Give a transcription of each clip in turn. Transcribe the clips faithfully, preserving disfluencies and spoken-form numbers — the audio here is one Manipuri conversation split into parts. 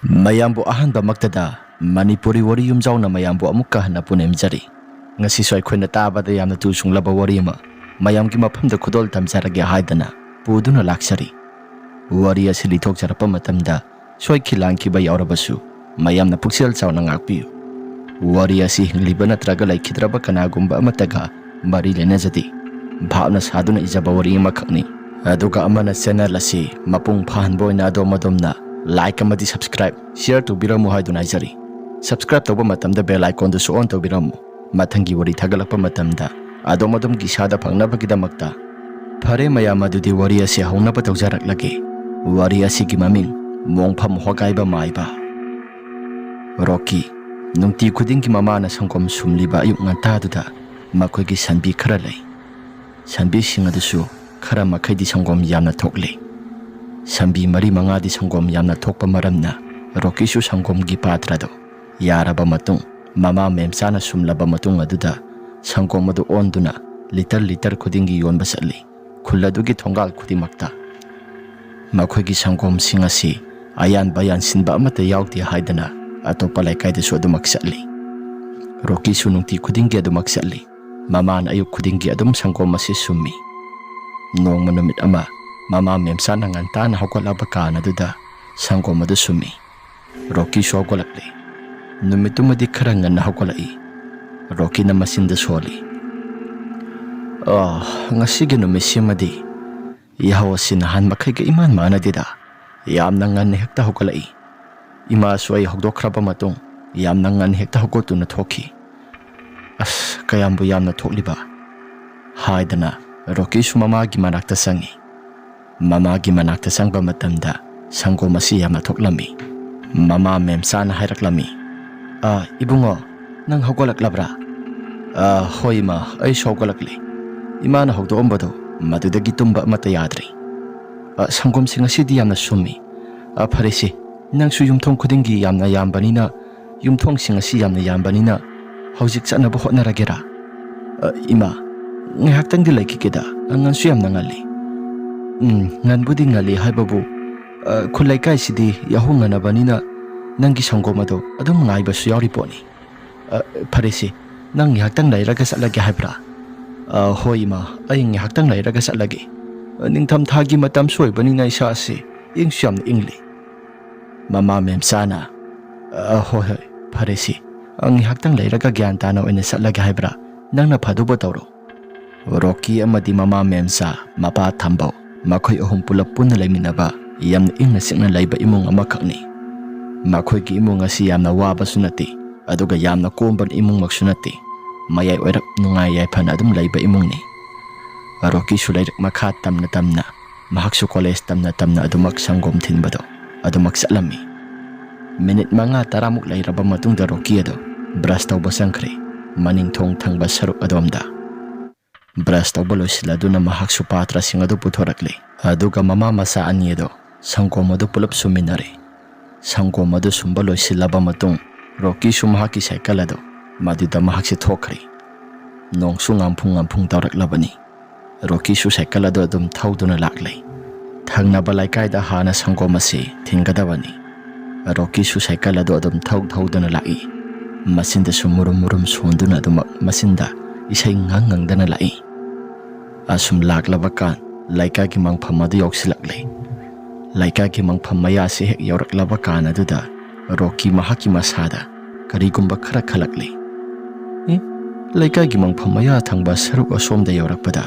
ꯃꯌꯥꯝꯕꯨ ꯑꯍꯥꯟꯕꯃꯛꯇꯗ ꯃꯅꯤꯄꯨꯔꯤ ꯋꯥꯔꯤ ꯌꯨꯝꯖꯥꯎꯅ ꯃꯌꯥꯝꯕꯨ ꯑꯃꯨꯛꯀ ꯍꯟꯅ ꯄꯨꯅꯦꯝꯖꯔꯤ꯫ ꯉꯁꯤꯁꯨ ꯑꯩꯈꯣꯏꯅ ꯇꯥꯕꯗ ꯌꯥꯝꯅ ꯇꯨ ꯁꯨꯡꯂꯕ ꯋꯥꯔꯤ ꯑꯃ ꯃꯌꯥꯝꯒꯤ ꯃꯐꯝꯗ ꯈꯨꯗꯣꯜ ꯇꯝꯖꯔꯒꯦ ꯍꯥꯏꯗꯅ ꯄꯨꯗꯨꯅ ꯂꯥꯛꯆꯔꯤ꯫ ꯋꯥꯔꯤ ꯑꯁꯤ ꯂꯤꯊꯣꯛꯆꯔꯛꯄ ꯃꯇꯝꯗ ꯁꯣꯏꯈꯤ ꯂꯥꯟꯈꯤꯕ ꯌꯥꯎꯔꯕꯁꯨ ꯃꯌꯥꯝꯅ ꯄꯨꯛꯆꯦꯜ ꯆꯥꯎꯅ ꯉꯥꯛꯄꯤꯌꯨ꯫ ꯋꯥꯔꯤ ꯑꯁꯤ ꯍꯤꯡꯂꯤꯕ ꯅꯠꯇ꯭ꯔꯒ ꯂꯩꯈꯤꯗ꯭ꯔꯕ ꯀꯅꯥꯒꯨꯝꯕ ꯑꯃꯠꯇꯒ ꯃꯔꯤ ꯂꯩꯅꯖꯗꯦ꯫ ꯚꯥꯞꯅ ꯁꯥꯗꯨꯅ ꯏꯖꯕ ꯋꯥꯔꯤ ꯑꯃꯈꯛꯅꯤ꯫ ꯑꯗꯨꯒ ꯑꯃꯅ channel ꯑꯁꯤ ꯃꯄꯨꯡ ꯐꯥꯍꯟꯕ ꯑꯣꯏꯅ ꯑꯗꯣꯝ ꯑꯗꯣꯝꯅ like ꯑꯃꯗꯤ subscribe, share ꯇꯧꯕꯤꯔꯝꯃꯨ ꯍꯥꯏꯗꯨꯅ ꯍꯥꯏꯖꯔꯤ꯫ Subscribe ꯇꯧꯕ ꯃꯇꯝꯗ bell icon ꯗꯨꯁꯨ on ꯇꯧꯕꯤꯔꯝꯃꯨ꯫ ꯃꯊꯪꯒꯤ ꯋꯥꯔꯤ ꯊꯥꯒꯠꯂꯛꯄ ꯃꯇꯝꯗ ꯑꯗꯣꯝ ꯑꯗꯣꯝꯒꯤ ꯏꯁꯥꯗ ꯐꯪꯅꯕꯒꯤꯗꯃꯛꯇ꯫ ꯐꯔꯦ ꯃꯌꯥꯝ, ꯑꯗꯨꯗꯤ ꯋꯥꯔꯤ ꯑꯁꯤ ꯍꯧꯅꯕ ꯇꯧꯖꯔꯛꯂꯒꯦ꯫ ꯋꯥꯔꯤ ꯑꯁꯤꯒꯤ ꯃꯃꯤꯡ ꯃꯣꯡꯐꯝ ꯍꯣꯒꯥꯏꯕ ꯃꯥꯏꯕ꯫ ꯔꯣꯀꯤ, ꯅꯨꯡꯇꯤ ꯈꯨꯗꯤꯡꯒꯤ ꯃꯃꯥꯅ ꯁꯪꯒꯣꯝ ꯁꯨꯝꯂꯤꯕ ꯑꯌꯨꯛ ꯉꯟꯇꯥꯗꯨꯗ ꯃꯈꯣꯏꯒꯤ ꯁꯟꯕꯤ ꯈꯔ ꯂꯩ꯫ ꯁꯟꯕꯤꯁꯤꯡ ꯑꯗꯨꯁꯨ ꯈꯔ ꯃꯈꯩꯗꯤ ꯁꯪꯒꯣꯝ ꯌꯥꯝꯅ ꯊꯣꯛꯂꯤ꯫ ꯁꯟꯕꯤ ꯃꯔꯤ ꯃꯉꯥꯗꯤ ꯁꯪꯒꯣꯝ ꯌꯥꯝꯅ ꯊꯣꯛꯄ ꯃꯔꯝꯅ ꯔꯣꯀꯤꯁꯨ ꯁꯪꯒꯣꯝꯒꯤ ꯄꯥꯇ꯭ꯔꯗꯨ ꯌꯥꯔꯕ ꯃꯇꯨꯡ, ꯃꯃꯥ ꯃꯦꯝꯆꯥꯅ ꯁꯨꯝꯂꯕ ꯃꯇꯨꯡ ꯑꯗꯨꯗ ꯁꯪꯒꯣꯝ ꯑꯗꯨ ꯑꯣꯟꯗꯨꯅ ꯂꯤꯇꯔ ꯂꯤꯇꯔ ꯈꯨꯗꯤꯡꯒꯤ ꯌꯣꯟꯕ ꯆꯠꯂꯤ꯫ ꯈꯨꯜ ꯑꯗꯨꯒꯤ ꯊꯣꯡꯒꯥꯜ ꯈꯨꯗꯤꯡꯃꯛꯇ꯫ ꯃꯈꯣꯏꯒꯤ ꯁꯪꯒꯣꯝꯁꯤꯡ ꯑꯁꯤ ꯑꯌꯥꯟꯕ ꯌꯥꯟꯁꯤꯟꯕ ꯑꯃꯠꯇ ꯌꯥꯎꯗꯦ ꯍꯥꯏꯗꯅ ꯑꯇꯣꯞꯄ ꯂꯩꯀꯥꯏꯗꯁꯨ ꯑꯗꯨꯃꯛ ꯆꯠꯂꯤ꯫ ꯔꯣꯀꯤꯁꯨ ꯅꯨꯡꯇꯤ ꯈꯨꯗꯤꯡꯒꯤ ꯑꯗꯨꯃꯛ ꯆꯠꯂꯤ꯫ ꯃꯃꯥꯅ ꯑꯌꯨꯛ ꯈꯨꯗꯤꯡꯒꯤ ꯑꯗꯨꯝ ꯁꯪꯒꯣꯝ ꯑꯁꯤ ꯁꯨꯝꯃꯤ꯫ ꯅꯣꯡꯃ ꯅꯨꯃꯤꯠ ꯑꯃ ꯃꯃꯥ ꯃꯦꯝꯆꯥꯅ ꯉꯟꯇꯥꯅ ꯍꯧꯒꯠꯂꯕ ꯀꯥꯟ ꯑꯗꯨꯗ ꯁꯪꯒꯣꯝ ꯑꯗꯨ ꯁꯨꯝꯃꯤ꯫ ꯔꯣꯀꯤꯁꯨ ꯍꯧꯒꯠꯂꯛꯂꯦ꯫ ꯅꯨꯃꯤꯠꯇꯨꯃꯗꯤ ꯈꯔ ꯉꯟꯅ ꯍꯧꯒꯠꯂꯛꯏ꯫ ꯔꯣꯀꯤꯅ ꯃꯆꯤꯟꯗ ꯁꯣꯜꯂꯤ꯫ "ꯑꯥ, ꯉꯁꯤꯒꯤ ꯅꯨꯃꯤꯠꯁꯤꯃꯗꯤ ꯌꯥꯍꯧ ꯑꯁꯤ ꯅꯍꯥꯟ ꯃꯈꯩꯒ ꯏꯃꯥꯟ ꯃꯥꯟꯅꯗꯦꯗ꯫ ꯌꯥꯝꯅ ꯉꯟꯅ ꯍꯦꯛꯇ ꯍꯧꯒꯠꯂꯛꯏ꯫ ꯏꯃꯥꯁꯨ ꯑꯩ ꯍꯧꯗꯣꯛꯈ꯭ꯔꯕ ꯃꯇꯨꯡ ꯌꯥꯝꯅ ꯉꯟꯅ ꯍꯦꯛꯇ ꯍꯧꯒꯠꯇꯨꯅ ꯊꯣꯛꯈꯤ꯫ ꯑꯁ, ꯀꯌꯥꯝꯕꯨ ꯌꯥꯝꯅ ꯊꯣꯛꯂꯤꯕ!" ꯍꯥꯏꯗꯅ ꯔꯣꯀꯤꯁꯨ ꯃꯃꯥꯒꯤ ꯃꯅꯥꯛꯇ ꯆꯪꯉꯤ꯫ ꯃꯃꯥꯒꯤ ꯃꯅꯥꯛꯇ ꯆꯪꯕ ꯃꯇꯝꯗ ꯁꯪꯒꯣꯝ ꯑꯁꯤ ꯌꯥꯝꯅ ꯊꯣꯛꯂꯝꯃꯤ꯫ ꯃꯃꯥ ꯃꯦꯝꯆꯥꯅ ꯍꯥꯏꯔꯛꯂꯝꯃꯤ, "ꯑ, ꯏꯕꯨꯡꯉꯣ, ꯅꯪ ꯍꯧꯒꯠꯂꯛꯂꯕ꯭ꯔꯥ?" "ꯑ, ꯍꯣꯏ ꯏꯃꯥ, ꯑꯩꯁꯨ ꯍꯧꯒꯠꯂꯛꯂꯦ꯫ ꯏꯃꯥꯅ ꯍꯧꯗꯣꯛꯑꯝꯕꯗꯣ ꯃꯗꯨꯗꯒꯤ ꯇꯨꯝꯕ ꯑꯃꯠꯇ ꯌꯥꯗ꯭ꯔꯤ꯫ ꯑ, ꯁꯪꯒꯣꯝꯁꯤꯡ ꯑꯁꯤꯗꯤ ꯌꯥꯝꯅ ꯁꯨꯝꯃꯤ꯫ ꯑ, ꯐꯔꯦꯁꯦ, ꯅꯪꯁꯨ ꯌꯨꯝꯊꯣꯡ ꯈꯨꯗꯤꯡꯒꯤ ꯌꯥꯝꯅ ꯌꯥꯝꯕꯅꯤꯅ, ꯌꯨꯝꯊꯣꯡꯁꯤꯡ ꯑꯁꯤ ꯌꯥꯝꯅ ꯌꯥꯝꯕꯅꯤꯅ ꯍꯧꯖꯤꯛ ꯆꯠꯅꯕ ꯍꯣꯠꯅꯔꯒꯦꯔꯥ?" "ꯑ, ꯏꯃꯥ, ꯉꯥꯏꯍꯥꯛꯇꯪꯗꯤ ꯂꯩꯈꯤꯒꯦꯗ, ꯑꯉꯟꯁꯨ ꯌꯥꯝꯅ ꯉꯜꯂꯤ꯫" "ꯎꯝ, ꯉꯟꯕꯨꯗꯤ ꯉꯜꯂꯤ ꯍꯥꯏꯕꯕꯨ, ꯑ, ꯈꯨꯜ ꯂꯩꯀꯥꯏꯁꯤꯗꯤ ꯌꯥꯍꯧ ꯉꯟꯅꯕꯅꯤꯅ ꯅꯪꯒꯤ ꯁꯪꯒꯣꯝ ꯑꯗꯣ ꯑꯗꯨꯝ ꯉꯥꯏꯕꯁꯨ ꯌꯥꯎꯔꯤ ꯄꯣꯠꯅꯤ꯫ ꯑ, ꯐꯔꯦꯁꯦ, ꯅꯪ ꯉꯥꯏꯍꯥꯛꯇꯪ ꯂꯩꯔꯒ ꯆꯠꯂꯒꯦ ꯍꯥꯏꯕ꯭ꯔꯥ? ꯑ, ꯍꯣꯏ ꯏꯃꯥ, ꯑꯩ ꯉꯥꯏꯍꯥꯛꯇꯪ ꯂꯩꯔꯒ ꯆꯠꯂꯒꯦ꯫ ꯑ, ꯅꯤꯡꯊꯝꯊꯥꯒꯤ ꯃꯇꯝꯁꯨ ꯑꯣꯏꯕꯅꯤꯅ ꯏꯁꯥꯁꯦ ꯏꯪꯁꯨ ꯌꯥꯝꯅ ꯏꯪꯂꯤ꯫ ꯃꯃꯥ ꯃꯦꯝꯆꯥꯅ, "ꯑ, ꯍꯣꯏ, ꯍꯣꯏ, ꯐꯔꯦꯁꯦ, ꯑ, ꯉꯥꯏꯍꯥꯛꯇꯪ ꯂꯩꯔꯒ ꯒ꯭ꯌꯥꯟ ꯇꯥꯅ ꯑꯣꯏꯅ ꯆꯠꯂꯒꯦ ꯍꯥꯏꯕ꯭ꯔꯥ? ꯅꯪꯅ ꯐꯗꯧꯕ ꯇꯧꯔꯣ꯫" ꯔꯣꯀꯤ ꯑꯃꯗꯤ ꯃꯃꯥ ꯃꯦꯝꯆꯥ, ꯃꯄꯥ ꯊꯝꯕꯧ, ꯃꯈꯣꯏ ꯑꯍꯨꯝ ꯄꯨꯂꯞ ꯄꯨꯟꯅ ꯂꯩꯃꯤꯟꯅꯕ ꯌꯥꯝꯅ ꯏꯪꯅ ꯆꯤꯛꯅ ꯂꯩꯕ ꯏꯃꯨꯡ ꯑꯃꯈꯛꯅꯤ꯫ ꯃꯈꯣꯏꯒꯤ ꯏꯃꯨꯡ ꯑꯁꯤ ꯌꯥꯝꯅ ꯋꯥꯕꯁꯨ ꯅꯠꯇꯦ, ꯑꯗꯨꯒ ꯌꯥꯝꯅ ꯀꯣꯝꯕ ꯏꯃꯨꯡꯃꯛꯁꯨ ꯅꯠꯇꯦ꯫ ꯃꯌꯥꯏ ꯑꯣꯏꯔꯞ ꯅꯨꯡꯉꯥꯏ ꯌꯥꯏꯐꯅ ꯑꯗꯨꯝ ꯂꯩꯕ ꯏꯃꯨꯡꯅꯤ꯫ ꯔꯣꯀꯤꯁꯨ ꯂꯥꯏꯔꯤꯛ ꯃꯈꯥ ꯇꯝꯅ ꯇꯝꯅ, ꯃꯍꯥꯛꯁꯨ ꯀꯣꯂꯦꯖ ꯇꯝꯅ ꯇꯝꯅ ꯑꯗꯨꯃꯛ ꯁꯪꯒꯣꯝ ꯊꯤꯟꯕꯗꯣ ꯑꯗꯨꯃꯛ ꯆꯠꯂꯝꯃꯤ꯫ ꯃꯤꯅꯤꯠ ꯃꯉꯥ ꯇꯔꯥꯃꯨꯛ ꯂꯩꯔꯕ ꯃꯇꯨꯡꯗ ꯔꯣꯀꯤ ꯑꯗꯣ ꯕ꯭ꯔꯁ ꯇꯧꯕ ꯆꯪꯈ꯭ꯔꯦ꯫ ꯃꯅꯤꯡ ꯊꯣꯡ ꯊꯪꯕ ꯁꯔꯨꯛ ꯑꯗꯣꯝꯗ꯫ ꯕ꯭ꯔꯁ ꯇꯧꯕ ꯂꯣꯏꯁꯤꯜꯂꯗꯨꯅ ꯃꯍꯥꯛꯁꯨ ꯄꯥꯇ꯭ꯔꯁꯤꯡ ꯑꯗꯨ ꯄꯨꯊꯣꯔꯛꯂꯦ꯫ ꯑꯗꯨꯒ ꯃꯃꯥ ꯃꯆꯥ ꯑꯅꯤ ꯑꯗꯣ ꯁꯪꯒꯣꯝ ꯑꯗꯨ ꯄꯨꯂꯞ ꯁꯨꯝꯃꯤꯟꯅꯔꯦ꯫ ꯁꯪꯒꯣꯝ ꯑꯗꯨ ꯁꯨꯝꯕ ꯂꯣꯏꯁꯤꯜꯂꯕ ꯃꯇꯨꯡ, ꯔꯣꯀꯤꯁꯨ ꯃꯍꯥꯛꯀꯤ ꯁꯥꯏꯀꯜ ꯑꯗꯨ ꯃꯗꯨꯗ ꯃꯍꯥꯛꯁꯦ ꯊꯣꯛꯈ꯭ꯔꯦ꯫ ꯅꯣꯡꯁꯨ ꯉꯥꯝꯐꯨꯡ ꯉꯥꯝꯐꯨꯡ ꯇꯧꯔꯛꯂꯕꯅꯤ꯫ ꯔꯣꯀꯤꯁꯨ ꯁꯥꯏꯀꯜ ꯑꯗꯨ ꯑꯗꯨꯝ ꯊꯧꯗꯨꯅ ꯂꯥꯛꯂꯦ꯫ ꯊꯪꯅꯕ ꯂꯩꯀꯥꯏꯗ ꯍꯥꯟꯅ ꯁꯪꯒꯣꯝ ꯑꯁꯤ ꯊꯤꯟꯒꯗꯕꯅꯤ꯫ ꯔꯣꯀꯤꯁꯨ ꯁꯥꯏꯀꯜ ꯑꯗꯨ ꯑꯗꯨꯝ ꯊꯧ ꯊꯧꯗꯨꯅ ꯂꯥꯛꯏ꯫ ꯃꯆꯤꯟꯗꯁꯨ ꯃꯨꯔꯨꯝ ꯃꯨꯔꯨꯝ ꯁꯣꯟꯗꯨꯅ ꯑꯗꯨꯃꯛ ꯃꯆꯤꯟꯗ ꯏꯁꯩ ꯉꯪ ꯉꯪꯗꯅ ꯂꯥꯛꯏ꯫ ꯑꯁꯨꯝ ꯂꯥꯛꯂꯕ ꯀꯥꯟ ꯂꯩꯀꯥꯏꯒꯤ ꯃꯪꯐꯝ ꯑꯗꯨ ꯌꯧꯁꯤꯜꯂꯛꯂꯦ꯫ ꯂꯩꯀꯥꯏꯒꯤ ꯃꯪꯐꯝ ꯃꯌꯥꯁꯤ ꯍꯦꯛ ꯌꯧꯔꯛꯂꯕ ꯀꯥꯟ ꯑꯗꯨꯗ ꯔꯣꯀꯤ ꯃꯍꯥꯛꯀꯤ ꯃꯁꯥꯗ ꯀꯔꯤꯒꯨꯝꯕ ꯈꯔ ꯈꯜꯂꯛꯂꯦ꯫ "ꯑꯦ, ꯂꯩꯀꯥꯏꯒꯤ ꯃꯪꯐꯝ ꯃꯌꯥ ꯊꯪꯕ ꯁꯔꯨꯛ ꯑꯁꯣꯝꯗ ꯌꯧꯔꯛꯄꯗ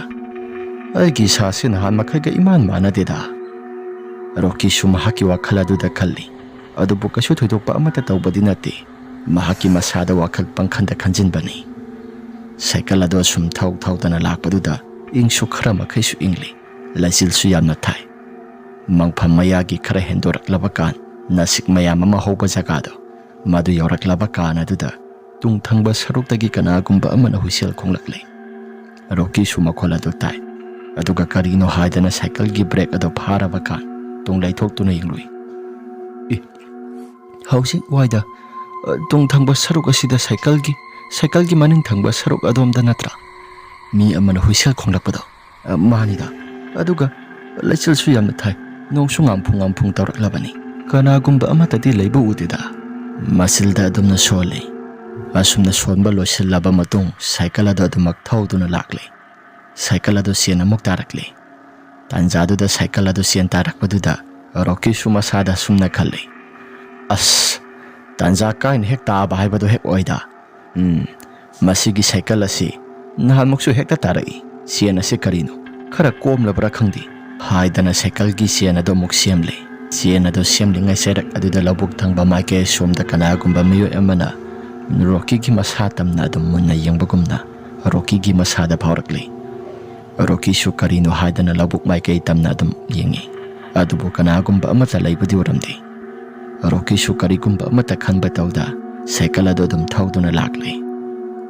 ꯑꯩꯒꯤ ꯏꯁꯥꯁꯤ ꯅꯍꯥꯟ ꯃꯈꯩꯒ ꯏꯃꯥꯟ ꯃꯥꯟꯅꯗꯦꯗ꯫" ꯔꯣꯀꯤꯁꯨ ꯃꯍꯥꯛꯀꯤ ꯋꯥꯈꯜ ꯑꯗꯨꯗ ꯈꯜꯂꯤ꯫ ꯑꯗꯨꯕꯨ ꯀꯩꯁꯨ ꯊꯣꯏꯗꯣꯛꯄ ꯑꯃꯠꯇ ꯇꯧꯕꯗꯤ ꯅꯠꯇꯦ꯫ ꯃꯍꯥꯛꯀꯤ ꯃꯁꯥꯗ ꯋꯥꯈꯜ ꯄꯪꯈꯟꯗ ꯈꯟꯖꯤꯟꯕꯅꯤ꯫ ꯁꯥꯏꯀꯜ ꯑꯗꯨ ꯑꯁꯨꯝ ꯊꯧ ꯊꯧꯗꯅ ꯂꯥꯛꯄꯗꯨꯗ ꯏꯪꯁꯨ ꯈꯔ ꯃꯈꯩꯁꯨ ꯏꯪꯂꯤ, ꯂꯩꯆꯤꯜꯁꯨ ꯌꯥꯝꯅ ꯊꯥꯏ꯫ ꯃꯪꯐꯝ ꯃꯌꯥꯒꯤ ꯈꯔ ꯍꯦꯟꯗꯣꯔꯛꯂꯕ ꯀꯥꯟ ꯅꯥꯁꯤꯛ ꯃꯌꯥꯝ ꯑꯃ ꯍꯧꯕ ꯖꯒꯥꯗꯣ, ꯃꯗꯨ ꯌꯧꯔꯛꯂꯕ ꯀꯥꯟ ꯑꯗꯨꯗ ꯇꯨꯡ ꯊꯪꯕ ꯁꯔꯨꯛꯇꯒꯤ ꯀꯅꯥꯒꯨꯝꯕ ꯑꯃꯅ ꯍꯨꯏꯁꯦꯜ ꯈꯣꯡꯂꯛꯂꯦ꯫ ꯔꯣꯀꯤꯁꯨ ꯃꯈꯣꯜ ꯑꯗꯨ ꯇꯥꯏ꯫ ꯑꯗꯨꯒ ꯀꯔꯤꯅꯣ ꯍꯥꯏꯗꯅ ꯁꯥꯏꯀꯜꯒꯤ ꯕ꯭ꯔꯦꯛ ꯑꯗꯨ ꯐꯥꯔꯕ ꯀꯥꯟ ꯇꯨꯡ ꯂꯩꯊꯣꯛꯇꯨꯅ ꯌꯦꯡꯂꯨꯏ꯫ "ꯑꯦ, ꯍꯧꯖꯤꯛ ꯋꯥꯏꯗ, ꯑ, ꯇꯨꯡ ꯊꯪꯕ ꯁꯔꯨꯛ ꯑꯁꯤꯗ ꯁꯥꯏꯀꯜꯒꯤ, ꯁꯥꯏꯀꯜꯒꯤ ꯃꯅꯤꯡ ꯊꯪꯕ ꯁꯔꯨꯛ ꯑꯗꯣꯝꯗ ꯅꯠꯇ꯭ꯔꯥ ꯃꯤ ꯑꯃꯅ ꯍꯨꯏꯁꯦꯜ ꯈꯣꯡꯂꯛꯄꯗꯣ?" "ꯑ, ꯃꯥꯅꯤꯗ꯫ ꯑꯗꯨꯒ ꯂꯩꯆꯤꯜꯁꯨ ꯌꯥꯝꯅ ꯊꯥꯏ, ꯅꯣꯡꯁꯨ ꯉꯥꯝꯐꯨꯡ ꯉꯥꯝꯐꯨꯡ ꯇꯧꯔꯛꯂꯕꯅꯤ꯫" ꯀꯅꯥꯒꯨꯝꯕ ꯑꯃꯠꯇꯗꯤ ꯂꯩꯕ ꯎꯗꯦꯗ꯫ ꯃꯁꯤꯜꯗ ꯑꯗꯨꯝꯅ ꯁꯣꯜꯂꯤ꯫ ꯑꯁꯨꯝꯅ ꯁꯣꯟꯕ ꯂꯣꯏꯁꯤꯜꯂꯕ ꯃꯇꯨꯡ ꯁꯥꯏꯀꯜ ꯑꯗꯨ ꯑꯗꯨꯃꯛ ꯊꯧꯗꯨꯅ ꯂꯥꯛꯂꯤ꯫ ꯁꯥꯏꯀꯜ ꯑꯗꯨ ꯆꯦꯟ ꯑꯃꯨꯛ ꯇꯥꯔꯛꯂꯤ꯫ ꯇꯥꯟꯖꯥꯗꯨꯗ ꯁꯥꯏꯀꯜ ꯑꯗꯨ ꯆꯦꯟ ꯇꯥꯔꯛꯄꯗꯨꯗ ꯔꯣꯀꯤꯁꯨ ꯃꯁꯥꯗ ꯑꯁꯨꯝꯅ ꯈꯜꯂꯤ, "ꯑꯁ, ꯇꯥꯟꯖꯥ ꯀꯥꯏꯅ ꯍꯦꯛ ꯇꯥꯕ ꯍꯥꯏꯕꯗꯨ ꯍꯦꯛ ꯑꯣꯏꯗ꯫ ꯎꯝ, ꯃꯁꯤꯒꯤ ꯁꯥꯏꯀꯜ ꯑꯁꯤ ꯅꯍꯥꯟꯃꯨꯛꯁꯨ ꯍꯦꯛꯇ ꯇꯥꯔꯛꯏ꯫ ꯆꯦꯟ ꯑꯁꯤ ꯀꯔꯤꯅꯣ? ꯈꯔ ꯀꯣꯝꯂꯕ꯭ꯔꯥ ꯈꯪꯗꯦ," ꯍꯥꯏꯗꯅ ꯁꯥꯏꯀꯜꯒꯤ ꯆꯦꯟ ꯑꯗꯨ ꯑꯃꯨꯛ ꯁꯦꯝꯂꯦ꯫ ꯆꯦꯟ ꯑꯗꯨ ꯁꯦꯝꯂꯤꯉꯩ ꯆꯩꯔꯛ ꯑꯗꯨꯗ ꯂꯧꯕꯨꯛ ꯊꯪꯕ ꯃꯥꯏꯀꯩ ꯑꯁꯣꯝꯗ ꯀꯅꯥꯒꯨꯝꯕ ꯃꯤꯑꯣꯏ ꯑꯃꯅ ꯔꯣꯀꯤꯒꯤ ꯃꯁꯥ ꯇꯝꯅ ꯑꯗꯨꯝ ꯃꯨꯟꯅ ꯌꯦꯡꯕꯒꯨꯝꯅ ꯔꯣꯀꯤꯒꯤ ꯃꯁꯥꯗ ꯐꯥꯎꯔꯛꯂꯤ꯫ ꯔꯣꯀꯤꯁꯨ ꯀꯔꯤꯅꯣ ꯍꯥꯏꯗꯅ ꯂꯧꯕꯨꯛ ꯃꯥꯏꯀꯩ ꯇꯝꯅ ꯑꯗꯨꯝ ꯌꯦꯡꯉꯤ꯫ ꯑꯗꯨꯕꯨ ꯀꯅꯥꯒꯨꯝꯕ ꯑꯃꯠꯇ ꯂꯩꯕꯗꯤ ꯎꯔꯝꯗꯦ꯫ ꯔꯣꯀꯤꯁꯨ ꯀꯔꯤꯒꯨꯝꯕ ꯑꯃꯠꯇ ꯈꯟꯕ ꯇꯧꯗ ꯁꯥꯏꯀꯜ ꯑꯗꯨ ꯑꯗꯨꯝ ꯊꯧꯗꯨꯅ ꯂꯥꯛꯂꯤ꯫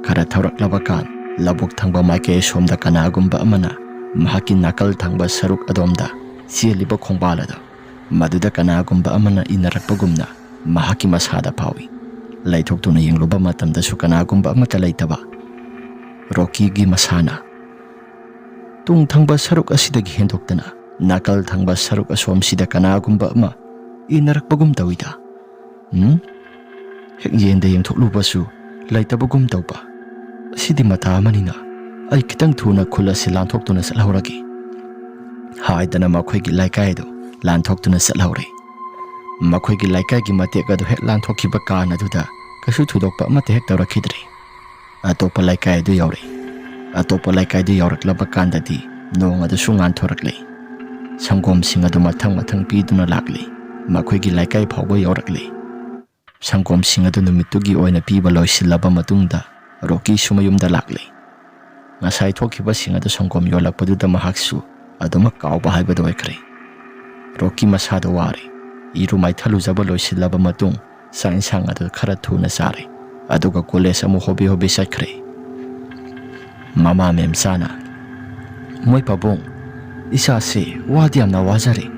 ꯈꯔ ꯊꯧꯔꯛꯂꯕ ꯀꯥꯟ ꯂꯧꯕꯨꯛ ꯊꯪꯕ ꯃꯥꯏꯀꯩ ꯑꯁꯣꯝꯗ ꯀꯅꯥꯒꯨꯝꯕ ꯑꯃꯅ ꯃꯍꯥꯛꯀꯤ ꯅꯥꯀꯜ ꯊꯪꯕ ꯁꯔꯨꯛ ꯑꯗꯣꯝꯗ ꯆꯦꯜꯂꯤꯕ ꯈꯣꯡꯕꯥꯜ ꯑꯗꯨ, ꯃꯗꯨꯗ ꯀꯅꯥꯒꯨꯝꯕ ꯑꯃꯅ ꯏꯟꯅꯔꯛꯄꯒꯨꯝꯅ ꯃꯍꯥꯛꯀꯤ ꯃꯁꯥꯗ ꯐꯥꯎꯏ꯫ ꯂꯩꯊꯣꯛꯇꯨꯅ ꯌꯦꯡꯂꯨꯕ ꯃꯇꯝꯗꯁꯨ ꯀꯅꯥꯒꯨꯝꯕ ꯑꯃꯠꯇ ꯂꯩꯇꯕ꯫ ꯔꯣꯀꯤꯒꯤ ꯃꯁꯥꯅ ꯇꯨꯡ ꯊꯪꯕ ꯁꯔꯨꯛ ꯑꯁꯤꯗꯒꯤ ꯍꯦꯟꯗꯣꯛꯇꯅ ꯅꯥꯀꯜ ꯊꯪꯕ ꯁꯔꯨꯛ ꯑꯁꯣꯝꯁꯤꯗ ꯀꯅꯥꯒꯨꯝꯕ ꯑꯃ ꯏꯟꯅꯔꯛꯄꯒꯨꯝ ꯇꯧꯏꯗ꯫ ꯎꯝ? ꯍꯦꯛ ꯌꯦꯟꯗ ꯌꯦꯡꯊꯣꯛꯂꯨꯕꯁꯨ ꯂꯩꯇꯕꯒꯨꯝ ꯇꯧꯕ꯫ ꯑꯁꯤꯗꯤ ꯃꯇꯥ ꯑꯃꯅꯤꯅ ꯑꯩ ꯈꯤꯇꯪ ꯊꯨꯅ ꯈꯨꯜ ꯑꯁꯤ ꯂꯥꯟꯊꯣꯛꯇꯨꯅ ꯆꯠꯍꯧꯔꯒꯦ, ꯍꯥꯏꯗꯅ ꯃꯈꯣꯏꯒꯤ ꯂꯩꯀꯥꯏ ꯑꯗꯨ ꯂꯥꯟꯊꯣꯛꯇꯨꯅ ꯆꯠꯍꯧꯔꯦ꯫ ꯃꯈꯣꯏꯒꯤ ꯂꯩꯀꯥꯏꯒꯤ ꯃꯇꯦꯛ ꯑꯗꯨ ꯍꯦꯛ ꯂꯥꯟꯊꯣꯛꯈꯤꯕ ꯀꯥꯟ ꯑꯗꯨꯗ ꯀꯩꯁꯨ ꯊꯣꯏꯗꯣꯛꯄ ꯑꯃꯠꯇ ꯍꯦꯛ ꯇꯧꯔꯛꯈꯤꯗ꯭ꯔꯦ꯫ ꯑꯇꯣꯞꯄ ꯂꯩꯀꯥꯏ ꯑꯗꯨ ꯌꯧꯔꯦ꯫ ꯑꯇꯣꯞꯄ ꯂꯩꯀꯥꯏꯗꯨ ꯌꯧꯔꯛꯂꯕ ꯀꯥꯟꯗꯗꯤ ꯅꯣꯡ ꯑꯗꯨꯁꯨ ꯉꯥꯟꯊꯣꯔꯛꯂꯦ꯫ ꯁꯪꯒꯣꯝꯁꯤꯡ ꯑꯗꯨ ꯃꯊꯪ ꯃꯊꯪ ꯄꯤꯗꯨꯅ ꯂꯥꯛꯂꯦ꯫ ꯃꯈꯣꯏꯒꯤ ꯂꯩꯀꯥꯏ ꯐꯥꯎꯕ ꯌꯧꯔꯛꯂꯦ꯫ ꯁꯪꯒꯣꯝꯁꯤꯡ ꯑꯗꯨ ꯅꯨꯃꯤꯠꯇꯨꯒꯤ ꯑꯣꯏꯅ ꯄꯤꯕ ꯂꯣꯏꯁꯤꯜꯂꯕ ꯃꯇꯨꯡꯗ ꯔꯣꯀꯤꯁꯨ ꯃꯌꯨꯝꯗ ꯂꯥꯛꯂꯦ꯫ ꯉꯁꯥꯏ ꯊꯣꯛꯈꯤꯕꯁꯤꯡ ꯑꯗꯨ ꯁꯪꯒꯣꯝ ꯌꯣꯜꯂꯛꯄꯗꯨꯗ ꯃꯍꯥꯛꯁꯨ ꯑꯗꯨꯃꯛ ꯀꯥꯎꯕ ꯍꯥꯏꯕꯗꯨ ꯑꯣꯏꯈ꯭ꯔꯦ꯫ ꯔꯣꯀꯤ ꯃꯁꯥꯗ ꯋꯥꯔꯦ꯫ ꯏꯔꯨ ꯃꯥꯏꯊꯜꯂꯨꯖꯕ ꯂꯣꯏꯁꯤꯜꯂꯕ ꯃꯇꯨꯡ ꯆꯥꯛ ꯏꯟꯁꯥꯡ ꯑꯗꯨ ꯈꯔ ꯊꯨꯅ ꯆꯥꯔꯦ꯫ ꯑꯗꯨꯒ ꯀꯣꯂꯦꯖ ꯑꯃꯨꯛ ꯍꯣꯕꯦ ꯍꯣꯕꯦ ꯆꯠꯈ꯭ꯔꯦ꯫ ꯃꯃꯥ ꯃꯦꯝꯆꯥꯅ, "ꯃꯣꯏ ꯄꯥꯕꯨꯡ, ꯏꯆꯥꯁꯦ ꯋꯥꯗꯤ ꯌꯥꯝꯅ ꯋꯥꯖꯔꯦ꯫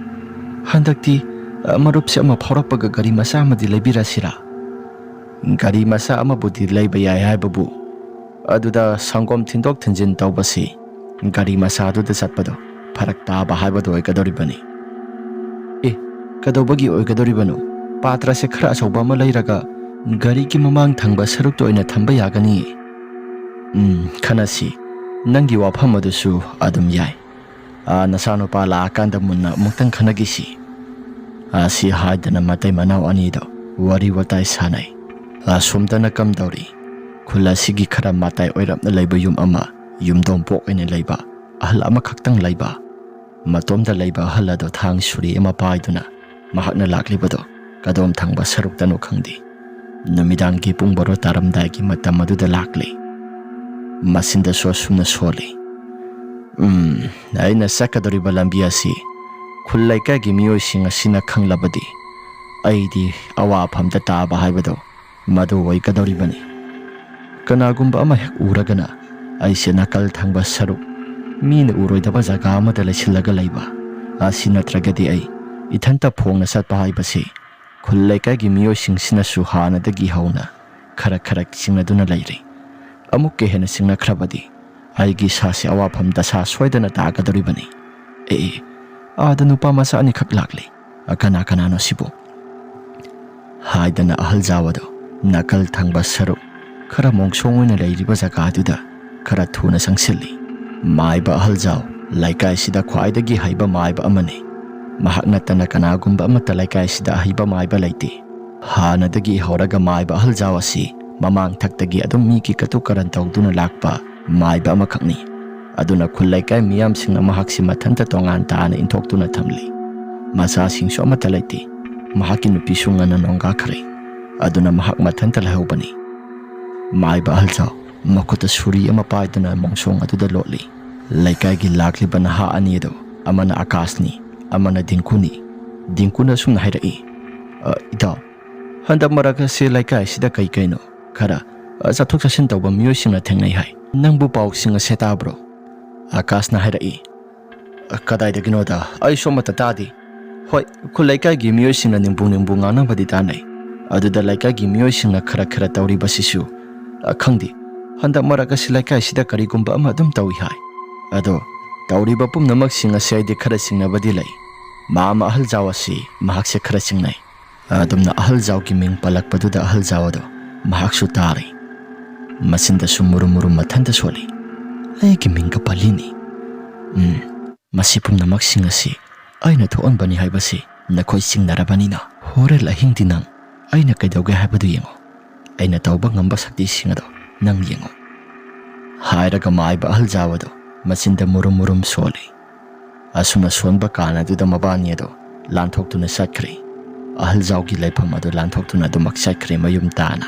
ꯍꯟꯗꯛꯇꯤ, ꯑ, ꯃꯔꯨꯞꯁꯦ ꯑꯃ ꯐꯥꯎꯔꯛꯄꯒ ꯒꯥꯔꯤ ꯃꯆꯥ ꯑꯃꯗꯤ ꯂꯩꯕꯤꯔꯁꯤꯔꯥ?" "ꯒꯥꯔꯤ ꯃꯆꯥ ꯑꯃꯕꯨꯗꯤ ꯂꯩꯕ ꯌꯥꯏ ꯍꯥꯏꯕꯕꯨ, ꯑꯗꯨꯗ ꯁꯪꯒꯣꯝ ꯊꯤꯟꯗꯣꯛ ꯊꯤꯟꯖꯤꯟ ꯇꯧꯕꯁꯤ ꯒꯥꯔꯤ ꯃꯆꯥꯗꯨꯗ ꯆꯠꯄꯗꯣ ꯐꯔꯛ ꯇꯥꯕ ꯍꯥꯏꯕꯗꯨ ꯑꯣꯏꯒꯗꯧꯔꯤꯕꯅꯤ꯫" "ꯑꯦ, ꯀꯩꯗꯧꯕꯒꯤ ꯑꯣꯏꯒꯗꯧꯔꯤꯕꯅꯣ? ꯄꯥꯇ꯭ꯔꯁꯦ ꯈꯔ ꯑꯆꯧꯕ ꯑꯃ ꯂꯩꯔꯒ ꯒꯥꯔꯤꯒꯤ ꯃꯃꯥꯡ ꯊꯪꯕ ꯁꯔꯨꯛꯇ ꯑꯣꯏꯅ ꯊꯝꯕ ꯌꯥꯒꯅꯤꯌꯦ꯫ ꯎꯝ, ꯈꯟꯅꯁꯤ꯫ ꯅꯪꯒꯤ ꯋꯥꯐꯝ ꯑꯗꯨꯁꯨ ꯑꯗꯨꯝ ꯌꯥꯏ꯫ ꯑꯥ, ꯅꯆꯥꯅꯨꯄꯥ ꯂꯥꯛꯑꯀꯥꯟꯗ ꯃꯨꯟꯅ ꯑꯃꯨꯛꯇꯪ ꯈꯟꯅꯈꯤꯁꯤ꯫ ꯑꯥ, ꯁꯤ ꯍꯥꯏꯗꯅ ꯃꯇꯩ ꯃꯅꯥꯎ ꯑꯅꯤꯗꯣ ꯋꯥꯔꯤ ꯋꯥꯇꯥꯏ ꯁꯥꯟꯅꯩ꯫ ꯑꯁꯣꯝꯗꯅ ꯀꯝꯗꯧꯔꯤ? ꯈꯨꯜ ꯑꯁꯤꯒꯤ ꯈꯔ ꯃꯇꯥꯏ ꯑꯣꯏꯔꯞꯅ ꯂꯩꯕ ꯌꯨꯝ ꯑꯃ, ꯌꯨꯝꯗꯣꯡꯄꯣꯛ ꯑꯣꯏꯅ ꯂꯩꯕ, ꯑꯍꯜ ꯑꯃꯈꯛꯇꯪ ꯂꯩꯕ꯫ ꯃꯇꯣꯝꯗ ꯂꯩꯕ ꯑꯍꯜ ꯑꯗꯣ ꯊꯥꯡ ꯁꯨꯔꯤ ꯑꯃ ꯄꯥꯏꯗꯨꯅ ꯃꯍꯥꯛꯅ ꯂꯥꯛꯂꯤꯕꯗꯣ ꯀꯗꯣꯝ ꯊꯪꯕ ꯁꯔꯨꯛꯇꯅꯣ ꯈꯪꯗꯦ꯫ ꯅꯨꯃꯤꯗꯥꯡꯒꯤ ꯄꯨꯡ ꯕꯥꯔꯣ ꯇꯥꯔꯝꯗꯥꯏꯒꯤ ꯃꯇꯝ ꯑꯗꯨꯗ ꯂꯥꯛꯂꯤ꯫ ꯃꯆꯤꯟꯗꯁꯨ ꯑꯁꯨꯝꯅ ꯁꯣꯜꯂꯤ꯫ ꯎꯝ, ꯑꯩꯅ ꯆꯠꯀꯗꯧꯔꯤꯕ ꯂꯝꯕꯤ ꯑꯁꯤ ꯈꯨꯜ ꯂꯩꯀꯥꯏꯒꯤ ꯃꯤꯑꯣꯏꯁꯤꯡ ꯑꯁꯤꯅ ꯈꯪꯂꯕꯗꯤ ꯑꯩꯗꯤ ꯑꯋꯥꯐꯝꯗ ꯇꯥꯕ ꯍꯥꯏꯕꯗꯣ ꯃꯗꯨ ꯑꯣꯏꯒꯗꯧꯔꯤꯕꯅꯤ꯫ ꯀꯅꯥꯒꯨꯝꯕ ꯑꯃ ꯍꯦꯛ ꯎꯔꯒꯅ ꯑꯩꯁꯦ ꯅꯥꯀꯜ ꯊꯪꯕ ꯁꯔꯨꯛ, ꯃꯤꯅ ꯎꯔꯣꯏꯗꯕ ꯖꯒꯥ ꯑꯃꯗ ꯂꯩꯁꯤꯜꯂꯒ ꯂꯩꯕ ꯑꯁꯤ ꯅꯠꯇ꯭ꯔꯒꯗꯤ ꯑꯩ ꯏꯊꯟꯇ ꯐꯣꯡꯅ ꯆꯠꯄ ꯍꯥꯏꯕꯁꯤ ꯈꯨꯜ ꯂꯩꯀꯥꯏꯒꯤ ꯃꯤꯑꯣꯏꯁꯤꯡꯁꯤꯅꯁꯨ ꯍꯥꯟꯅꯗꯒꯤ ꯍꯧꯅ ꯈꯔ ꯈꯔ ꯆꯤꯡꯅꯗꯨꯅ ꯂꯩꯔꯤ꯫ ꯑꯃꯨꯛꯀ ꯍꯦꯟꯅ ꯆꯤꯡꯅꯈ꯭ꯔꯕꯗꯤ ꯑꯩꯒꯤ ꯏꯁꯥꯁꯦ ꯑꯋꯥꯐꯝ ꯗꯁꯥ ꯁꯣꯏꯗꯅ ꯇꯥꯒꯗꯧꯔꯤꯕꯅꯤ꯫ ꯑꯦ, ꯑꯦ, ꯑꯥꯗ ꯅꯨꯄꯥ ꯃꯆꯥ ꯑꯅꯤꯈꯛ ꯂꯥꯛꯂꯤ꯫ ꯑ, ꯀꯅꯥ ꯀꯅꯥꯅꯣ ꯁꯤꯕꯨ? ꯍꯥꯏꯗꯅ ꯑꯍꯜ ꯖꯥꯎ ꯑꯗꯣ ꯅꯥꯀꯜ ꯊꯪꯕ ꯁꯔꯨꯛ ꯈꯔ ꯃꯣꯡꯁꯣꯡ ꯑꯣꯏꯅ ꯂꯩꯔꯤꯕ ꯖꯒꯥꯗꯨꯗ ꯈꯔ ꯊꯨꯅ ꯆꯪꯁꯤꯜꯂꯤ꯫ ꯃꯥꯏꯕ ꯑꯍꯜ ꯖꯥꯎ ꯂꯩꯀꯥꯏꯁꯤꯗ ꯈ꯭ꯋꯥꯏꯗꯒꯤ ꯍꯩꯕ ꯃꯥꯏꯕ ꯑꯃꯅꯤ꯫ ꯃꯍꯥꯛ ꯅꯠꯇꯅ ꯀꯅꯥꯒꯨꯝꯕ ꯑꯃꯠꯇ ꯂꯩꯀꯥꯏꯁꯤꯗ ꯑꯍꯩꯕ ꯃꯥꯏꯕ ꯂꯩꯇꯦ꯫ ꯍꯥꯟꯅꯗꯒꯤ ꯍꯧꯔꯒ ꯃꯥꯏꯕ ꯑꯍꯜ ꯖꯥꯎ ꯑꯁꯤ ꯃꯃꯥꯡ ꯊꯛꯇꯒꯤ ꯑꯗꯨꯝ ꯃꯤꯒꯤ ꯀꯇꯨ ꯀꯔꯟ ꯇꯧꯗꯨꯅ ꯂꯥꯛꯄ ꯃꯥꯏꯕ ꯑꯃꯈꯛꯅꯤ꯫ ꯑꯗꯨꯅ ꯈꯨꯜ ꯂꯩꯀꯥꯏ ꯃꯤꯌꯥꯝꯁꯤꯡꯅ ꯃꯍꯥꯛꯁꯤ ꯃꯊꯟꯇ ꯇꯣꯉꯥꯟ ꯇꯥꯅ ꯏꯟꯊꯣꯛꯇꯨꯅ ꯊꯝꯂꯤ꯫ ꯃꯆꯥꯁꯤꯡꯁꯨ ꯑꯃꯠꯇ ꯂꯩꯇꯦ꯫ ꯃꯍꯥꯛꯀꯤ ꯅꯨꯄꯤꯁꯨ ꯉꯟꯅ ꯅꯣꯡꯒꯥꯈ꯭ꯔꯦ꯫ ꯑꯗꯨꯅ ꯃꯍꯥꯛ ꯃꯊꯟꯇ ꯂꯩꯍꯧꯕꯅꯤ꯫ ꯃꯥꯏꯕ ꯑꯍꯜ ꯖꯥꯎ ꯃꯈꯨꯠꯇ ꯁꯨꯔꯤ ꯑꯃ ꯄꯥꯏꯗꯨꯅ ꯃꯣꯡꯁꯣꯡ ꯑꯗꯨꯗ ꯂꯣꯠꯂꯤ꯫ ꯂꯩꯀꯥꯏꯒꯤ ꯂꯥꯛꯂꯤꯕ ꯅꯍꯥ ꯑꯅꯤ ꯑꯗꯨ ꯑꯃꯅ ꯑꯀꯥꯁꯅꯤ, ꯑꯃꯅ ꯗꯤꯡꯀꯨꯅꯤ꯫ ꯗꯤꯡꯀꯨꯅ ꯑꯁꯨꯝꯅ ꯍꯥꯏꯔꯛꯏ, "ꯑ, ꯏꯇꯥꯎ, ꯍꯟꯗꯛ ꯃꯔꯛ ꯑꯁꯤ ꯂꯩꯀꯥꯏ ꯑꯁꯤꯗ ꯀꯩ ꯀꯩꯅꯣ ꯈꯔ, ꯑ, ꯆꯠꯊꯣꯛ ꯆꯠꯁꯤꯟ ꯇꯧꯕ ꯃꯤꯑꯣꯏꯁꯤꯡꯅ ꯊꯦꯡꯅꯩ ꯍꯥꯏ꯫ ꯅꯪꯕꯨ ꯄꯥꯎꯁꯤꯡ ꯑꯁꯦ ꯇꯥꯕ꯭ꯔꯣ?" ꯑꯀꯥꯁꯅ ꯍꯥꯏꯔꯛꯏ, "ꯀꯗꯥꯏꯗꯒꯤꯅꯣꯗ? ꯑꯩꯁꯨ ꯑꯃꯠꯇ ꯇꯥꯗꯦ꯫ ꯍꯣꯏ, ꯈꯨꯜ ꯂꯩꯀꯥꯏꯒꯤ ꯃꯤꯑꯣꯏꯁꯤꯡꯅ ꯅꯤꯡꯕꯨ ꯅꯤꯡꯕꯨ ꯉꯥꯡꯅꯕꯗꯤ ꯇꯥꯅꯩ꯫ ꯑꯗꯨꯗ ꯂꯩꯀꯥꯏꯒꯤ ꯃꯤꯑꯣꯏꯁꯤꯡꯅ ꯈꯔ ꯈꯔ ꯇꯧꯔꯤꯕꯁꯤꯁꯨ, ꯑ, ꯈꯪꯗꯦ꯫ ꯍꯟꯗꯛ ꯃꯔꯛ ꯑꯁꯤ ꯂꯩꯀꯥꯏꯁꯤꯗ ꯀꯔꯤꯒꯨꯝꯕ ꯑꯃ ꯑꯗꯨꯝ ꯇꯧꯏ ꯍꯥꯏ꯫ ꯑꯗꯣ ꯇꯧꯔꯤꯕ ꯄꯨꯝꯅꯃꯛꯁꯤꯡ ꯑꯁꯤ ꯑꯩꯗꯤ ꯈꯔ ꯆꯤꯡꯅꯕꯗꯤ ꯂꯩ꯫ ꯃꯥꯃ ꯑꯍꯜ ꯖꯥꯎ ꯑꯁꯤ ꯃꯍꯥꯛꯁꯦ ꯈꯔ ꯆꯤꯡꯅꯩ꯫ ꯑꯗꯨꯝꯅ ꯑꯍꯜ ꯖꯥꯎꯒꯤ ꯃꯤꯡ ꯄꯜꯂꯛꯄꯗꯨꯗ ꯑꯍꯜ ꯖꯥꯎ ꯑꯗꯣ ꯃꯍꯥꯛꯁꯨ ꯇꯥꯔꯤ꯫ ꯃꯆꯤꯟꯗꯁꯨ ꯃꯨꯔꯨꯝ ꯃꯨꯔꯨꯝ ꯃꯊꯟꯇ ꯁꯣꯜꯂꯤ꯫ "ꯑꯩꯒꯤ ꯃꯤꯡꯒ ꯄꯜꯂꯤꯅꯤ꯫ ꯎꯝ, ꯃꯁꯤ ꯄꯨꯝꯅꯃꯛꯁꯤꯡ ꯑꯁꯤ ꯑꯩꯅ ꯊꯣꯛꯍꯟꯕꯅꯤ ꯍꯥꯏꯕꯁꯤ ꯅꯈꯣꯏ ꯆꯤꯡꯅꯔꯕꯅꯤꯅ, ꯍꯣꯔꯦꯟ ꯑꯍꯤꯡꯗꯤ ꯅꯪ ꯑꯩꯅ ꯀꯩꯗꯧꯒꯦ ꯍꯥꯏꯕꯗꯨ ꯌꯦꯡꯉꯨ꯫ ꯑꯩꯅ ꯇꯧꯕ ꯉꯝꯕ ꯁꯛꯇꯤꯁꯤꯡ ꯑꯗꯣ ꯅꯪ ꯌꯦꯡꯉꯨ," ꯍꯥꯏꯔꯒ ꯃꯥꯏꯕ ꯑꯍꯜ ꯖꯥꯎ ꯑꯗꯣ ꯃꯆꯤꯟꯗ ꯃꯨꯔꯨꯝ ꯃꯨꯔꯨꯝ ꯁꯣꯜꯂꯤ꯫ ꯑꯁꯨꯝꯅ ꯁꯣꯟꯕ ꯀꯥꯟ ꯑꯗꯨꯗ ꯃꯕꯥꯅꯤ ꯑꯗꯣ ꯂꯥꯟꯊꯣꯛꯇꯨꯅ ꯆꯠꯈ꯭ꯔꯦ꯫ ꯑꯍꯜ ꯖꯥꯎꯒꯤ ꯂꯩꯐꯝ ꯑꯗꯨ ꯂꯥꯟꯊꯣꯛꯇꯨꯅ ꯑꯗꯨꯃꯛ ꯆꯠꯈ꯭ꯔꯦ ꯃꯌꯨꯝ ꯇꯥꯅ꯫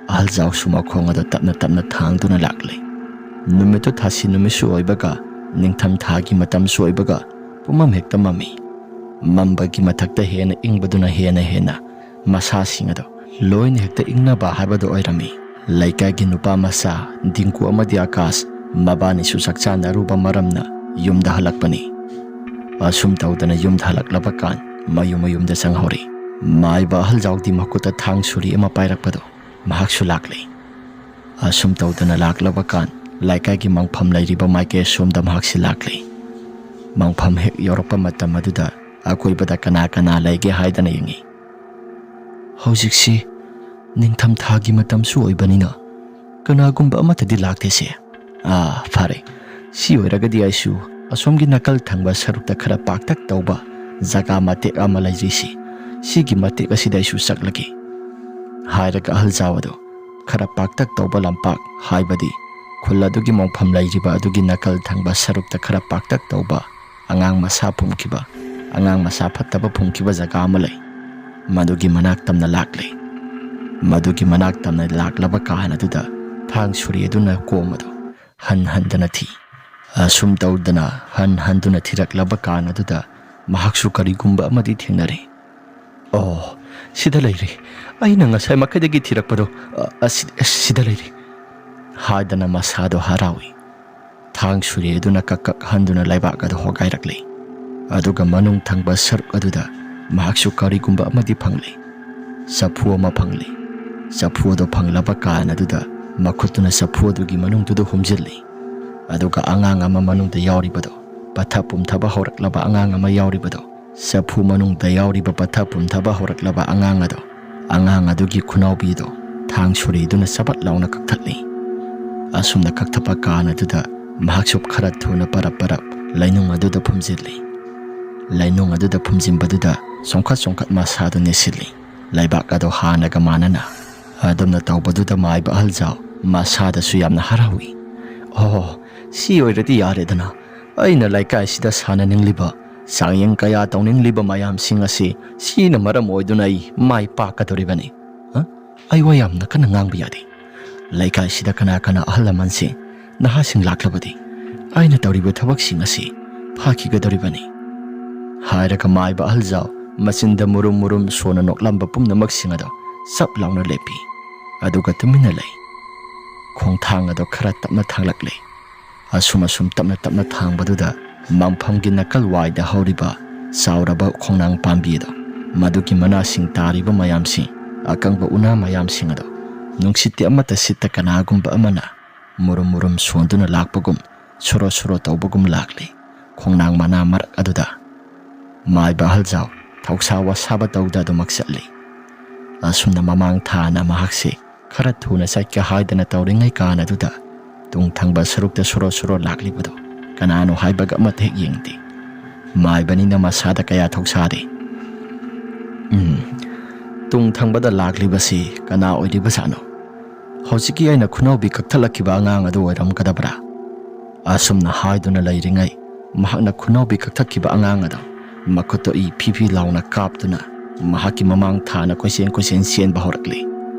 ꯑꯍꯜ ꯖꯥꯎꯁꯨ ꯃꯈꯣꯡ ꯑꯗꯨ ꯇꯞꯅ ꯇꯞꯅ ꯊꯥꯡꯗꯨꯅ ꯂꯥꯛꯂꯦ꯫ ꯅꯨꯃꯤꯠꯇꯨ ꯊꯥꯁꯤ ꯅꯨꯃꯤꯠꯁꯨ ꯑꯣꯏꯕꯒ, ꯅꯤꯡꯊꯝ ꯊꯥꯒꯤ ꯃꯇꯝꯁꯨ ꯑꯣꯏꯕꯒ, ꯄꯨꯝꯃꯝ ꯍꯦꯛꯇ ꯃꯝꯃꯤ꯫ ꯃꯝꯕꯒꯤ ꯃꯊꯛꯇ ꯍꯦꯟꯅ ꯏꯪꯕꯗꯨꯅ ꯍꯦꯟꯅ ꯍꯦꯟꯅ ꯃꯁꯥꯁꯤꯡ ꯑꯗꯨ ꯂꯣꯏꯅ ꯍꯦꯛꯇ ꯏꯪꯅꯕ ꯍꯥꯏꯕꯗꯨ ꯑꯣꯏꯔꯝꯃꯤ꯫ ꯂꯩꯀꯥꯏꯒꯤ ꯅꯨꯄꯥ ꯃꯆꯥ ꯗꯤꯡꯀꯨ ꯑꯃꯗꯤ ꯑꯀꯥꯁ ꯃꯕꯥꯅꯤꯁꯨ ꯆꯥꯛ ꯆꯥꯅꯔꯨꯕ ꯃꯔꯝꯅ ꯌꯨꯝꯗ ꯍꯜꯂꯛꯄꯅꯤ꯫ ꯑꯁꯨꯝ ꯇꯧꯗꯅ ꯌꯨꯝꯗ ꯍꯜꯂꯛꯂꯕ ꯀꯥꯟ ꯃꯌꯨꯝ ꯃꯌꯨꯝꯗ ꯆꯪꯍꯧꯔꯤ꯫ ꯃꯥꯏꯕ ꯑꯍꯜ ꯖꯥꯎꯗꯤ ꯃꯈꯨꯠꯇ ꯊꯥꯡ ꯁꯨꯔꯤ ꯑꯃ ꯄꯥꯏꯔꯛꯄꯗꯣ ꯃꯍꯥꯛꯁꯨ ꯂꯥꯛꯂꯤ꯫ ꯑꯁꯨꯝ ꯇꯧꯗꯅ ꯂꯥꯛꯂꯕ ꯀꯥꯟ ꯂꯩꯀꯥꯏꯒꯤ ꯃꯪꯐꯝ ꯂꯩꯔꯤꯕ ꯃꯥꯏꯀꯩ ꯑꯁꯣꯝꯗ ꯃꯍꯥꯛꯁꯤ ꯂꯥꯛꯂꯤ꯫ ꯃꯪꯐꯝ ꯍꯦꯛ ꯌꯧꯔꯛꯄ ꯃꯇꯝ ꯑꯗꯨꯗ ꯑꯀꯣꯏꯕꯗ ꯀꯅꯥ ꯀꯅꯥ ꯂꯩꯒꯦ ꯍꯥꯏꯗꯅ ꯌꯦꯡꯉꯤ꯫ "ꯍꯧꯖꯤꯛꯁꯤ ꯅꯤꯡꯊꯝꯊꯥꯒꯤ ꯃꯇꯝꯁꯨ ꯑꯣꯏꯕꯅꯤꯅ ꯀꯅꯥꯒꯨꯝꯕ ꯑꯃꯠꯇꯗꯤ ꯂꯥꯛꯇꯦꯁꯦ꯫ ꯑꯥ, ꯐꯔꯦ꯫ ꯁꯤ ꯑꯣꯏꯔꯒꯗꯤ ꯑꯩꯁꯨ ꯑꯁꯣꯝꯒꯤ ꯅꯥꯀꯜ ꯊꯪꯕ ꯁꯔꯨꯛꯇ ꯈꯔ ꯄꯥꯛꯇꯛ ꯇꯧꯕ ꯖꯒꯥ ꯃꯇꯦꯛ ꯑꯃ ꯂꯩꯖꯩꯁꯤ꯫ ꯁꯤꯒꯤ ꯃꯇꯦꯛ ꯑꯁꯤꯗ ꯑꯩꯁꯨ ꯆꯠꯂꯒꯦ," ꯍꯥꯏꯔꯒ ꯑꯍꯜ ꯖꯥꯎ ꯑꯗꯨ ꯈꯔ ꯄꯥꯛꯇꯛ ꯇꯧꯕ ꯂꯝꯄꯥꯛ, ꯍꯥꯏꯕꯗꯤ ꯈꯨꯜ ꯑꯗꯨꯒꯤ ꯃꯣꯡꯐꯝ ꯂꯩꯔꯤꯕ ꯑꯗꯨꯒꯤ ꯅꯥꯀꯜ ꯊꯪꯕ ꯁꯔꯨꯛꯇ ꯈꯔ ꯄꯥꯛꯇꯛ ꯇꯧꯕ ꯑꯉꯥꯡ ꯃꯁꯥ ꯐꯨꯝꯈꯤꯕ, ꯑꯉꯥꯡ ꯃꯁꯥ ꯐꯠꯇꯕ ꯐꯨꯝꯈꯤꯕ ꯖꯒꯥ ꯑꯃ ꯂꯩ꯫ ꯃꯗꯨꯒꯤ ꯃꯅꯥꯛ ꯇꯝꯅ ꯂꯥꯛꯂꯦ꯫ ꯃꯗꯨꯒꯤ ꯃꯅꯥꯛ ꯇꯝꯅ ꯂꯥꯛꯂꯕ ꯀꯥꯟ ꯑꯗꯨꯗ ꯊꯥꯡ ꯁꯨꯔꯤ ꯑꯗꯨꯅ ꯀꯣꯝ ꯑꯗꯨ ꯍꯟ ꯍꯟꯗꯨꯅ ꯊꯤ꯫ ꯑꯁꯨꯝ ꯇꯧꯗꯅ ꯍꯟ ꯍꯟꯗꯨꯅ ꯊꯤꯔꯛꯂꯕ ꯀꯥꯟ ꯑꯗꯨꯗ ꯃꯍꯥꯛꯁꯨ ꯀꯔꯤꯒꯨꯝꯕ ꯑꯃꯗꯤ ꯊꯦꯡꯅꯔꯦ꯫ "ꯑꯣ, ꯁꯤꯗ ꯂꯩꯔꯦ꯫ ꯑꯩꯅ ꯉꯁꯥꯏ ꯃꯈꯩꯗꯒꯤ ꯊꯤꯔꯛꯄꯗꯣ, ꯑ, ꯑꯁꯤ-, ꯑꯁꯤꯗ ꯂꯩꯔꯦ," ꯍꯥꯏꯗꯅ ꯃꯁꯥꯗꯣ ꯍꯔꯥꯎꯏ꯫ ꯊꯥꯡ ꯁꯨꯔꯤ ꯑꯗꯨꯅ ꯀꯛ ꯀꯛ ꯍꯟꯗꯨꯅ ꯂꯩꯕꯥꯛ ꯑꯗꯨ ꯍꯣꯒꯥꯏꯔꯛꯂꯤ꯫ ꯑꯗꯨꯒ ꯃꯅꯨꯡ ꯊꯪꯕ ꯁꯔꯨꯛ ꯑꯗꯨꯗ ꯃꯍꯥꯛꯁꯨ ꯀꯔꯤꯒꯨꯝꯕ ꯑꯃꯗꯤ ꯐꯪꯂꯦ꯫ ꯆꯐꯨ ꯑꯃ ꯐꯪꯂꯦ꯫ ꯆꯐꯨ ꯑꯗꯨ ꯐꯪꯂꯕ ꯀꯥꯟ ꯑꯗꯨꯗ ꯃꯈꯨꯠꯇꯨꯅ ꯆꯐꯨ ꯑꯗꯨꯒꯤ ꯃꯅꯨꯡꯗꯨꯗ ꯍꯨꯝꯖꯤꯜꯂꯤ꯫ ꯑꯗꯨꯒ ꯑꯉꯥꯡ ꯑꯃ ꯃꯅꯨꯡꯗ ꯌꯥꯎꯔꯤꯕꯗꯣ ꯄꯠꯊ ꯄꯨꯝꯊꯕ ꯍꯧꯔꯛꯂꯕ ꯑꯉꯥꯡ ꯑꯃ ꯌꯥꯎꯔꯤꯕꯗꯣ, ꯆꯐꯨ ꯃꯅꯨꯡꯗ ꯌꯥꯎꯔꯤꯕ ꯄꯠꯊ ꯄꯨꯝꯊꯕ ꯍꯧꯔꯛꯂꯕ ꯑꯉꯥꯡ ꯑꯗꯣ, ꯑꯉꯥꯡ ꯑꯗꯨꯒꯤ ꯈꯨꯅꯥꯎꯕꯤꯗꯣ ꯊꯥꯡ ꯁꯨꯔꯤꯗꯨꯅ ꯆꯕꯠ ꯂꯥꯎꯅ ꯀꯛꯊꯠꯂꯤ꯫ ꯑꯁꯨꯝꯅ ꯀꯛꯊꯠꯄ ꯀꯥꯟ ꯑꯗꯨꯗ ꯃꯍꯥꯛꯁꯨ ꯈꯔ ꯊꯨꯅ ꯄꯔꯞ ꯄꯔꯞ ꯂꯩꯅꯨꯡ ꯑꯗꯨꯗ ꯐꯨꯝꯖꯤꯜꯂꯤ꯫ ꯂꯩꯅꯨꯡ ꯑꯗꯨꯗ ꯐꯨꯝꯖꯤꯟꯕꯗꯨꯗ ꯆꯣꯡꯈꯠ ꯆꯣꯡꯈꯠ ꯃꯁꯥꯗꯨ ꯅꯦꯠꯁꯤꯜꯂꯤ꯫ ꯂꯩꯕꯥꯛ ꯑꯗꯨ ꯍꯥꯟꯅꯒ ꯃꯥꯟꯅꯅ꯫ ꯑꯗꯨꯝꯅ ꯇꯧꯕꯗꯨꯗ ꯃꯥꯏꯕ ꯑꯍꯜꯖꯥꯎ ꯃꯁꯥꯗꯁꯨ ꯌꯥꯝꯅ ꯍꯔꯥꯎꯏ꯫ "ꯑꯣ, ꯁꯤ ꯑꯣꯏꯔꯗꯤ ꯌꯥꯔꯦꯗꯅ꯫ ꯑꯩꯅ ꯂꯩꯀꯥꯏꯁꯤꯗ ꯁꯥꯟꯅꯅꯤꯡꯂꯤꯕ, ꯆꯥꯡꯌꯦꯡ ꯀꯌꯥ ꯇꯧꯅꯤꯡꯂꯤꯕ ꯃꯌꯥꯝꯁꯤꯡ ꯑꯁꯤ ꯁꯤꯅ ꯃꯔꯝ ꯑꯣꯏꯗꯨꯅ ꯑꯩ ꯃꯥꯏ ꯄꯥꯛꯀꯗꯧꯔꯤꯕꯅꯤ꯫ ꯍ? ꯑꯩ ꯋꯥ ꯌꯥꯝꯅ ꯀꯟꯅ ꯉꯥꯡꯕ ꯌꯥꯗꯦ꯫ ꯂꯩꯀꯥꯏꯁꯤꯗ ꯀꯅꯥ ꯀꯅꯥ ꯑꯍꯜ ꯂꯃꯟꯁꯤꯡ, ꯅꯍꯥꯁꯤꯡ ꯂꯥꯛꯂꯕꯗꯤ ꯑꯩꯅ ꯇꯧꯔꯤꯕ ꯊꯕꯛꯁꯤꯡ ꯑꯁꯤ ꯐꯥꯈꯤꯒꯗꯧꯔꯤꯕꯅꯤ," ꯍꯥꯏꯔꯒ ꯃꯥꯏꯕ ꯑꯍꯜꯖꯥꯎ ꯃꯆꯤꯟꯗ ꯃꯨꯔꯨꯝ ꯃꯨꯔꯨꯝ ꯁꯣꯟꯅ ꯅꯣꯛꯂꯝꯕ ꯄꯨꯝꯅꯃꯛꯁꯤꯡ ꯑꯗꯣ ꯆꯞ ꯂꯥꯎꯅ ꯂꯦꯞꯄꯤ꯫ ꯑꯗꯨꯒ ꯇꯨꯃꯤꯟꯅ ꯂꯩ꯫ ꯈꯣꯡꯊꯥꯡ ꯑꯗꯣ ꯈꯔ ꯇꯞꯅ ꯊꯥꯡꯂꯛꯂꯤ꯫ ꯑꯁꯨꯝ ꯑꯁꯨꯝ ꯇꯞꯅ ꯇꯞꯅ ꯊꯥꯡꯕꯗꯨꯗ ꯃꯪꯐꯝꯒꯤ ꯅꯥꯀꯜ ꯋꯥꯏꯗ ꯍꯧꯔꯤꯕ ꯆꯥꯎꯔꯕ ꯈꯣꯡꯅꯥꯡ ꯄꯥꯝꯕꯤ ꯑꯗꯣ, ꯃꯗꯨꯒꯤ ꯃꯅꯥꯁꯤꯡ ꯇꯥꯔꯤꯕ ꯃꯌꯥꯝꯁꯤꯡ, ꯑꯀꯪꯕ ꯎꯅꯥ ꯃꯌꯥꯝꯁꯤꯡ ꯑꯗꯣ ꯅꯨꯡꯁꯤꯠꯇꯤ ꯑꯃꯠꯇ ꯁꯤꯠꯇ ꯀꯅꯥꯒꯨꯝꯕ ꯑꯃꯅ ꯃꯨꯔꯨꯝ ꯃꯨꯔꯨꯝ ꯁꯣꯟꯗꯨꯅ ꯂꯥꯛꯄꯒꯨꯝ, ꯁꯣꯔꯣ ꯁꯣꯔꯣ ꯇꯧꯕꯒꯨꯝ ꯂꯥꯛꯂꯤ꯫ ꯈꯣꯡꯅꯥꯡ ꯃꯅꯥ ꯃꯔꯛ ꯑꯗꯨꯗ ꯃꯥꯏꯕ ꯑꯍꯜꯖꯥꯎ ꯊꯧꯁꯥ ꯋꯥꯁꯥꯕ ꯇꯧꯗ ꯑꯗꯨꯃꯛ ꯆꯠꯂꯤ꯫ ꯑꯁꯨꯝꯅ ꯃꯃꯥꯡ ꯊꯥꯅ ꯃꯍꯥꯛꯁꯦ ꯈꯔ ꯊꯨꯅ ꯆꯠꯀꯦ ꯍꯥꯏꯗꯅ ꯇꯧꯔꯤꯉꯩ ꯀꯥꯟ ꯑꯗꯨꯗ ꯇꯨꯡ ꯊꯪꯕ ꯁꯔꯨꯛꯇ ꯁꯣꯔꯣ ꯁꯣꯔꯣ ꯂꯥꯛꯂꯤꯕꯗꯨ ꯀꯅꯥꯅꯣ ꯍꯥꯏꯕꯒ ꯑꯃꯠꯇ ꯍꯦꯛ ꯌꯦꯡꯗꯦ꯫ ꯃꯥꯏꯕꯅꯤꯅ ꯃꯁꯥꯗ ꯀꯌꯥ ꯊꯧꯁꯥꯗꯦ꯫ "ꯎꯝ, ꯇꯨꯡ ꯊꯪꯕꯗ ꯂꯥꯛꯂꯤꯕꯁꯤ ꯀꯅꯥ ꯑꯣꯏꯔꯤꯕꯖꯥꯠꯅꯣ? ꯍꯧꯖꯤꯛꯀꯤ ꯑꯩꯅ ꯈꯨꯅꯥꯎꯕꯤ ꯀꯛꯊꯠꯂꯛꯈꯤꯕ ꯑꯉꯥꯡ ꯑꯗꯨ ꯑꯣꯏꯔꯝꯒꯗꯕ꯭ꯔꯥ?" ꯑꯁꯨꯝꯅ ꯍꯥꯏꯗꯨꯅ ꯂꯩꯔꯤꯉꯩ, ꯃꯍꯥꯛꯅ ꯈꯨꯅꯥꯎꯕꯤ ꯀꯛꯊꯠꯈꯤꯕ ꯑꯉꯥꯡ ꯑꯗꯣ ꯃꯈꯨꯠꯇꯣ ꯏ ꯐꯤ ꯐꯤ ꯂꯥꯎꯅ ꯀꯥꯞꯇꯨꯅ ꯃꯍꯥꯛꯀꯤ ꯃꯃꯥꯡ ꯊꯥꯅ ꯀꯣꯏꯆꯦꯟ ꯀꯣꯏꯆꯦꯟ ꯆꯦꯟꯕ ꯍꯧꯔꯛꯂꯤ꯫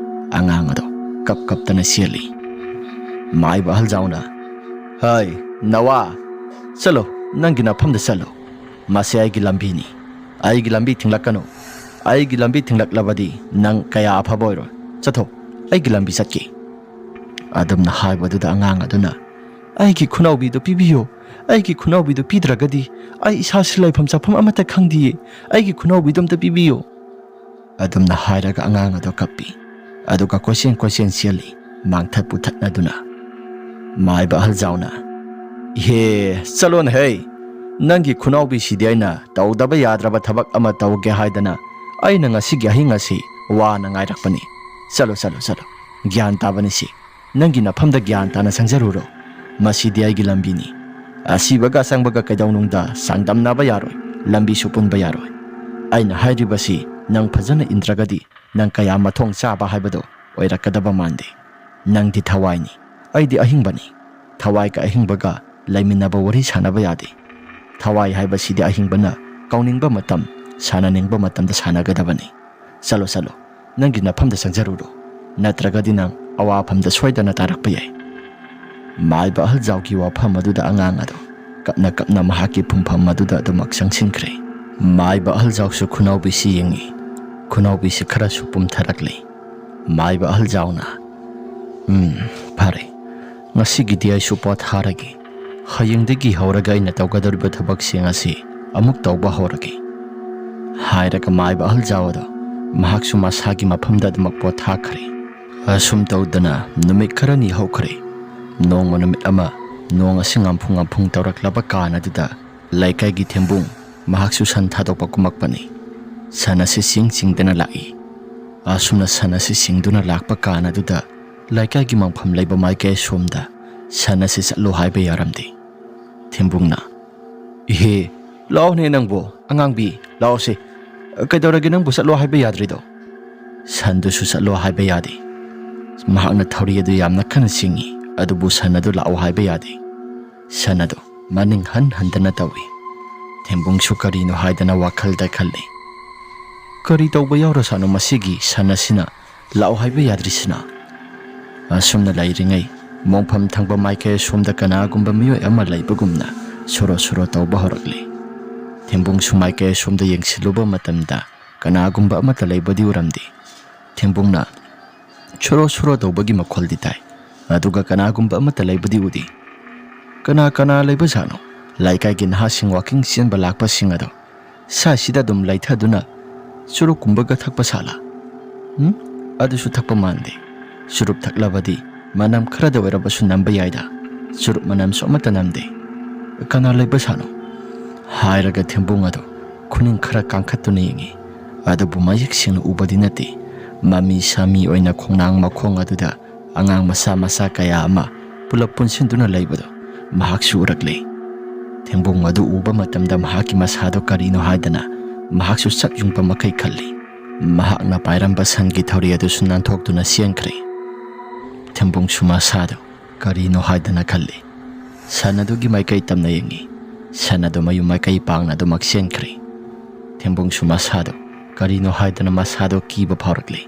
ꯑꯉꯥꯡ ꯑꯗꯣ ꯀꯞ ꯀꯞꯇꯅ ꯆꯦꯜꯂꯤ꯫ ꯃꯥꯏꯕ ꯑꯍꯜꯖꯥꯎꯅ, "ꯍꯩ, ꯅꯋꯥ, ꯆꯠꯂꯣ, ꯅꯪꯒꯤ ꯅꯐꯝꯗ ꯆꯠꯂꯣ꯫ ꯃꯁꯤ ꯑꯩꯒꯤ ꯂꯝꯕꯤꯅꯤ꯫ ꯑꯩꯒꯤ ꯂꯝꯕꯤ ꯊꯤꯡꯂꯛꯀꯅꯨ꯫ ꯑꯩꯒꯤ ꯂꯝꯕꯤ ꯊꯤꯡꯂꯛꯂꯕꯗꯤ ꯅꯪ ꯀꯌꯥ ꯑꯐꯕ ꯑꯣꯏꯔꯣꯏ꯫ ꯆꯠꯊꯣ, ꯑꯩꯒꯤ ꯂꯝꯕꯤ ꯆꯠꯀꯦ꯫" ꯑꯗꯨꯝꯅ ꯍꯥꯏꯕꯗꯨꯗ ꯑꯉꯥꯡ ꯑꯗꯨꯅ, "ꯑꯩꯒꯤ ꯈꯨꯅꯥꯎꯕꯤꯗꯨ ꯄꯤꯕꯤꯌꯨ꯫ ꯑꯩꯒꯤ ꯈꯨꯅꯥꯎꯕꯤꯗꯨ ꯄꯤꯗ꯭ꯔꯒꯗꯤ ꯑꯩ ꯏꯁꯥꯁꯤ ꯂꯩꯐꯝ ꯆꯥꯐꯝ ꯑꯃꯠꯇ ꯈꯪꯗꯤꯌꯦ꯫ ꯑꯩꯒꯤ ꯈꯨꯅꯥꯎꯕꯤꯗꯨ ꯑꯝꯇ ꯄꯤꯕꯤꯌꯨ꯫" ꯑꯗꯨꯝꯅ ꯍꯥꯏꯔꯒ ꯑꯉꯥꯡ ꯑꯗꯨ ꯀꯞꯄꯤ꯫ ꯑꯗꯨꯒ ꯀꯣꯏꯆꯦꯟ ꯀꯣꯏꯆꯦꯟ ꯆꯦꯜꯂꯤ, ꯃꯥꯡꯊꯠ ꯄꯨꯊꯠꯅꯗꯨꯅ꯫ ꯃꯥꯏꯕ ꯑꯍꯜꯖꯥꯎꯅ, "ꯏꯍꯦ, ꯆꯠꯂꯣꯅꯦꯍꯦ꯫ ꯅꯪꯒꯤ ꯈꯨꯅꯥꯎꯕꯤꯁꯤꯗꯤ ꯑꯩꯅ ꯇꯧꯗꯕ ꯌꯥꯗ꯭ꯔꯕ ꯊꯕꯛ ꯑꯃ ꯇꯧꯒꯦ ꯍꯥꯏꯗꯅ ꯑꯩꯅ ꯉꯁꯤꯒꯤ ꯑꯍꯤꯡ ꯑꯁꯤ ꯋꯥꯅ ꯉꯥꯏꯔꯛꯄꯅꯤ꯫ ꯆꯠꯂꯣ, ꯆꯠꯂꯣ, ꯆꯠꯂꯣ꯫ ꯒ꯭ꯌꯥꯟ ꯇꯥꯕꯅꯤ ꯁꯤ꯫ ꯅꯪꯒꯤ ꯅꯐꯝꯗ ꯒ꯭ꯌꯥꯟ ꯇꯥꯅ ꯆꯪꯖꯔꯨꯔꯣ꯫ ꯃꯁꯤꯗꯤ ꯑꯩꯒꯤ ꯂꯝꯕꯤꯅꯤ꯫ ꯑꯁꯤꯕꯒ ꯑꯁꯪꯕꯒ ꯀꯩꯗꯧꯅꯨꯡꯗ ꯆꯥꯡꯗꯝꯅꯕ ꯌꯥꯔꯣꯏ, ꯂꯝꯕꯤꯁꯨ ꯄꯨꯟꯕ ꯌꯥꯔꯣꯏ꯫ ꯑꯩꯅ ꯍꯥꯏꯔꯤꯕꯁꯤ ꯅꯪ ꯐꯖꯅ ꯏꯟꯗ꯭ꯔꯒꯗꯤ ꯅꯪ ꯀꯌꯥ ꯃꯊꯣꯡ ꯆꯥꯕ ꯍꯥꯏꯕꯗꯣ ꯑꯣꯏꯔꯛꯀꯗꯕ ꯃꯥꯟꯗꯦ꯫ ꯅꯪꯗꯤ ꯊꯋꯥꯏꯅꯤ, ꯑꯩꯗꯤ ꯑꯍꯤꯡꯕꯅꯤ꯫ ꯊꯋꯥꯏꯒ ꯑꯍꯤꯡꯕꯒ ꯂꯩꯃꯤꯟꯅꯕ ꯋꯥꯔꯤ ꯁꯥꯟꯅꯕ ꯌꯥꯗꯦ꯫ ꯊꯋꯥꯏ ꯍꯥꯏꯕꯁꯤꯗꯤ ꯑꯍꯤꯡꯕꯅ ꯀꯧꯅꯤꯡꯕ ꯃꯇꯝ, ꯁꯥꯟꯅꯅꯤꯡꯕ ꯃꯇꯝꯗ ꯁꯥꯟꯅꯒꯗꯕꯅꯤ꯫ ꯆꯠꯂꯣ, ꯆꯠꯂꯣ, ꯅꯪꯒꯤ ꯅꯐꯝꯗ ꯆꯪꯖꯔꯨꯔꯣ, ꯅꯠꯇ꯭ꯔꯒꯗꯤ ꯅꯪ ꯑꯋꯥꯐꯝꯗ ꯁꯣꯏꯗꯅ ꯇꯥꯔꯛꯄ ꯌꯥꯏ꯫ ꯃꯥꯏꯕ ꯑꯍꯜ ꯖꯥꯎꯒꯤ ꯋꯥꯐꯝ ꯑꯗꯨꯗ ꯑꯉꯥꯡ ꯑꯗꯨ ꯀꯞꯅ ꯀꯞꯅ ꯃꯍꯥꯛꯀꯤ ꯐꯨꯝꯐꯝ ꯑꯗꯨꯗ ꯑꯗꯨꯃꯛ ꯆꯪꯁꯤꯟꯈ꯭ꯔꯦ꯫ ꯃꯥꯏꯕ ꯑꯍꯜ ꯖꯥꯎꯁꯨ ꯈꯨꯅꯥꯎꯕꯤꯁꯤ ꯌꯦꯡꯉꯤ꯫ ꯈꯨꯅꯥꯎꯕꯤꯁꯤ ꯈꯔꯁꯨ ꯄꯨꯝꯊꯔꯛꯂꯤ꯫ ꯃꯥꯏꯕ ꯑꯍꯜ ꯖꯥꯎꯅ, "ꯎꯝ, ꯐꯔꯦ, ꯉꯁꯤꯒꯤꯗꯤ ꯑꯩꯁꯨ ꯄꯣꯊꯥꯔꯒꯦ꯫ ꯍꯌꯦꯡꯗꯒꯤ ꯍꯧꯔꯒ ꯑꯩꯅ ꯇꯧꯒꯗꯧꯔꯤꯕ ꯊꯕꯛꯁꯤꯡ ꯑꯁꯤ ꯑꯃꯨꯛ ꯇꯧꯕ ꯍꯧꯔꯒꯦ," ꯍꯥꯏꯔꯒ ꯃꯥꯏꯕ ꯑꯍꯜ ꯖꯥꯎ ꯑꯗꯣ ꯃꯍꯥꯛꯁꯨ ꯃꯁꯥꯒꯤ ꯃꯐꯝꯗ ꯑꯗꯨꯃꯛ ꯄꯣꯊꯥꯈ꯭ꯔꯦ꯫ ꯑꯁꯨꯝ ꯇꯧꯗꯅ ꯅꯨꯃꯤꯠ ꯈꯔꯅꯤ ꯍꯧꯈ꯭ꯔꯦ꯫ ꯅꯣꯡꯃ ꯅꯨꯃꯤꯠ ꯑꯃ ꯅꯣꯡ ꯑꯁꯤ ꯉꯝꯐꯨ ꯉꯝꯐꯨꯡ ꯇꯧꯔꯛꯂꯕ ꯀꯥꯟ ꯑꯗꯨꯗ ꯂꯩꯀꯥꯏꯒꯤ ꯊꯦꯝꯕꯨꯡ ꯃꯍꯥꯛꯁꯨ ꯁꯟ ꯊꯥꯗꯣꯛꯄ ꯀꯨꯝꯃꯛꯄꯅꯤ꯫ ꯁꯟ ꯑꯁꯤ ꯆꯤꯡ ꯆꯤꯡꯗꯅ ꯂꯥꯛꯏ꯫ ꯑꯁꯨꯝꯅ ꯁꯟ ꯑꯁꯤ ꯆꯤꯡꯗꯨꯅ ꯂꯥꯛꯄ ꯀꯥꯟ ꯑꯗꯨꯗ ꯂꯩꯀꯥꯏꯒꯤ ꯃꯪꯐꯝ ꯂꯩꯕ ꯃꯥꯏꯀꯩ ꯑꯁꯣꯝꯗ ꯁꯟ ꯑꯁꯤ ꯆꯠꯂꯣ ꯍꯥꯏꯕ ꯌꯥꯔꯝꯗꯦ꯫ ꯊꯦꯝꯕꯨꯡꯅ, "ꯏꯍꯦ, ꯂꯥꯛꯑꯣꯅꯦ ꯅꯪꯕꯨ, ꯑꯉꯥꯡꯕꯤ, ꯂꯥꯛꯑꯣꯁꯦ꯫ ꯀꯩꯗꯧꯔꯒꯦ ꯅꯪꯕꯨ ꯆꯠꯂꯣ ꯍꯥꯏꯕ ꯌꯥꯗ꯭ꯔꯤꯗꯣ?" ꯁꯟꯗꯨꯁꯨ ꯆꯠꯂꯣ ꯍꯥꯏꯕ ꯌꯥꯗꯦ꯫ ꯃꯍꯥꯛꯅ ꯊꯧꯔꯤ ꯑꯗꯨ ꯌꯥꯝꯅ ꯀꯟꯅ ꯆꯤꯡꯏ, ꯑꯗꯨꯕꯨ ꯁꯟ ꯑꯗꯨ ꯂꯥꯛꯑꯣ ꯍꯥꯏꯕ ꯌꯥꯗꯦ꯫ ꯁꯟ ꯑꯗꯨ ꯃꯅꯤꯡ ꯍꯟ ꯍꯟꯗꯅ ꯇꯧꯏ꯫ ꯊꯦꯝꯕꯨꯡꯁꯨ ꯀꯔꯤꯅꯣ ꯍꯥꯏꯗꯅ ꯋꯥꯈꯜꯗ ꯈꯜꯂꯤ꯫ "ꯀꯔꯤ ꯇꯧꯕ ꯌꯥꯎꯔꯖꯥꯠꯅꯣ ꯃꯁꯤꯒꯤ ꯁꯟ ꯑꯁꯤꯅ ꯂꯥꯛꯑꯣ ꯍꯥꯏꯕ ꯌꯥꯗ꯭ꯔꯤꯁꯤꯅ?" ꯑꯁꯨꯝꯅ ꯂꯩꯔꯤꯉꯩ ꯃꯣꯡꯐꯝ ꯊꯪꯕ ꯃꯥꯏꯀꯩ ꯑꯁꯣꯝꯗ ꯀꯅꯥꯒꯨꯝꯕ ꯃꯤꯑꯣꯏ ꯑꯃ ꯂꯩꯕꯒꯨꯝꯅ ꯁꯣꯔꯣ ꯁꯣꯔꯣ ꯇꯧꯕ ꯍꯧꯔꯛꯂꯦ꯫ ꯊꯦꯝꯕꯨꯡꯁꯨ ꯃꯥꯏꯀꯩ ꯑꯁꯣꯝꯗ ꯌꯦꯡꯁꯤꯜꯂꯨꯕ ꯃꯇꯝꯗ ꯀꯅꯥꯒꯨꯝꯕ ꯑꯃꯠꯇ ꯂꯩꯕꯗꯤ ꯎꯔꯝꯗꯦ꯫ ꯊꯦꯝꯕꯨꯡꯅ ꯁꯣꯔꯣ ꯁꯣꯔꯣ ꯇꯧꯕꯒꯤ ꯃꯈꯣꯜꯗꯤ ꯇꯥꯏ, ꯑꯗꯨꯒ ꯀꯅꯥꯒꯨꯝꯕ ꯑꯃꯠꯇ ꯂꯩꯕꯗꯤ ꯎꯗꯦ꯫ "ꯀꯅꯥ ꯀꯅꯥ ꯂꯩꯕꯖꯥꯠꯅꯣ? ꯂꯩꯀꯥꯏꯒꯤ ꯅꯍꯥꯁꯤꯡ ꯋꯥꯀꯤꯡ ꯆꯦꯟꯕ ꯂꯥꯛꯄꯁꯤꯡ ꯑꯗꯣ ꯁ꯭ꯋꯥꯏꯁꯤꯗ ꯑꯗꯨꯝ ꯂꯩꯊꯗꯨꯅ ꯆꯨꯔꯨꯞꯀꯨꯝꯕꯒ ꯊꯛꯄ ꯁꯥꯠꯂ? ꯎꯝ? ꯑꯗꯨꯁꯨ ꯊꯛꯄ ꯃꯥꯟꯗꯦ꯫ ꯆꯨꯔꯨꯞ ꯊꯛꯂꯕꯗꯤ ꯃꯅꯝ ꯈꯔꯗ ꯑꯣꯏꯔꯕꯁꯨ ꯅꯝꯕ ꯌꯥꯏꯗ꯫ ꯆꯨꯔꯨꯞ ꯃꯅꯝꯁꯨ ꯑꯃꯠꯇ ꯅꯝꯗꯦ꯫ ꯀꯅꯥ ꯂꯩꯕ ꯁꯥꯠꯅꯣ? ꯍꯥꯏꯔꯒ ꯊꯦꯝꯕꯨꯡ ꯑꯗꯨ ꯈꯨꯅꯤꯡ ꯈꯔ ꯀꯥꯡꯈꯠꯇꯨꯅ ꯌꯦꯡꯉꯤ꯫ ꯑꯗꯨꯕꯨ ꯃꯌꯦꯛ ꯁꯦꯡꯅ ꯎꯕꯗꯤ ꯅꯠꯇꯦ꯫ ꯃꯃꯤ ꯁꯥꯃꯤ ꯑꯣꯏꯅ ꯈꯣꯡꯅꯥꯡ ꯃꯈꯣꯡ ꯑꯗꯨꯗ ꯑꯉꯥꯡ ꯃꯆꯥ ꯃꯆꯥ ꯀꯌꯥ ꯑꯃ ꯄꯨꯂꯞ ꯄꯨꯟꯁꯤꯟꯗꯨꯅ ꯂꯩꯕꯗꯨ ꯃꯍꯥꯛꯁꯨ ꯎꯔꯛꯂꯦ꯫ ꯊꯦꯝꯕꯨꯡ ꯑꯗꯨ ꯎꯕ ꯃꯇꯝꯗ ꯃꯍꯥꯛꯀꯤ ꯃꯁꯥꯗꯣ ꯀꯔꯤꯅꯣ ꯍꯥꯏꯗꯅ ꯃꯍꯥꯛꯁꯨ ꯆꯞ ꯌꯨꯡꯕ ꯃꯈꯩ ꯈꯜꯂꯤ꯫ ꯃꯍꯥꯛꯅ ꯄꯥꯏꯔꯝꯕ ꯁꯟꯒꯤ ꯊꯧꯔꯤ ꯑꯗꯨꯁꯨ ꯅꯥꯟꯊꯣꯛꯇꯨꯅ ꯆꯦꯟꯈ꯭ꯔꯦ꯫ ꯊꯦꯝꯕꯨꯡꯁꯨ ꯃꯁꯥꯗꯨ ꯀꯔꯤꯅꯣ ꯍꯥꯏꯗꯅ ꯈꯜꯂꯤ꯫ ꯁꯟ ꯑꯗꯨꯒꯤ ꯃꯥꯏꯀꯩ ꯇꯝꯅ ꯌꯦꯡꯉꯤ꯫ ꯁꯟ ꯑꯗꯨ ꯃꯌꯨꯝ ꯃꯥꯏꯀꯩ ꯄꯥꯡꯅ ꯑꯗꯨꯃꯛ ꯆꯦꯟꯈ꯭ꯔꯦ꯫ ꯊꯦꯝꯕꯨꯡꯁꯨ ꯃꯁꯥꯗꯨ ꯀꯔꯤꯅꯣ ꯍꯥꯏꯗꯅ ꯃꯁꯥꯗꯨ ꯀꯤꯕ ꯐꯥꯎꯔꯛꯂꯤ꯫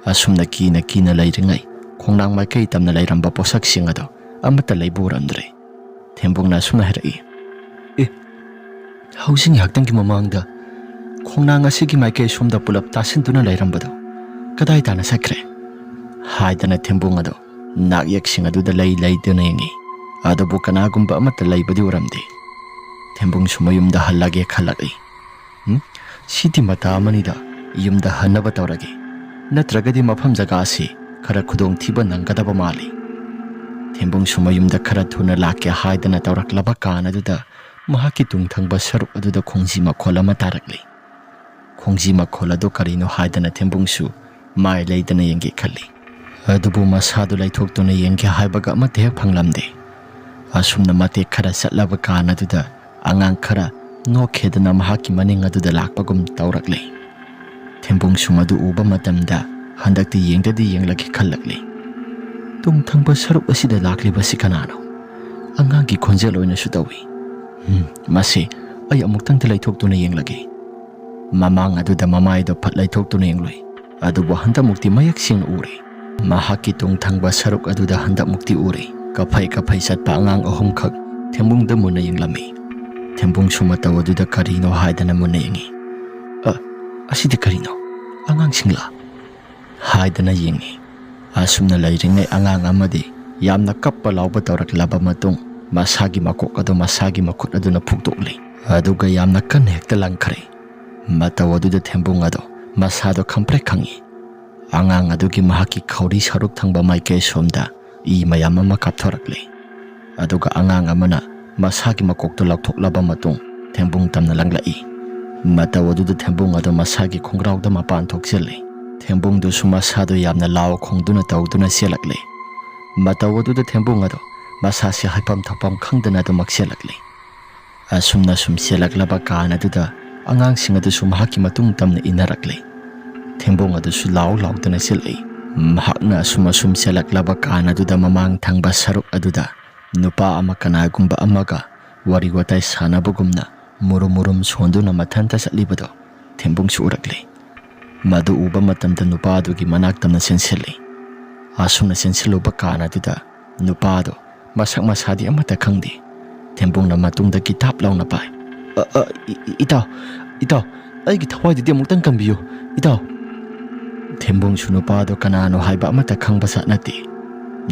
ꯑꯁꯨꯝꯅ ꯀꯤꯅ ꯀꯤꯅ ꯂꯩꯔꯤꯉꯩ ꯈꯣꯡꯅꯥꯡ ꯃꯥꯏꯀꯩ ꯇꯝꯅ ꯂꯩꯔꯝꯕ ꯄꯣꯠꯁꯛꯁꯤꯡ ꯑꯗꯨ ꯑꯃꯠꯇ ꯂꯩꯕ ꯎꯔꯝꯗ꯭ꯔꯦ꯫ ꯊꯦꯝꯕꯨꯡꯅ ꯑꯁꯨꯝꯅ ꯍꯥꯏꯔꯛꯏ, "ꯑꯦ, ꯍꯧꯖꯤꯛ ꯉꯥꯏꯍꯥꯛꯇꯪꯒꯤ ꯃꯃꯥꯡꯗ ꯈꯣꯡꯅꯥꯡ ꯑꯁꯤꯒꯤ ꯃꯥꯏꯀꯩ ꯁꯣꯝꯗ ꯄꯨꯂꯞ ꯇꯥꯁꯤꯟꯗꯨꯅ ꯂꯩꯔꯝꯕꯗꯣ ꯀꯗꯥꯏ ꯇꯥꯅ ꯆꯠꯈ꯭ꯔꯦ?" ꯍꯥꯏꯗꯅ ꯊꯦꯝꯕꯨꯡ ꯑꯗꯣ ꯅꯥꯛꯌꯦꯛꯁꯤꯡ ꯑꯗꯨꯗ ꯂꯩ ꯂꯩꯗꯨꯅ ꯌꯦꯡꯉꯤ꯫ ꯑꯗꯨꯕꯨ ꯀꯅꯥꯒꯨꯝꯕ ꯑꯃꯠꯇ ꯂꯩꯕꯗꯤ ꯎꯔꯝꯗꯦ꯫ ꯊꯦꯝꯕꯨꯡꯁꯨ ꯃꯌꯨꯝꯗ ꯍꯜꯂꯒꯦ ꯈꯜꯂꯛꯏ꯫ "ꯎꯝ, ꯁꯤꯗꯤ ꯃꯇꯥ ꯑꯃꯅꯤꯗ, ꯌꯨꯝꯗ ꯍꯟꯅꯕ ꯇꯧꯔꯒꯦ, ꯅꯠꯇ꯭ꯔꯒꯗꯤ ꯃꯐꯝ ꯖꯒꯥ ꯑꯁꯤ ꯈꯔ ꯈꯨꯗꯣꯡꯊꯤꯕ ꯅꯪꯒꯗꯕ ꯃꯥꯜꯂꯤ꯫" ꯊꯦꯝꯕꯨꯡꯁꯨ ꯃꯌꯨꯝꯗ ꯈꯔ ꯊꯨꯅ ꯂꯥꯛꯀꯦ ꯍꯥꯏꯗꯅ ꯇꯧꯔꯛꯂꯕ ꯀꯥꯟ ꯑꯗꯨꯗ ꯃꯍꯥꯛꯀꯤ ꯇꯨꯡꯊꯪꯕ ꯁꯔꯨꯛ ꯑꯗꯨꯗ ꯈꯣꯡꯖꯤ ꯃꯈꯣꯜ ꯑꯃ ꯇꯥꯔꯛꯂꯤ꯫ ꯈꯣꯡꯖꯤ ꯃꯈꯣꯜ ꯑꯗꯨ ꯀꯔꯤꯅꯣ ꯍꯥꯏꯗꯅ ꯊꯦꯝꯕꯨꯡꯁꯨ ꯃꯥꯏ ꯂꯩꯗꯅ ꯌꯦꯡꯒꯦ ꯈꯜꯂꯤ꯫ ꯑꯗꯨꯕꯨ ꯃꯁꯥꯗꯨ ꯂꯩꯊꯣꯛꯇꯨꯅ ꯌꯦꯡꯒꯦ ꯍꯥꯏꯕꯒ ꯑꯃꯠꯇ ꯍꯦꯛ ꯐꯪꯂꯝꯗꯦ꯫ ꯑꯁꯨꯝꯅ ꯃꯇꯦꯛ ꯈꯔ ꯆꯠꯂꯕ ꯀꯥꯟ ꯑꯗꯨꯗ ꯑꯉꯥꯡ ꯈꯔ ꯅꯣꯛꯈꯦꯗꯅ ꯃꯍꯥꯛꯀꯤ ꯃꯅꯤꯡ ꯑꯗꯨꯗ ꯂꯥꯛꯄꯒꯨꯝ ꯇꯧꯔꯛꯂꯦ꯫ ꯊꯦꯝꯕꯨꯡꯁꯨ ꯃꯗꯨ ꯎꯕ ꯃꯇꯝꯗ ꯍꯟꯗꯛꯇꯤ ꯌꯦꯡꯗꯗꯤ ꯌꯦꯡꯂꯒꯦ ꯈꯜꯂꯛꯂꯦ꯫ ꯇꯨꯡ ꯊꯪꯕ ꯁꯔꯨꯛ ꯑꯁꯤꯗ ꯂꯥꯛꯂꯤꯕꯁꯤ ꯀꯅꯥꯅꯣ? ꯑꯉꯥꯡꯒꯤ ꯈꯣꯟꯖꯦꯜ ꯑꯣꯏꯅꯁꯨ ꯇꯧꯏ꯫ "ꯎꯝ, ꯃꯁꯤ ꯑꯩ ꯑꯃꯨꯛꯇꯪꯗꯤ ꯂꯩꯊꯣꯛꯇꯨꯅ ꯌꯦꯡꯂꯒꯦ꯫" ꯃꯃꯥꯡ ꯑꯗꯨꯗ ꯃꯃꯥꯏꯗꯣ ꯐꯠ ꯂꯩꯊꯣꯛꯇꯨꯅ ꯌꯦꯡꯂꯨꯏ꯫ ꯑꯗꯨꯕꯨ ꯍꯟꯗꯛꯃꯨꯛꯇꯤ ꯃꯌꯦꯛ ꯁꯦꯡꯅ ꯎꯔꯦ꯫ ꯃꯍꯥꯛꯀꯤ ꯇꯨꯡ ꯊꯪꯕ ꯁꯔꯨꯛ ꯑꯗꯨꯗ ꯍꯟꯗꯛꯃꯨꯛꯇꯤ ꯎꯔꯦ꯫ ꯀꯐꯩ ꯀꯐꯩ ꯆꯠꯄ ꯑꯉꯥꯡ ꯑꯍꯨꯝꯈꯛ ꯊꯦꯝꯕꯨꯡꯗ ꯃꯨꯟꯅ ꯌꯦꯡꯂꯝꯃꯤ꯫ ꯊꯦꯝꯕꯨꯡꯁꯨ ꯃꯇꯧ ꯑꯗꯨꯗ ꯀꯔꯤꯅꯣ ꯍꯥꯏꯗꯅ ꯃꯨꯟꯅ ꯌꯦꯡꯉꯤ꯫ "ꯑ, ꯑꯁꯤꯗꯤ ꯀꯔꯤꯅꯣ? ꯑꯉꯥꯡꯁꯤꯡꯂꯥ?" ꯍꯥꯏꯗꯅ ꯌꯦꯡꯉꯤ꯫ ꯑꯁꯨꯝꯅ ꯂꯩꯔꯤꯉꯩ ꯑꯉꯥꯡ ꯑꯃꯗꯤ ꯌꯥꯝꯅ ꯀꯞꯄ ꯂꯥꯎꯕ ꯇꯧꯔꯛꯂꯕ ꯃꯇꯨꯡ ꯃꯁꯥꯒꯤ ꯃꯀꯣꯛ ꯑꯗꯨ ꯃꯁꯥꯒꯤ ꯃꯈꯨꯠ ꯑꯗꯨꯅ ꯐꯨꯛꯇꯣꯛꯂꯤ꯫ ꯑꯗꯨꯒ ꯌꯥꯝꯅ ꯀꯟꯅ ꯍꯦꯛꯇ ꯂꯪꯈ꯭ꯔꯦ꯫ ꯃꯇꯧ ꯑꯗꯨꯗ ꯊꯦꯝꯕꯨꯡ ꯑꯗꯣ ꯃꯁꯥꯗꯣ ꯈꯪꯄ꯭ꯔꯦꯛ ꯈꯪꯉꯤ꯫ ꯑꯉꯥꯡ ꯑꯗꯨꯒꯤ ꯃꯍꯥꯛꯀꯤ ꯈꯧꯔꯤ ꯁꯔꯨꯛ ꯊꯪꯕ ꯃꯥꯏꯀꯩ ꯁꯣꯝꯗ ꯏ ꯃꯌꯥꯝ ꯑꯃ ꯀꯥꯞꯊꯣꯔꯛꯂꯤ꯫ ꯑꯗꯨꯒ ꯑꯉꯥꯡ ꯑꯃꯅ ꯃꯁꯥꯒꯤ ꯃꯀꯣꯛꯇꯨ ꯂꯧꯊꯣꯛꯂꯕ ꯃꯇꯨꯡ ꯊꯦꯝꯕꯨꯡ ꯇꯝꯅ ꯂꯪꯂꯛꯏ꯫ ꯃꯇꯧ ꯑꯗꯨꯗ ꯊꯦꯝꯕꯨꯡ ꯑꯗꯨ ꯃꯁꯥꯒꯤ ꯈꯣꯡꯒ꯭ꯔꯥꯎꯗ ꯃꯄꯥꯟ ꯊꯣꯛꯆꯜꯂꯤ꯫ ꯊꯦꯝꯕꯨꯡꯗꯨꯁꯨ ꯃꯁꯥꯗꯨ ꯌꯥꯝꯅ ꯂꯥꯎ ꯈꯣꯡꯗꯨꯅ ꯇꯧꯗꯨꯅ ꯆꯦꯜꯂꯛꯂꯤ꯫ ꯃꯇꯧ ꯑꯗꯨꯗ ꯊꯦꯝꯕꯨꯡ ꯑꯗꯨ ꯃꯁꯥꯁꯤ ꯍꯥꯏꯐꯝ ꯊꯣꯛꯐꯝ ꯈꯪꯗꯅ ꯑꯗꯨꯃꯛ ꯆꯦꯜꯂꯛꯂꯤ꯫ ꯑꯁꯨꯝꯅ ꯁꯨꯝ ꯆꯦꯜꯂꯛꯂꯕ ꯀꯥꯟ ꯑꯗꯨꯗ ꯑꯉꯥꯡꯁꯤꯡ ꯑꯗꯨꯁꯨ ꯃꯍꯥꯛꯀꯤ ꯃꯇꯨꯡ ꯇꯝꯅ ꯏꯟꯅꯔꯛꯂꯤ꯫ ꯊꯦꯝꯕꯨꯡ ꯑꯗꯨꯁꯨ ꯂꯥꯎ ꯂꯥꯎꯗꯨꯅ ꯆꯦꯜꯂꯛꯏ꯫ ꯃꯍꯥꯛꯅ ꯑꯁꯨꯝ ꯑꯁꯨꯝ ꯆꯦꯜꯂꯛꯂꯕ ꯀꯥꯟ ꯑꯗꯨꯗ ꯃꯃꯥꯡ ꯊꯪꯕ ꯁꯔꯨꯛ ꯑꯗꯨꯗ ꯅꯨꯄꯥ ꯑꯃ ꯀꯅꯥꯒꯨꯝꯕ ꯑꯃꯒ ꯋꯥꯔꯤ ꯋꯥꯇꯥꯏ ꯁꯥꯟꯅꯕꯒꯨꯝꯅ ꯃꯨꯔꯨꯝ ꯃꯨꯔꯨꯝ ꯁꯣꯟꯗꯨꯅ ꯃꯊꯟꯇ ꯆꯠꯂꯤꯕꯗꯨ ꯊꯦꯝꯕꯨꯡꯁꯨ ꯎꯔꯛꯂꯤ꯫ ꯃꯗꯨ ꯎꯕ ꯃꯇꯝꯗ ꯅꯨꯄꯥ ꯑꯗꯨꯒꯤ ꯃꯅꯥꯛ ꯇꯝꯅ ꯆꯦꯟꯁꯤꯜꯂꯤ꯫ ꯑꯁꯨꯝꯅ ꯆꯦꯟꯁꯤꯜꯂꯨꯕ ꯀꯥꯟ ꯑꯗꯨꯗ ꯅꯨꯄꯥ ꯑꯗꯨ ꯃꯁꯛ ꯃꯁꯥꯗꯤ ꯑꯃꯠꯇ ꯈꯪꯗꯦ꯫ ꯊꯦꯝꯕꯨꯡꯅ ꯃꯇꯨꯡꯗ ꯀꯤꯇꯥꯞ ꯂꯥꯎꯅ ꯄꯥꯏ꯫ "ꯑ, ꯑ, ꯏ-, ꯏ-, ꯏꯇꯥꯎ, ꯏꯇꯥꯎ, ꯑꯩꯒꯤ ꯊꯋꯥꯏꯗꯨꯗꯤ ꯑꯃꯨꯛꯇꯪ ꯀꯟꯕꯤꯌꯨ, ꯏꯇꯥꯎ!" ꯊꯦꯝꯕꯨꯡꯁꯨ ꯅꯨꯄꯥꯗꯣ ꯀꯅꯥꯅꯣ ꯍꯥꯏꯕ ꯑꯃꯠꯇ ꯈꯪꯕ ꯖꯥꯠ ꯅꯠꯇꯦ꯫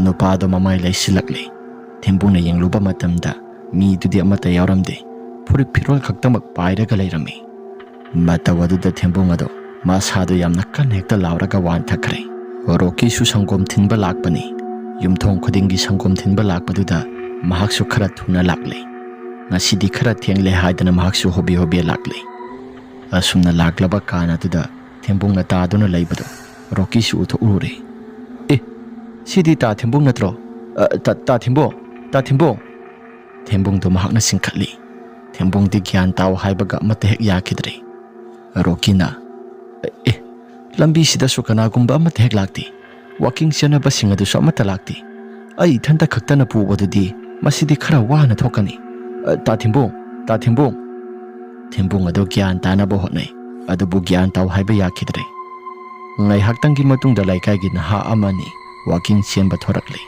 ꯅꯨꯄꯥꯗꯣ ꯃꯃꯥꯏ ꯂꯩꯁꯤꯜꯂꯛꯂꯦ꯫ ꯊꯦꯝꯕꯨꯡꯅ ꯌꯦꯡꯂꯨꯕ ꯃꯇꯝꯗ ꯃꯤꯗꯨꯗꯤ ꯑꯃꯠꯇ ꯌꯥꯎꯔꯝꯗꯦ꯫ ꯐꯨꯔꯤꯠ ꯐꯤꯔꯣꯜ ꯈꯛꯇꯃꯛ ꯄꯥꯏꯔꯒ ꯂꯩꯔꯝꯃꯤ꯫ ꯃꯇꯧ ꯑꯗꯨꯗ ꯊꯦꯝꯕꯨꯡ ꯑꯗꯣ ꯃꯁꯥꯗꯣ ꯌꯥꯝꯅ ꯀꯟꯅ ꯍꯦꯛꯇ ꯂꯥꯎꯔꯒ ꯋꯥꯟꯊꯈ꯭ꯔꯦ꯫ ꯔꯣꯀꯤꯁꯨ ꯁꯪꯒꯣꯝ ꯊꯤꯟꯕ ꯂꯥꯛꯄꯅꯤ꯫ ꯌꯨꯝꯊꯣꯡ ꯈꯨꯗꯤꯡꯒꯤ ꯁꯪꯒꯣꯝ ꯊꯤꯟꯕ ꯂꯥꯛꯄꯗꯨꯗ ꯃꯍꯥꯛꯁꯨ ꯈꯔ ꯊꯨꯅ ꯂꯥꯛꯂꯦ꯫ ꯉꯁꯤꯗꯤ ꯈꯔ ꯊꯦꯡꯂꯦ ꯍꯥꯏꯗꯅ ꯃꯍꯥꯛꯁꯨ ꯍꯣꯕꯦ ꯍꯣꯕꯦ ꯂꯥꯛꯂꯦ꯫ ꯑꯁꯨꯝꯅ ꯂꯥꯛꯂꯕ ꯀꯥꯟ ꯑꯗꯨꯗ ꯊꯦꯝꯕꯨꯡꯅ ꯇꯥꯗꯨꯅ ꯂꯩꯕꯗꯣ ꯔꯣꯀꯤꯁꯨ ꯎꯊꯣꯛꯎꯔꯦ꯫ "ꯑꯦ, ꯁꯤꯗꯤ ꯇꯥ ꯊꯦꯝꯕꯨꯡ ꯅꯠꯇ꯭ꯔꯣ? ꯑ, ꯇꯥ, ꯇꯥ ꯊꯦꯝꯕꯨꯡ, ꯇꯥ ꯊꯦꯝꯕꯨꯡ!" ꯊꯦꯝꯕꯨꯡꯗꯣ ꯃꯍꯥꯛꯅ ꯆꯤꯡꯈꯠꯂꯤ꯫ ꯊꯦꯝꯕꯨꯡꯗꯤ ꯒ꯭ꯌꯥꯟ ꯇꯥꯎ ꯍꯥꯏꯕꯒ ꯑꯃꯠꯇ ꯍꯦꯛ ꯌꯥꯈꯤꯗ꯭ꯔꯦ꯫ ꯔꯣꯀꯤꯅ, "ꯑꯦ, ꯂꯝꯕꯤꯁꯤꯗꯁꯨ ꯀꯅꯥꯒꯨꯝꯕ ꯑꯃꯠꯇ ꯍꯦꯛ ꯂꯥꯛꯇꯦ꯫ ꯋꯥꯀꯤꯡ ꯆꯦꯟꯅꯕꯁꯤꯡ ꯑꯗꯨꯁꯨ ꯑꯃꯠꯇ ꯂꯥꯛꯇꯦ꯫ ꯑꯩ ꯏꯊꯟꯇ ꯈꯛꯇꯅ ꯄꯨꯕꯗꯨꯗꯤ ꯃꯁꯤꯗꯤ ꯈꯔ ꯋꯥꯅ ꯊꯣꯛꯀꯅꯤ꯫ ꯑ, ꯇꯥ ꯊꯦꯝꯕꯨꯡ, ꯇꯥ ꯊꯦꯝꯕꯨꯡ!" ꯊꯦꯝꯕꯨꯡ ꯑꯗꯨ ꯒ꯭ꯌꯥꯟ ꯇꯥꯅꯕ ꯍꯣꯠꯅꯩ꯫ ꯑꯗꯨꯕꯨ ꯒ꯭ꯌꯥꯟ ꯇꯥꯎ ꯍꯥꯏꯕ ꯌꯥꯈꯤꯗ꯭ꯔꯦ꯫ ꯉꯥꯏꯍꯥꯛꯇꯪꯒꯤ ꯃꯇꯨꯡꯗ ꯂꯩꯀꯥꯏꯒꯤ ꯅꯍꯥ ꯑꯃꯅꯤ ꯋꯥꯀꯤꯡ ꯆꯦꯟꯕ ꯊꯣꯔꯛꯂꯤ꯫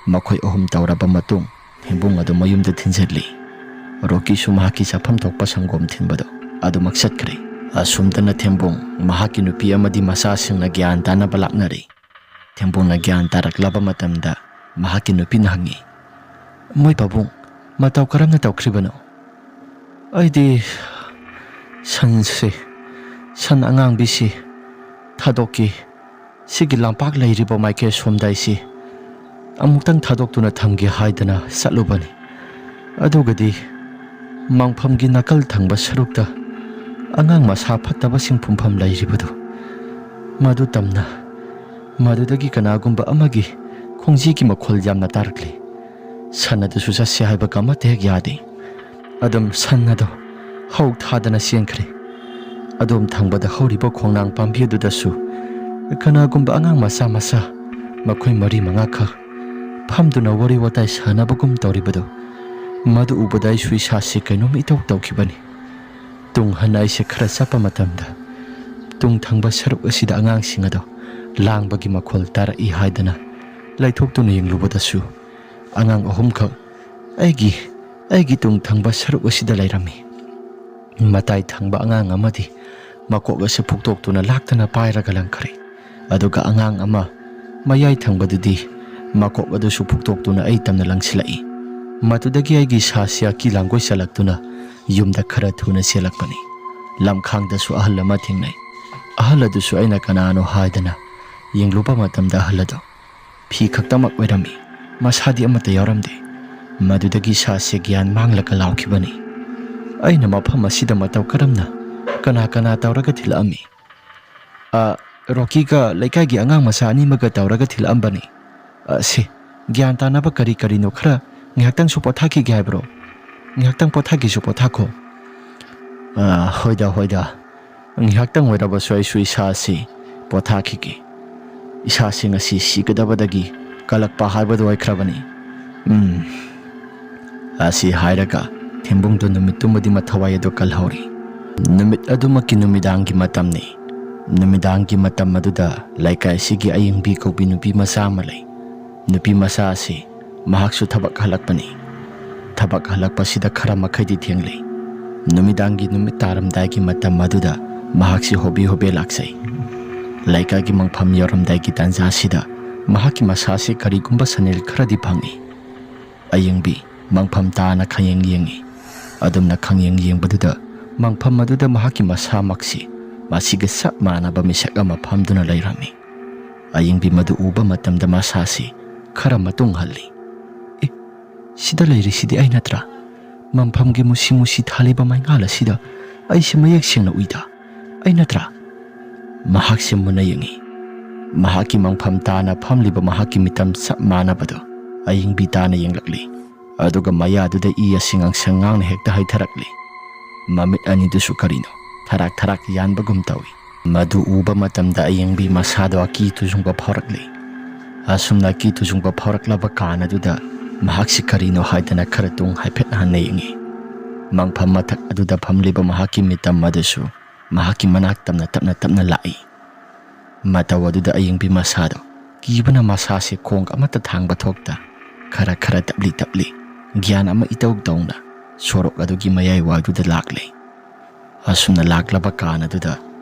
ꯃꯈꯣꯏ ꯑꯍꯨꯝ ꯇꯧꯔꯕ ꯃꯇꯨꯡ ꯊꯦꯝꯕꯨꯡ ꯑꯗꯨ ꯃꯌꯨꯝꯗ ꯊꯤꯟꯖꯤꯜꯂꯤ꯫ ꯔꯣꯀꯤꯁꯨ ꯃꯍꯥꯛꯀꯤ ꯆꯥꯐꯝ ꯊꯣꯛꯄ ꯁꯪꯒꯣꯝ ꯊꯤꯟꯕꯗꯣ ꯑꯗꯨꯃꯛ ꯆꯠꯈ꯭ꯔꯦ꯫ ꯑꯁꯨꯝꯇꯅ ꯊꯦꯝꯕꯨꯡ, ꯃꯍꯥꯛꯀꯤ ꯅꯨꯄꯤ ꯑꯃꯗꯤ ꯃꯆꯥꯁꯤꯡꯅ ꯒ꯭ꯌꯥꯟ ꯇꯥꯅꯕ ꯂꯥꯛꯅꯔꯤ꯫ ꯊꯦꯝꯕꯨꯡꯅ ꯒ꯭ꯌꯥꯟ ꯇꯥꯔꯛꯂꯕ ꯃꯇꯝꯗ ꯃꯍꯥꯛꯀꯤ ꯅꯨꯄꯤꯅ ꯍꯪꯉꯤ, "ꯃꯣꯏ ꯄꯥꯕꯨꯡ, ꯃꯇꯧ ꯀꯔꯝꯅ ꯇꯧꯈ꯭ꯔꯤꯕꯅꯣ?" "ꯑꯩꯗꯤ ꯁꯟꯁꯦ, ꯁꯟ ꯑꯉꯥꯡꯕꯤꯁꯤ ꯊꯥꯗꯣꯛꯀꯦ, ꯁꯤꯒꯤ ꯂꯝꯄꯥꯛ ꯂꯩꯔꯤꯕ ꯃꯥꯏꯀꯩ ꯁꯣꯝꯗ ꯑꯩꯁꯤ ꯑꯃꯨꯛꯇꯪ ꯊꯥꯗꯣꯛꯇꯨꯅ ꯊꯝꯒꯦ ꯍꯥꯏꯗꯅ ꯆꯠꯂꯨꯕꯅꯤ꯫ ꯑꯗꯨꯒꯗꯤ ꯃꯪꯐꯝꯒꯤ ꯅꯥꯀꯜ ꯊꯪꯕ ꯁꯔꯨꯛꯇ ꯑꯉꯥꯡ ꯃꯁꯥ ꯐꯠꯇꯕꯁꯤꯡ ꯐꯨꯝꯐꯝ ꯂꯩꯔꯤꯕꯗꯨ, ꯃꯗꯨ ꯇꯝꯅ ꯃꯗꯨꯗꯒꯤ ꯀꯅꯥꯒꯨꯝꯕ ꯑꯃꯒꯤ ꯈꯣꯡꯖꯤꯒꯤ ꯃꯈꯣꯜ ꯌꯥꯝꯅ ꯇꯥꯔꯛꯂꯤ꯫ ꯁꯟ ꯑꯗꯨꯁꯨ ꯆꯠꯁꯤ ꯍꯥꯏꯕꯒ ꯑꯃꯠꯇ ꯍꯦꯛ ꯌꯥꯗꯦ꯫ ꯑꯗꯨꯝ ꯁꯟ ꯑꯗꯨ ꯍꯧ ꯊꯥꯗꯅ ꯆꯦꯟꯈ꯭ꯔꯦ꯫ ꯑꯗꯣꯝ ꯊꯪꯕꯗ ꯍꯧꯔꯤꯕ ꯈꯣꯡꯅꯥꯡ ꯄꯥꯝꯕꯤ ꯑꯗꯨꯗꯁꯨ ꯀꯅꯥꯒꯨꯝꯕ ꯑꯉꯥꯡ ꯃꯆꯥ ꯃꯆꯥ ꯃꯈꯣꯏ ꯃꯔꯤ ꯃꯉꯥꯈꯛ ꯐꯝꯗꯨꯅ ꯋꯥꯔꯤ ꯋꯥꯇꯥꯏ ꯁꯥꯟꯅꯕꯒꯨꯝ ꯇꯧꯔꯤꯕꯗꯨ, ꯃꯗꯨ ꯎꯕꯗ ꯑꯩꯁꯨ ꯏꯁꯥꯁꯦ ꯀꯩꯅꯣꯝ ꯏꯇꯧ ꯇꯧꯈꯤꯕꯅꯤ꯫ ꯇꯨꯡ ꯍꯟꯅ ꯑꯩꯁꯦ ꯈꯔ ꯆꯠꯄ ꯃꯇꯝꯗ ꯇꯨꯡ ꯊꯪꯕ ꯁꯔꯨꯛ ꯑꯁꯤꯗ ꯑꯉꯥꯡꯁꯤꯡ ꯑꯗꯣ ꯂꯥꯡꯕꯒꯤ ꯃꯈꯣꯜ ꯇꯥꯔꯛꯏ ꯍꯥꯏꯗꯅ ꯂꯩꯊꯣꯛꯇꯨꯅ ꯌꯦꯡꯂꯨꯕꯗꯁꯨ ꯑꯉꯥꯡ ꯑꯍꯨꯝꯈꯛ ꯑꯩꯒꯤ, ꯑꯩꯒꯤ ꯇꯨꯡ ꯊꯪꯕ ꯁꯔꯨꯛ ꯑꯁꯤꯗ ꯂꯩꯔꯝꯃꯤ꯫ ꯃꯇꯥꯏ ꯊꯪꯕ ꯑꯉꯥꯡ ꯑꯃꯗꯤ ꯃꯀꯣꯛ ꯑꯁꯤ ꯐꯨꯛꯇꯣꯛꯇꯨꯅ ꯂꯥꯛꯇꯅ ꯄꯥꯏꯔꯒ ꯂꯪꯈ꯭ꯔꯦ꯫ ꯑꯗꯨꯒ ꯑꯉꯥꯡ ꯑꯃ ꯃꯌꯥꯏ ꯊꯪꯕꯗꯨꯗꯤ ꯃꯀꯣꯛ ꯑꯗꯨꯁꯨ ꯐꯨꯛꯇꯣꯛꯇꯨꯅ ꯑꯩ ꯇꯝꯅ ꯂꯪꯁꯤꯜꯂꯛꯏ꯫ ꯃꯗꯨꯗꯒꯤ ꯑꯩꯒꯤ ꯏꯁꯥꯁꯤ ꯑꯀꯤ ꯂꯥꯡꯒꯣꯏ ꯆꯜꯂꯛꯇꯨꯅ ꯌꯨꯝꯗ ꯈꯔ ꯊꯨꯅ ꯆꯦꯜꯂꯛꯄꯅꯤ꯫ ꯂꯝꯈꯥꯡꯗꯁꯨ ꯑꯍꯜ ꯑꯃ ꯊꯦꯡꯅꯩ꯫ ꯑꯍꯜ ꯑꯗꯨꯁꯨ ꯑꯩꯅ ꯀꯅꯥꯅꯣ ꯍꯥꯏꯗꯅ ꯌꯦꯡꯂꯨꯕ ꯃꯇꯝꯗ ꯑꯍꯜ ꯑꯗꯨ ꯐꯤ ꯈꯛꯇꯃꯛ ꯑꯣꯏꯔꯝꯃꯤ꯫ ꯃꯁꯥꯗꯤ ꯑꯃꯠꯇ ꯌꯥꯎꯔꯝꯗꯦ꯫ ꯃꯗꯨꯗꯒꯤ ꯏꯁꯥꯁꯦ ꯒ꯭ꯌꯥꯟ ꯃꯥꯡꯂꯒ ꯂꯥꯎꯈꯤꯕꯅꯤ꯫ ꯑꯩꯅ ꯃꯐꯝ ꯑꯁꯤꯗ ꯃꯇꯧ ꯀꯔꯝꯅ, ꯀꯅꯥ ꯀꯅꯥ ꯇꯧꯔꯒ ꯊꯤꯜꯂꯛꯑꯝꯃꯤ? "ꯑ, ꯔꯣꯀꯤꯒ ꯂꯩꯀꯥꯏꯒꯤ ꯑꯉꯥꯡ ꯃꯆꯥ ꯑꯅꯤꯃꯒ ꯇꯧꯔꯒ ꯊꯤꯜꯂꯛꯑꯝꯕꯅꯤ꯫ ꯑ, ꯁꯦ, ꯒ꯭ꯌꯥꯟ ꯇꯥꯅꯕ ꯀꯔꯤ ꯀꯔꯤꯅꯣ ꯈꯔ ꯉꯥꯏꯍꯥꯛꯇꯪꯁꯨ ꯄꯣꯊꯥꯈꯤꯒꯦ ꯍꯥꯏꯕ꯭ꯔꯣ? ꯉꯥꯏꯍꯥꯛꯇꯪ ꯄꯣꯊꯥꯒꯦꯁꯨ ꯄꯣꯊꯥꯈꯣ꯫" "ꯑ, ꯍꯣꯏꯗ, ꯍꯣꯏꯗ꯫ ꯉꯥꯏꯍꯥꯛꯇꯪ ꯑꯣꯏꯔꯕꯁꯨ ꯑꯩꯁꯨ ꯏꯁꯥꯁꯤ ꯄꯣꯊꯥꯈꯤꯒꯦ꯫ ꯏꯁꯥꯁꯤ ꯉꯁꯤ ꯁꯤꯒꯗꯕꯗꯒꯤ ꯀꯜꯂꯛꯄ ꯍꯥꯏꯕꯗꯨ ꯑꯣꯏꯈ꯭ꯔꯕꯅꯤ꯫ ꯎꯝ꯫" ꯑꯁꯤ ꯍꯥꯏꯔꯒ ꯊꯦꯝꯕꯨꯡꯗꯨ ꯅꯨꯃꯤꯠꯇꯨꯃꯗꯤ ꯃꯊꯋꯥꯏ ꯑꯗꯨ ꯀꯜꯍꯧꯔꯤ꯫ ꯅꯨꯃꯤꯠ ꯑꯗꯨꯃꯛꯀꯤ ꯅꯨꯃꯤꯗꯥꯡꯒꯤ ꯃꯇꯝꯅꯤ꯫ ꯅꯨꯃꯤꯗꯥꯡꯒꯤ ꯃꯇꯝ ꯑꯗꯨꯗ ꯂꯩꯀꯥꯏ ꯑꯁꯤꯒꯤ ꯑꯌꯤꯡꯕꯤ ꯀꯧꯕꯤ ꯅꯨꯄꯤ ꯃꯆꯥ ꯑꯃ ꯂꯩ꯫ ꯅꯨꯄꯤ ꯃꯆꯥ ꯑꯁꯤ ꯃꯍꯥꯛꯁꯨ ꯊꯕꯛ ꯍꯜꯂꯛꯄꯅꯤ꯫ ꯊꯕꯛ ꯍꯜꯂꯛꯄꯁꯤꯗ ꯈꯔ ꯃꯈꯩꯗꯤ ꯊꯦꯡꯂꯤ꯫ ꯅꯨꯃꯤꯗꯥꯡꯒꯤ ꯅꯨꯃꯤꯠ ꯇꯥꯔꯝꯗꯥꯏꯒꯤ ꯃꯇꯝ ꯑꯗꯨꯗ ꯃꯍꯥꯛꯁꯤ ꯍꯣꯕꯦ ꯍꯣꯕꯦ ꯂꯥꯛꯆꯩ꯫ ꯂꯩꯀꯥꯏꯒꯤ ꯃꯪꯐꯝ ꯌꯧꯔꯝꯗꯥꯏꯒꯤ ꯇꯥꯟꯖꯥꯁꯤꯗ ꯃꯍꯥꯛꯀꯤ ꯃꯁꯥꯁꯤ ꯀꯔꯤꯒꯨꯝꯕ ꯁꯅꯤꯜ ꯈꯔꯗꯤ ꯐꯪꯏ꯫ ꯑꯌꯤꯡꯕꯤ ꯃꯪꯐꯝ ꯇꯥꯅ ꯈꯪꯌꯦꯡ ꯌꯦꯡꯏ꯫ ꯑꯗꯨꯝꯅ ꯈꯪꯌꯦꯡ ꯌꯦꯡꯕꯗꯨꯗ ꯃꯪꯐꯝ ꯑꯗꯨꯗ ꯃꯍꯥꯛꯀꯤ ꯃꯁꯥꯃꯛꯁꯤ ꯃꯁꯤꯒ ꯆꯞ ꯃꯥꯟꯅꯕ ꯃꯤꯁꯛ ꯑꯃ ꯐꯝꯗꯨꯅ ꯂꯩꯔꯝꯃꯤ꯫ ꯑꯌꯤꯡꯕꯤ ꯃꯗꯨ ꯎꯕ ꯃꯇꯝꯗ ꯃꯁꯥꯁꯤ ꯈꯔ ꯃꯇꯨꯡ ꯍꯜꯂꯤ꯫ "ꯑꯦ, ꯁꯤꯗ ꯂꯩꯔꯤꯁꯤꯗꯤ ꯑꯩ ꯅꯠꯇ꯭ꯔꯥ? ꯃꯪꯐꯝꯒꯤ ꯃꯨꯁꯤ ꯃꯨꯁꯤ ꯊꯥꯜꯂꯤꯕ ꯃꯩꯉꯥꯜ ꯑꯁꯤꯗ ꯑꯩꯁꯦ ꯃꯌꯦꯛ ꯁꯦꯡꯅ ꯎꯏꯗ꯫ ꯑꯩ ꯅꯠꯇ꯭ꯔꯥ? ꯃꯍꯥꯛꯁꯦ ꯃꯨꯟꯅ ꯌꯦꯡꯉꯤ꯫ ꯃꯍꯥꯛꯀꯤ ꯃꯪꯐꯝ ꯇꯥꯅ ꯐꯝꯂꯤꯕ ꯃꯍꯥꯛꯀꯤ ꯃꯤꯇꯝ ꯆꯞ ꯃꯥꯟꯅꯕꯗꯣ ꯑꯌꯤꯡꯕꯤ ꯇꯥꯅ ꯌꯦꯡꯂꯛꯂꯤ꯫ ꯑꯗꯨꯒ ꯃꯌꯥꯗꯨꯗ ꯏ ꯑꯁꯤ ꯉꯥꯡꯁꯪ ꯉꯥꯡꯅ ꯍꯦꯛꯇ ꯍꯩꯊꯔꯛꯂꯤ꯫ ꯃꯃꯤꯠ ꯑꯅꯤꯗꯨꯁꯨ ꯀꯔꯤꯅꯣ ꯊꯔꯥꯛ ꯊꯔꯥꯛ ꯌꯥꯟꯕꯒꯨꯝ ꯇꯧꯏ꯫ ꯃꯗꯨ ꯎꯕ ꯃꯇꯝꯗ ꯑꯌꯤꯡꯕꯤ ꯃꯁꯥꯗꯣ ꯑꯀꯤ ꯇꯨꯖꯨꯡꯕ ꯐꯥꯎꯔꯛꯂꯤ꯫ ꯑꯁꯨꯝꯅ ꯑꯀꯤ ꯇꯨꯖꯨꯡꯕ ꯐꯥꯎꯔꯛꯂꯕ ꯀꯥꯟ ꯑꯗꯨꯗ ꯃꯍꯥꯛꯁꯤ ꯀꯔꯤꯅꯣ ꯍꯥꯏꯗꯅ ꯈꯔ ꯇꯨꯡ ꯍꯥꯏꯐꯦꯠ ꯍꯟꯅ ꯌꯦꯡꯉꯤ꯫ ꯃꯪꯐꯝ ꯃꯊꯛ ꯑꯗꯨꯗ ꯐꯝꯂꯤꯕ ꯃꯍꯥꯛꯀꯤ ꯃꯤꯇꯝ ꯑꯗꯨꯁꯨ ꯃꯍꯥꯛꯀꯤ ꯃꯅꯥꯛ ꯇꯝꯅ ꯇꯞꯅ ꯇꯞꯅ ꯂꯥꯛꯏ꯫ ꯃꯇꯧ ꯑꯗꯨꯗ ꯑꯌꯤꯡꯕꯤ ꯃꯁꯥꯗꯣ ꯀꯤꯕꯅ ꯃꯁꯥꯁꯦ ꯈꯣꯡ ꯑꯃꯠꯇ ꯊꯥꯡꯕ ꯊꯣꯛꯇ ꯈꯔ ꯈꯔ ꯇꯞꯂꯤ ꯇꯞꯂꯤ ꯒ꯭ꯌꯥꯟ ꯑꯃ ꯏꯇꯧ ꯇꯧꯅ ꯁꯣꯔꯣꯛ ꯑꯗꯨꯒꯤ ꯃꯌꯥꯏ ꯋꯥꯏꯗꯨꯗ ꯂꯥꯛꯂꯤ꯫ ꯑꯁꯨꯝꯅ ꯂꯥꯛꯂꯕ ꯀꯥꯟ ꯑꯗꯨꯗ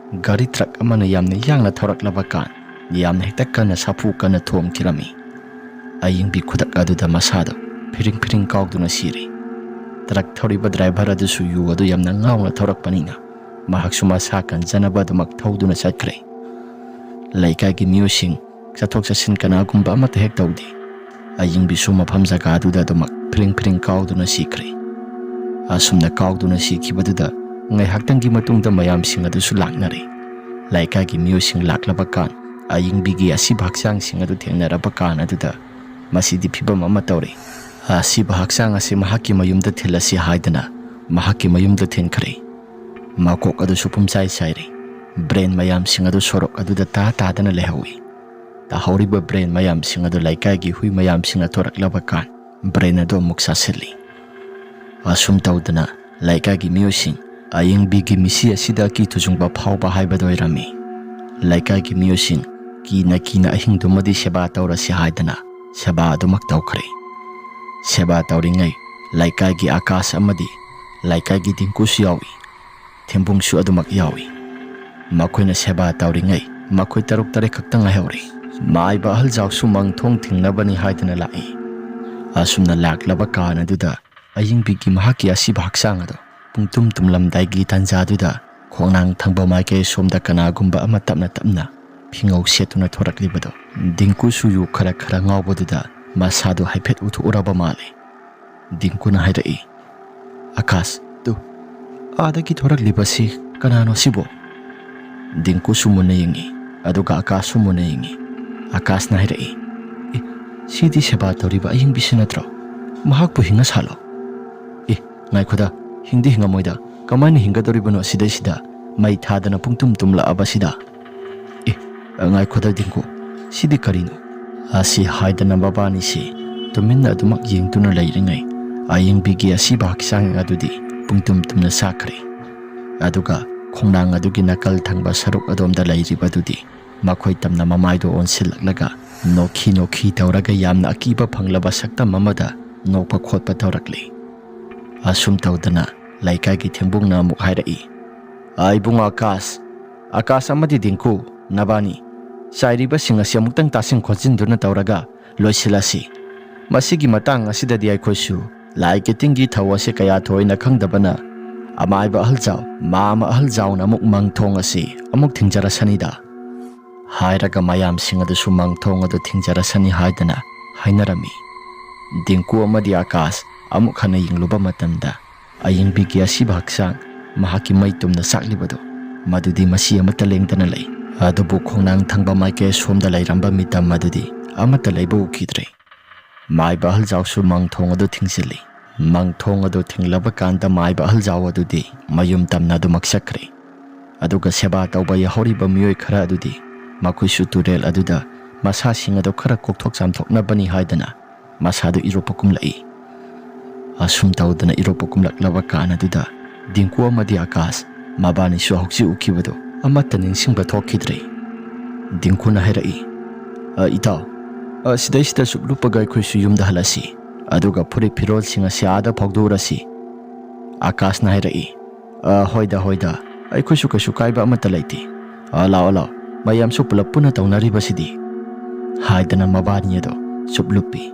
ꯒꯥꯔꯤ ꯇ꯭ꯔꯛ ꯑꯃꯅ ꯌꯥꯝꯅ ꯌꯥꯡꯅ ꯊꯧꯔꯛꯂꯕ ꯀꯥꯟ ꯌꯥꯝꯅ ꯍꯦꯛꯇ ꯀꯟꯅ ꯁꯥꯐꯨ ꯀꯟꯅ ꯊꯣꯝꯈꯤꯔꯝꯃꯤ꯫ ꯑꯌꯤꯡꯕꯤ ꯈꯨꯗꯛ ꯑꯗꯨꯗ ꯃꯁꯥꯗꯣ ꯐꯤꯔꯤꯡ ꯐꯤꯔꯤꯡ ꯀꯥꯎꯗꯨꯅ ꯁꯤꯔꯦ꯫ ꯇ꯭ꯔꯛ ꯊꯧꯔꯤꯕ ꯗ꯭ꯔꯥꯏꯚꯔ ꯑꯗꯨꯁꯨ ꯌꯨ ꯑꯗꯨ ꯌꯥꯝꯅ ꯉꯥꯎꯅ ꯊꯧꯔꯛꯄꯅꯤꯅ ꯃꯍꯥꯛꯁꯨ ꯃꯁꯥ ꯀꯟꯖꯅꯕ ꯑꯗꯨꯃꯛ ꯊꯧꯗꯨꯅ ꯆꯠꯈ꯭ꯔꯦ꯫ ꯂꯩꯀꯥꯏꯒꯤ ꯃꯤꯑꯣꯏꯁꯤꯡ ꯆꯠꯊꯣꯛ ꯆꯠꯁꯤꯟ ꯀꯅꯥꯒꯨꯝꯕ ꯑꯃꯠꯇ ꯍꯦꯛ ꯇꯧꯗꯦ꯫ ꯑꯌꯤꯡꯕꯤꯁꯨ ꯃꯐꯝ ꯖꯒꯥꯗꯨꯗ ꯑꯗꯨꯃꯛ ꯐꯤꯔꯤꯡ ꯐꯤꯔꯤꯡ ꯀꯥꯎꯗꯨꯅ ꯁꯤꯈ꯭ꯔꯦ꯫ ꯑꯁꯨꯝꯅ ꯀꯥꯎꯗꯨꯅ ꯁꯤꯈꯤꯕꯗꯨꯗ ꯉꯥꯏꯍꯥꯛꯇꯪꯒꯤ ꯃꯇꯨꯡꯗ ꯃꯌꯥꯝꯁꯤꯡ ꯑꯗꯨꯁꯨ ꯂꯥꯛꯅꯔꯦ꯫ ꯂꯩꯀꯥꯏꯒꯤ ꯃꯤꯑꯣꯏꯁꯤꯡ ꯂꯥꯛꯂꯕ ꯀꯥꯟ ꯑꯌꯤꯡꯕꯤꯒꯤ ꯑꯁꯤꯕ ꯍꯛꯆꯥꯡꯁꯤꯡ ꯑꯗꯨ ꯊꯦꯡꯅꯔꯕ ꯀꯥꯟ ꯑꯗꯨꯗ ꯃꯁꯤꯗꯤ ꯐꯤꯕꯝ ꯑꯃ ꯇꯧꯔꯦ꯫ ꯑꯁꯤꯕ ꯍꯛꯆꯥꯡ ꯑꯁꯤ ꯃꯍꯥꯛꯀꯤ ꯃꯌꯨꯝꯗ ꯊꯤꯜꯂꯁꯤ ꯍꯥꯏꯗꯅ ꯃꯍꯥꯛꯀꯤ ꯃꯌꯨꯝꯗ ꯊꯤꯟꯈ꯭ꯔꯦ꯫ ꯃꯀꯣꯛ ꯑꯗꯨꯁꯨ ꯄꯨꯝꯆꯥꯏ ꯆꯥꯏꯔꯦ꯫ ꯕ꯭ꯔꯦꯟ ꯃꯌꯥꯝꯁꯤꯡ ꯑꯗꯨ ꯁꯣꯔꯣꯛ ꯑꯗꯨꯗ ꯇꯥ ꯇꯥꯗꯅ ꯂꯩꯍꯧꯏ꯫ ꯇꯥꯍꯧꯔꯤꯕ ꯕ꯭ꯔꯦꯟ ꯃꯌꯥꯝꯁꯤꯡ ꯑꯗꯨ ꯂꯩꯀꯥꯏꯒꯤ ꯍꯨꯏ ꯃꯌꯥꯝꯁꯤꯡꯅ ꯊꯣꯔꯛꯂꯕ ꯀꯥꯟ ꯕ꯭ꯔꯦꯟ ꯑꯗꯨ ꯑꯃꯨꯛ ꯆꯥꯁꯤꯜꯂꯤ꯫ ꯑꯁꯨꯝ ꯇꯧꯗꯅ ꯂꯩꯀꯥꯏꯒꯤ ꯃꯤꯑꯣꯏꯁꯤꯡ ꯑꯌꯤꯡꯕꯤꯒꯤ ꯃꯤꯁꯤ ꯑꯁꯤꯗ ꯑꯀꯤ ꯇꯨꯖꯨꯡꯕ ꯐꯥꯎꯕ ꯍꯥꯏꯕꯗꯨ ꯑꯣꯏꯔꯝꯃꯤ꯫ ꯂꯩꯀꯥꯏꯒꯤ ꯃꯤꯑꯣꯏꯁꯤꯡ ꯀꯤꯅ ꯀꯤꯅ ꯑꯍꯤꯡꯗꯨꯃꯗꯤ ꯁꯦꯕꯥ ꯇꯧꯔꯁꯤ ꯍꯥꯏꯗꯅ ꯁꯦꯕꯥ ꯑꯗꯨꯃꯛ ꯇꯧꯈ꯭ꯔꯦ꯫ ꯁꯦꯕꯥ ꯇꯧꯔꯤꯉꯩ ꯂꯩꯀꯥꯏꯒꯤ ꯑꯀꯥꯁ ꯑꯃꯗꯤ ꯂꯩꯀꯥꯏꯒꯤ ꯗꯤꯡꯀꯨꯁꯨ ꯌꯥꯎꯏ꯫ ꯊꯦꯝꯕꯨꯡꯁꯨ ꯑꯗꯨꯃꯛ ꯌꯥꯎꯏ꯫ ꯃꯈꯣꯏꯅ ꯁꯦꯕꯥ ꯇꯧꯔꯤꯉꯩ ꯃꯈꯣꯏ ꯇꯔꯨꯛ ꯇꯔꯦꯠ ꯈꯛꯇ ꯉꯥꯏꯍꯧꯔꯦ꯫ ꯃꯥꯏꯕ ꯑꯍꯜꯖꯥꯎꯁꯨ ꯃꯪ ꯊꯣꯡ ꯊꯤꯡꯅꯕꯅꯤ ꯍꯥꯏꯗꯨꯅ ꯂꯥꯛꯏ꯫ ꯑꯁꯨꯝꯅ ꯂꯥꯛꯂꯕ ꯀꯥꯟ ꯑꯗꯨꯗ ꯑꯌꯤꯡꯕꯤꯒꯤ ꯃꯍꯥꯛꯀꯤ ꯑꯁꯤꯕ ꯍꯛꯆꯥꯡ ꯑꯗꯨ ꯄꯨꯡꯇꯨꯝ ꯇꯨꯝꯂꯝꯗꯥꯏꯒꯤ ꯇꯥꯟꯖꯥꯗꯨꯗ ꯈꯣꯡꯅꯥꯡ ꯊꯪꯕ ꯃꯥꯏꯀꯩ ꯁꯣꯝꯗ ꯀꯅꯥꯒꯨꯝꯕ ꯑꯃ ꯇꯞꯅ ꯇꯞꯅ ꯐꯤꯉꯧ ꯁꯦꯠꯇꯨꯅ ꯊꯣꯔꯛꯂꯤꯕꯗꯣ ꯗꯤꯡꯀꯨꯁꯨ ꯌꯨ ꯈꯔ ꯈꯔ ꯉꯥꯎꯕꯗꯨꯗ ꯃꯁꯥꯗꯨ ꯍꯥꯏꯐꯦꯠ ꯎꯊꯣꯛꯎꯔꯕ ꯃꯥꯜꯂꯦ꯫ ꯗꯤꯡꯀꯨꯅ ꯍꯥꯏꯔꯛꯏ, "ꯑꯀꯥꯁ, ꯇꯨ, ꯑꯥꯗꯒꯤ ꯊꯣꯔꯛꯂꯤꯕꯁꯤ ꯀꯅꯥꯅꯣ ꯁꯤꯕꯣ?" ꯗꯤꯡꯀꯨꯁꯨ ꯃꯨꯟꯅ ꯌꯦꯡꯉꯤ, ꯑꯗꯨꯒ ꯑꯀꯥꯁꯁꯨ ꯃꯨꯟꯅ ꯌꯦꯡꯉꯤ꯫ ꯑꯀꯥꯁꯅ ꯍꯥꯏꯔꯛꯏ, "ꯑꯦ, ꯁꯤꯗꯤ ꯁꯦꯕꯥ ꯇꯧꯔꯤꯕ ꯑꯌꯤꯡꯕꯤꯁꯤ ꯅꯠꯇ꯭ꯔꯣ? ꯃꯍꯥꯛꯄꯨ ꯍꯤꯡꯉ ꯁꯥꯠꯂꯣ?" "ꯑꯦ, ꯉꯥꯏꯈꯣꯗ, ꯍꯤꯡꯗꯤ ꯍꯤꯡꯉꯝꯃꯣꯏꯗ, ꯀꯃꯥꯏꯅ ꯍꯤꯡꯒꯗꯧꯔꯤꯕꯅꯣ ꯁꯤꯗꯩꯁꯤꯗ? ꯃꯩ ꯊꯥꯗꯅ ꯄꯨꯡꯇꯨꯝ ꯇꯨꯝꯂꯛꯑꯕꯁꯤꯗ?" "ꯑꯦ, ꯉꯥꯏꯈꯣꯗ ꯗꯤꯡꯀꯨ, ꯁꯤꯗꯤ ꯀꯔꯤꯅꯣ?" ꯑꯁꯤ ꯍꯥꯏꯗꯅ ꯃꯕꯥꯅꯤꯁꯤ ꯇꯨꯃꯤꯟꯅ ꯑꯗꯨꯃꯛ ꯌꯦꯡꯗꯨꯅ ꯂꯩꯔꯤꯉꯩ, ꯑꯌꯤꯡꯕꯤꯒꯤ ꯑꯁꯤꯕ ꯍꯛꯆꯥꯡ ꯑꯗꯨꯗꯤ ꯄꯨꯡꯇꯨꯝ ꯇꯨꯝꯅ ꯆꯥꯛꯈ꯭ꯔꯦ꯫ ꯑꯗꯨꯒ ꯈꯣꯡꯅꯥꯡ ꯑꯗꯨꯒꯤ ꯅꯥꯀꯜ ꯊꯪꯕ ꯁꯔꯨꯛ ꯑꯗꯣꯝꯗ ꯂꯩꯔꯤꯕꯗꯨꯗꯤ ꯃꯈꯣꯏ ꯇꯝꯅ ꯃꯃꯥꯏꯗꯨ ꯑꯣꯟꯁꯤꯜꯂꯛꯂꯒ ꯅꯣꯛꯈꯤ ꯅꯣꯛꯈꯤ ꯇꯧꯔꯒ ꯌꯥꯝꯅ ꯑꯀꯤꯕ ꯐꯪꯂꯕ ꯁꯛꯇꯝ ꯑꯃꯗ ꯅꯣꯛꯄ ꯈꯣꯠꯄ ꯇꯧꯔꯛꯂꯤ꯫ ꯑꯁꯨꯝ ꯇꯧꯗꯅ ꯂꯩꯀꯥꯏꯒꯤ ꯊꯦꯡꯕꯨꯡꯅ ꯑꯃꯨꯛ ꯍꯥꯏꯔꯛꯏ, "ꯑ, ꯏꯕꯨꯡ ꯑꯀꯥꯁ, ꯑꯀꯥꯁ ꯑꯃꯗꯤ ꯗꯤꯡꯀꯨ, ꯅꯕꯥꯅꯤ ꯆꯥꯏꯔꯤꯕꯁꯤꯡ ꯑꯁꯤ ꯑꯃꯨꯛꯇꯪ ꯇꯥꯁꯤꯟ ꯈꯣꯠꯆꯤꯟꯗꯨꯅ ꯇꯧꯔꯒ ꯂꯣꯏꯁꯤꯜꯂꯁꯤ꯫ ꯃꯁꯤꯒꯤ ꯃꯇꯥꯡ ꯑꯁꯤꯗꯗꯤ ꯑꯩꯈꯣꯏꯁꯨ ꯂꯥꯏ ꯀꯤꯇꯤꯡꯒꯤ ꯊꯧ ꯑꯁꯤ ꯀꯌꯥ ꯊꯣꯏꯅ ꯈꯪꯗꯕꯅ ꯑꯃꯥꯏꯕ ꯑꯍꯜ ꯖꯥꯎ, ꯃꯥꯝꯃ ꯑꯍꯜ ꯖꯥꯎꯅ ꯑꯃꯨꯛ ꯃꯪ ꯊꯣꯡ ꯑꯁꯤ ꯑꯃꯨꯛ ꯊꯤꯡꯖꯔꯁꯅꯤꯗ꯫" ꯍꯥꯏꯔꯒ ꯃꯌꯥꯝꯁꯤꯡ ꯑꯗꯨꯁꯨ ꯃꯪ ꯊꯣꯡ ꯑꯗꯨ ꯊꯤꯡꯖꯔꯁꯅꯤ ꯍꯥꯏꯗꯅ ꯍꯥꯏꯅꯔꯝꯃꯤ꯫ ꯗꯤꯡꯀꯨ ꯑꯃꯗꯤ ꯑꯀꯥꯁ ꯑꯃꯨꯛ ꯍꯟꯅ ꯌꯦꯡꯂꯨꯕ ꯃꯇꯝꯗ ꯑꯌꯤꯡꯕꯤꯒꯤ ꯑꯁꯤꯕ ꯍꯛꯆꯥꯡ ꯃꯍꯥꯛꯀꯤ ꯃꯩ ꯇꯨꯝꯅ ꯆꯥꯛꯂꯤꯕꯗꯨ, ꯃꯗꯨꯗꯤ ꯃꯁꯤ ꯑꯃꯠꯇ ꯂꯦꯡꯗꯅ ꯂꯩ꯫ ꯑꯗꯨꯕꯨ ꯈꯣꯡꯅꯥꯡ ꯊꯪꯕ ꯃꯥꯏꯀꯩ ꯁꯣꯝꯗ ꯂꯩꯔꯝꯕ ꯃꯤꯇꯝ ꯑꯗꯨꯗꯤ ꯑꯃꯠꯇ ꯂꯩꯕ ꯎꯈꯤꯗ꯭ꯔꯦ꯫ ꯃꯥꯏꯕ ꯑꯍꯜ ꯖꯥꯎꯁꯨ ꯃꯪ ꯊꯣꯡ ꯑꯗꯨ ꯊꯤꯡꯖꯤꯜꯂꯤ꯫ ꯃꯪ ꯊꯣꯡ ꯑꯗꯨ ꯊꯤꯡꯂꯕ ꯀꯥꯟꯗ ꯃꯥꯏꯕ ꯑꯍꯜ ꯖꯥꯎ ꯑꯗꯨꯗꯤ ꯃꯌꯨꯝ ꯇꯝꯅ ꯑꯗꯨꯃꯛ ꯆꯠꯈ꯭ꯔꯦ꯫ ꯑꯗꯨꯒ ꯁꯦꯕꯥ ꯇꯧꯕ ꯌꯥꯍꯧꯔꯤꯕ ꯃꯤꯑꯣꯏ ꯈꯔ ꯑꯗꯨꯗꯤ ꯃꯈꯣꯏꯁꯨ ꯇꯨꯔꯦꯜ ꯑꯗꯨꯗ ꯃꯁꯥꯁꯤꯡ ꯑꯗꯨ ꯈꯔ ꯀꯣꯛꯊꯣꯛ ꯆꯥꯝꯊꯣꯛꯅꯕꯅꯤ ꯍꯥꯏꯗꯅ ꯃꯁꯥꯗꯨ ꯏꯔꯨꯞꯄ ꯀꯨꯝꯂꯛꯏ꯫ ꯑꯁꯨꯝ ꯇꯧꯗꯅ ꯏꯔꯨꯞꯄ ꯀꯨꯝꯂꯛꯂꯕ ꯀꯥꯟ ꯑꯗꯨꯗ ꯗꯤꯡꯀꯨ ꯑꯃꯗꯤ ꯑꯀꯥꯁ ꯃꯕꯥꯅꯤꯁꯨ ꯍꯧꯖꯤꯛ ꯎꯈꯤꯕꯗꯨ ꯑꯃꯠꯇ ꯅꯤꯡꯁꯤꯡꯕ ꯊꯣꯛꯈꯤꯗ꯭ꯔꯦ꯫ ꯗꯤꯡꯀꯨꯅ ꯍꯥꯏꯔꯛꯏ, "ꯑ, ꯏꯇꯥꯎ, ꯑ, ꯁꯤꯗꯩꯁꯤꯗ ꯁꯨꯞ ꯂꯨꯞꯄꯒ ꯑꯩꯈꯣꯏꯁꯨ ꯌꯨꯝꯗ ꯍꯜꯂꯁꯤ꯫ ꯑꯗꯨꯒ ꯐꯨꯔꯤꯠ ꯐꯤꯔꯣꯜꯁꯤꯡ ꯑꯁꯤ ꯑꯥꯗ ꯐꯥꯎꯗꯣꯛꯎꯔꯁꯤ꯫" ꯑꯀꯥꯁꯅ ꯍꯥꯏꯔꯛꯏ, "ꯑ, ꯍꯣꯏꯗ, ꯍꯣꯏꯗ, ꯑꯩꯈꯣꯏꯁꯨ ꯀꯩꯁꯨ ꯀꯥꯏꯕ ꯑꯃꯠꯇ ꯂꯩꯇꯦ꯫ ꯑ, ꯂꯥꯛꯑꯣ, ꯂꯥꯛꯑꯣ, ꯃꯌꯥꯝꯁꯨ ꯄꯨꯂꯞ ꯄꯨꯟꯅ ꯇꯧꯅꯔꯤꯕꯁꯤꯗꯤ꯫" ꯍꯥꯏꯗꯅ ꯃꯕꯥꯅꯤ ꯑꯗꯣ ꯆꯨꯞꯂꯨꯞꯄꯤ꯫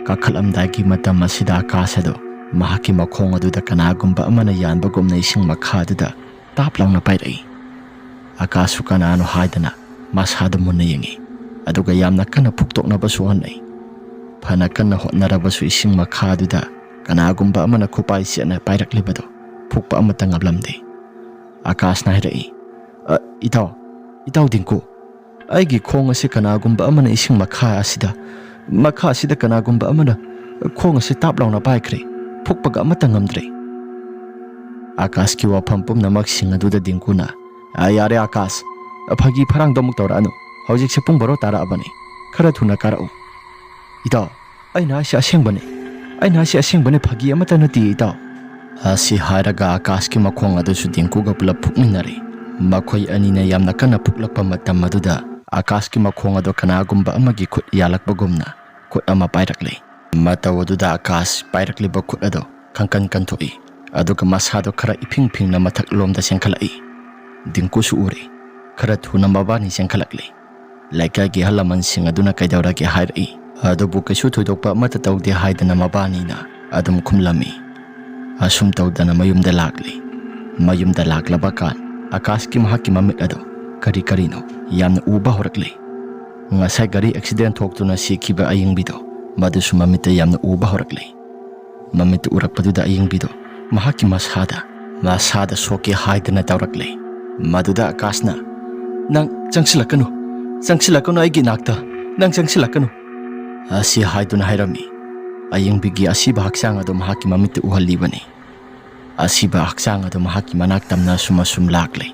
ꯀꯥꯈꯠꯂꯝꯗꯥꯏꯒꯤ ꯃꯇꯝ ꯑꯁꯤꯗ ꯑꯀꯥꯁ ꯑꯗꯣ ꯃꯍꯥꯛꯀꯤ ꯃꯈꯣꯡ ꯑꯗꯨꯗ ꯀꯅꯥꯒꯨꯝꯕ ꯑꯃꯅ ꯌꯥꯟꯕꯒꯨꯝꯅ ꯏꯁꯤꯡ ꯃꯈꯥ ꯑꯗꯨꯗ ꯇꯥꯞ ꯂꯥꯎꯅ ꯄꯥꯏꯔꯛꯏ꯫ ꯑꯀꯥꯁꯁꯨ ꯀꯅꯥꯅꯣ ꯍꯥꯏꯗꯅ ꯃꯁꯥꯗ ꯃꯨꯟꯅ ꯌꯦꯡꯉꯤ, ꯑꯗꯨꯒ ꯌꯥꯝꯅ ꯀꯟꯅ ꯐꯨꯛꯇꯣꯛꯅꯕꯁꯨ ꯍꯣꯠꯅꯩ꯫ ꯐꯅ ꯀꯟꯅ ꯍꯣꯠꯅꯔꯕꯁꯨ ꯏꯁꯤꯡ ꯃꯈꯥ ꯑꯗꯨꯗ ꯀꯅꯥꯒꯨꯝꯕ ꯑꯃꯅ ꯈꯨꯄꯥꯏ ꯆꯦꯠꯅ ꯄꯥꯏꯔꯛꯂꯤꯕꯗꯨ ꯐꯨꯛꯄ ꯑꯃꯠꯇ ꯉꯝꯂꯝꯗꯦ꯫ ꯑꯀꯥꯁꯅ ꯍꯥꯏꯔꯛꯏ, "ꯑ, ꯏꯇꯥꯎ, ꯏꯇꯥꯎ ꯗꯤꯡꯀꯨ, ꯑꯩꯒꯤ ꯈꯣꯡ ꯑꯁꯤ ꯀꯅꯥꯒꯨꯝꯕ ꯑꯃꯅ ꯏꯁꯤꯡ ꯃꯈꯥ ꯑꯁꯤꯗ, ꯃꯈꯥ ꯑꯁꯤꯗ ꯀꯅꯥꯒꯨꯝꯕ ꯑꯃꯅ ꯈꯣꯡ ꯑꯁꯤ ꯇꯥꯞ ꯂꯥꯎꯅ ꯄꯥꯏꯈ꯭ꯔꯦ, ꯐꯨꯛꯄꯒ ꯑꯃꯠꯇ ꯉꯝꯗ꯭ꯔꯦ꯫" ꯑꯀꯥꯁꯀꯤ ꯋꯥꯐꯝ ꯄꯨꯝꯅꯃꯛꯁꯤꯡ ꯑꯗꯨꯗ ꯗꯤꯡꯀꯨꯅ, "ꯑ, ꯌꯥꯔꯦ ꯑꯀꯥꯁ, ꯐꯥꯒꯤ ꯐꯔꯥꯡꯗꯣ ꯑꯃꯨꯛ ꯇꯧꯔꯛꯑꯅꯨ, ꯍꯧꯖꯤꯛꯁꯦ ꯄꯨꯡ ꯕꯥꯔꯣ ꯇꯥꯔꯛꯑꯕꯅꯤ, ꯈꯔ ꯊꯨꯅ ꯀꯥꯔꯛꯎ꯫" "ꯏꯇꯥꯎ, ꯑꯩꯅ ꯍꯥꯏꯁꯤ ꯑꯁꯦꯡꯕꯅꯤ, ꯑꯩꯅ ꯍꯥꯏꯁꯤ ꯑꯁꯦꯡꯕꯅꯤ, ꯐꯥꯒꯤ ꯑꯃꯠꯇ ꯅꯠꯇꯦ ꯏꯇꯥꯎ꯫" ꯑꯁꯤ ꯍꯥꯏꯔꯒ ꯑꯀꯥꯁꯀꯤ ꯃꯈꯣꯡ ꯑꯗꯨꯁꯨ ꯗꯤꯡꯀꯨꯒ ꯄꯨꯂꯞ ꯐꯨꯛꯃꯤꯟꯅꯔꯦ꯫ ꯃꯈꯣꯏ ꯑꯅꯤꯅ ꯌꯥꯝꯅ ꯀꯟꯅ ꯐꯨꯛꯂꯛꯄ ꯃꯇꯝ ꯑꯗꯨꯗ ꯑꯀꯥꯁꯀꯤ ꯃꯈꯣꯡ ꯑꯗꯨ ꯀꯅꯥꯒꯨꯝꯕ ꯑꯃꯒꯤ ꯈꯨꯠ ꯌꯥꯜꯂꯛꯄꯒꯨꯝꯅ ꯈꯨꯠ ꯑꯃ ꯄꯥꯏꯔꯛꯂꯦ꯫ ꯃꯇꯧ ꯑꯗꯨꯗ ꯑꯀꯥꯁ ꯄꯥꯏꯔꯛꯂꯤꯕ ꯈꯨꯠ ꯑꯗꯨ ꯈꯪꯀꯟ ꯀꯟꯊꯣꯛꯏ, ꯑꯗꯨꯒ ꯃꯁꯥꯗꯨ ꯈꯔ ꯏꯐꯤꯡ ꯐꯤꯡꯅ ꯃꯊꯛꯂꯣꯝꯗ ꯆꯦꯟꯈꯠꯂꯛꯏ꯫ ꯗꯤꯡꯀꯨꯁꯨ ꯎꯔꯦ꯫ ꯈꯔ ꯊꯨꯅ ꯃꯕꯥꯅꯤ ꯆꯦꯟꯈꯠꯂꯛꯂꯦ꯫ ꯂꯩꯀꯥꯏꯒꯤ ꯑꯍꯜ ꯂꯃꯟꯁꯤꯡ ꯑꯗꯨꯅ ꯀꯩꯗꯧꯔꯒꯦ ꯍꯥꯏꯔꯛꯏ, ꯑꯗꯨꯕꯨ ꯀꯩꯁꯨ ꯊꯣꯏꯗꯣꯛꯄ ꯑꯃꯠꯇ ꯇꯧꯗꯦ ꯍꯥꯏꯗꯅ ꯃꯕꯥꯅꯤꯅ ꯑꯗꯨꯝ ꯈꯨꯝꯂꯝꯃꯤ꯫ ꯑꯁꯨꯝ ꯇꯧꯗꯅ ꯃꯌꯨꯝꯗ ꯂꯥꯛꯂꯦ꯫ ꯃꯌꯨꯝꯗ ꯂꯥꯛꯂꯕ ꯀꯥꯟ ꯑꯀꯥꯁꯀꯤ ꯃꯍꯥꯛꯀꯤ ꯃꯃꯤꯠ ꯑꯗꯨ ꯀꯔꯤ ꯀꯔꯤꯅꯣ ꯌꯥꯝꯅ ꯎꯕ ꯍꯧꯔꯛꯂꯦ꯫ ꯉꯁꯥꯏ ꯒꯥꯔꯤ ꯑꯦꯛꯁꯤꯗꯦꯟ ꯊꯣꯛꯇꯨꯅ ꯁꯤꯈꯤꯕ ꯑꯌꯤꯡꯕꯤꯗꯣ, ꯃꯗꯨꯁꯨ ꯃꯃꯤꯠꯇ ꯌꯥꯝꯅ ꯎꯕ ꯍꯧꯔꯛꯂꯦ꯫ ꯃꯃꯤꯠꯇ ꯎꯔꯛꯄꯗꯨꯗ ꯑꯌꯤꯡꯕꯤꯗꯣ ꯃꯍꯥꯛꯀꯤ ꯃꯁꯥꯗ, ꯃꯁꯥꯗ ꯁꯣꯛꯀꯦ ꯍꯥꯏꯗꯅ ꯇꯧꯔꯛꯂꯦ꯫ ꯃꯗꯨꯗ ꯑꯀꯥꯁꯅ, "ꯅꯪ ꯆꯪꯁꯤꯜꯂꯛꯀꯅꯨ, ꯆꯪꯁꯤꯜꯂꯛꯀꯅꯨ ꯑꯩꯒꯤ ꯏꯅꯥꯛꯇ, ꯅꯪ ꯆꯪꯁꯤꯜꯂꯛꯀꯅꯨ," ꯑꯁꯤ ꯍꯥꯏꯗꯨꯅ ꯍꯥꯏꯔꯝꯃꯤ꯫ ꯑꯌꯤꯡꯕꯤꯒꯤ ꯑꯁꯤꯕ ꯍꯛꯆꯥꯡ ꯑꯗꯨ ꯃꯍꯥꯛꯀꯤ ꯃꯃꯤꯠꯇ ꯎꯍꯜꯂꯤꯕꯅꯤ꯫ ꯑꯁꯤꯕ ꯍꯛꯆꯥꯡ ꯑꯗꯨ ꯃꯍꯥꯛꯀꯤ ꯃꯅꯥꯛ ꯇꯝꯅ ꯑꯁꯨꯝ ꯑꯁꯨꯝ ꯂꯥꯛꯂꯦ꯫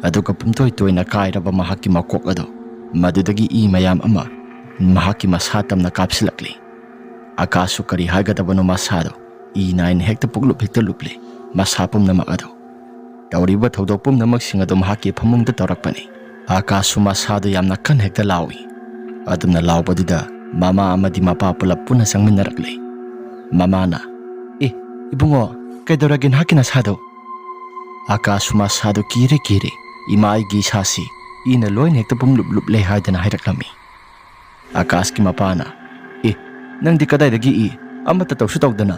ꯑꯗꯨꯒ ꯄꯨꯝꯇꯣꯏ ꯇꯣꯏꯅ ꯀꯥꯏꯔꯕ ꯃꯍꯥꯛꯀꯤ ꯃꯀꯣꯛ ꯑꯗꯨ, ꯃꯗꯨꯗꯒꯤ ꯏ ꯃꯌꯥꯝ ꯑꯃ ꯃꯍꯥꯛꯀꯤ ꯃꯁꯥ ꯇꯝꯅ ꯀꯥꯞꯁꯤꯜꯂꯛꯂꯦ꯫ ꯑꯀꯥꯁꯁꯨ ꯀꯔꯤ ꯍꯥꯏꯒꯗꯕꯅꯣ, ꯃꯁꯥꯗꯣ ꯏ ꯅꯥꯏꯅ ꯍꯦꯛꯇ ꯄꯨꯡꯂꯨꯞ ꯍꯦꯛꯇ ꯂꯨꯞꯂꯦ, ꯃꯁꯥ ꯄꯨꯝꯅꯃꯛ ꯑꯗꯨ꯫ ꯇꯧꯔꯤꯕ ꯊꯧꯗꯣꯛ ꯄꯨꯝꯅꯃꯛꯁꯤꯡ ꯑꯗꯨ ꯃꯍꯥꯛꯀꯤ ꯐꯃꯨꯡꯗ ꯇꯧꯔꯛꯄꯅꯤ꯫ ꯑꯀꯥꯁꯁꯨ ꯃꯁꯥꯗꯨ ꯌꯥꯝꯅ ꯀꯟꯅ ꯍꯦꯛꯇ ꯂꯥꯎꯏ꯫ ꯑꯗꯨꯝꯅ ꯂꯥꯎꯕꯗꯨꯗ ꯃꯃꯥ ꯑꯃꯗꯤ ꯃꯄꯥ ꯄꯨꯂꯞ ꯄꯨꯟꯅ ꯆꯪꯃꯤꯟꯅꯔꯛꯂꯦ꯫ ꯃꯃꯥꯅ, "ꯑꯦ, ꯏꯕꯨꯡꯉꯣ, ꯀꯩꯗꯧꯔꯒꯦ ꯅꯍꯥꯛꯀꯤ ꯅꯁꯥꯗꯣ?" ꯑꯀꯥꯁꯁꯨ ꯃꯁꯥꯗꯨ ꯀꯤꯔꯦ ꯀꯤꯔꯦ, "ꯏꯃꯥ, ꯑꯩꯒꯤ ꯏꯁꯥꯁꯤ ꯏꯅ ꯂꯣꯏꯅ ꯍꯦꯛꯇ ꯄꯨꯡꯂꯨꯞ ꯂꯨꯞꯂꯦ" ꯍꯥꯏꯗꯅ ꯍꯥꯏꯔꯛꯂꯝꯃꯤ꯫ ꯑꯀꯥꯁꯀꯤ ꯃꯄꯥꯅ, "ꯑꯦ, ꯅꯪꯗꯤ ꯀꯗꯥꯏꯗꯒꯤ ꯏ? ꯑꯃꯠꯇ ꯇꯧꯁꯨ ꯇꯧꯗꯅ?"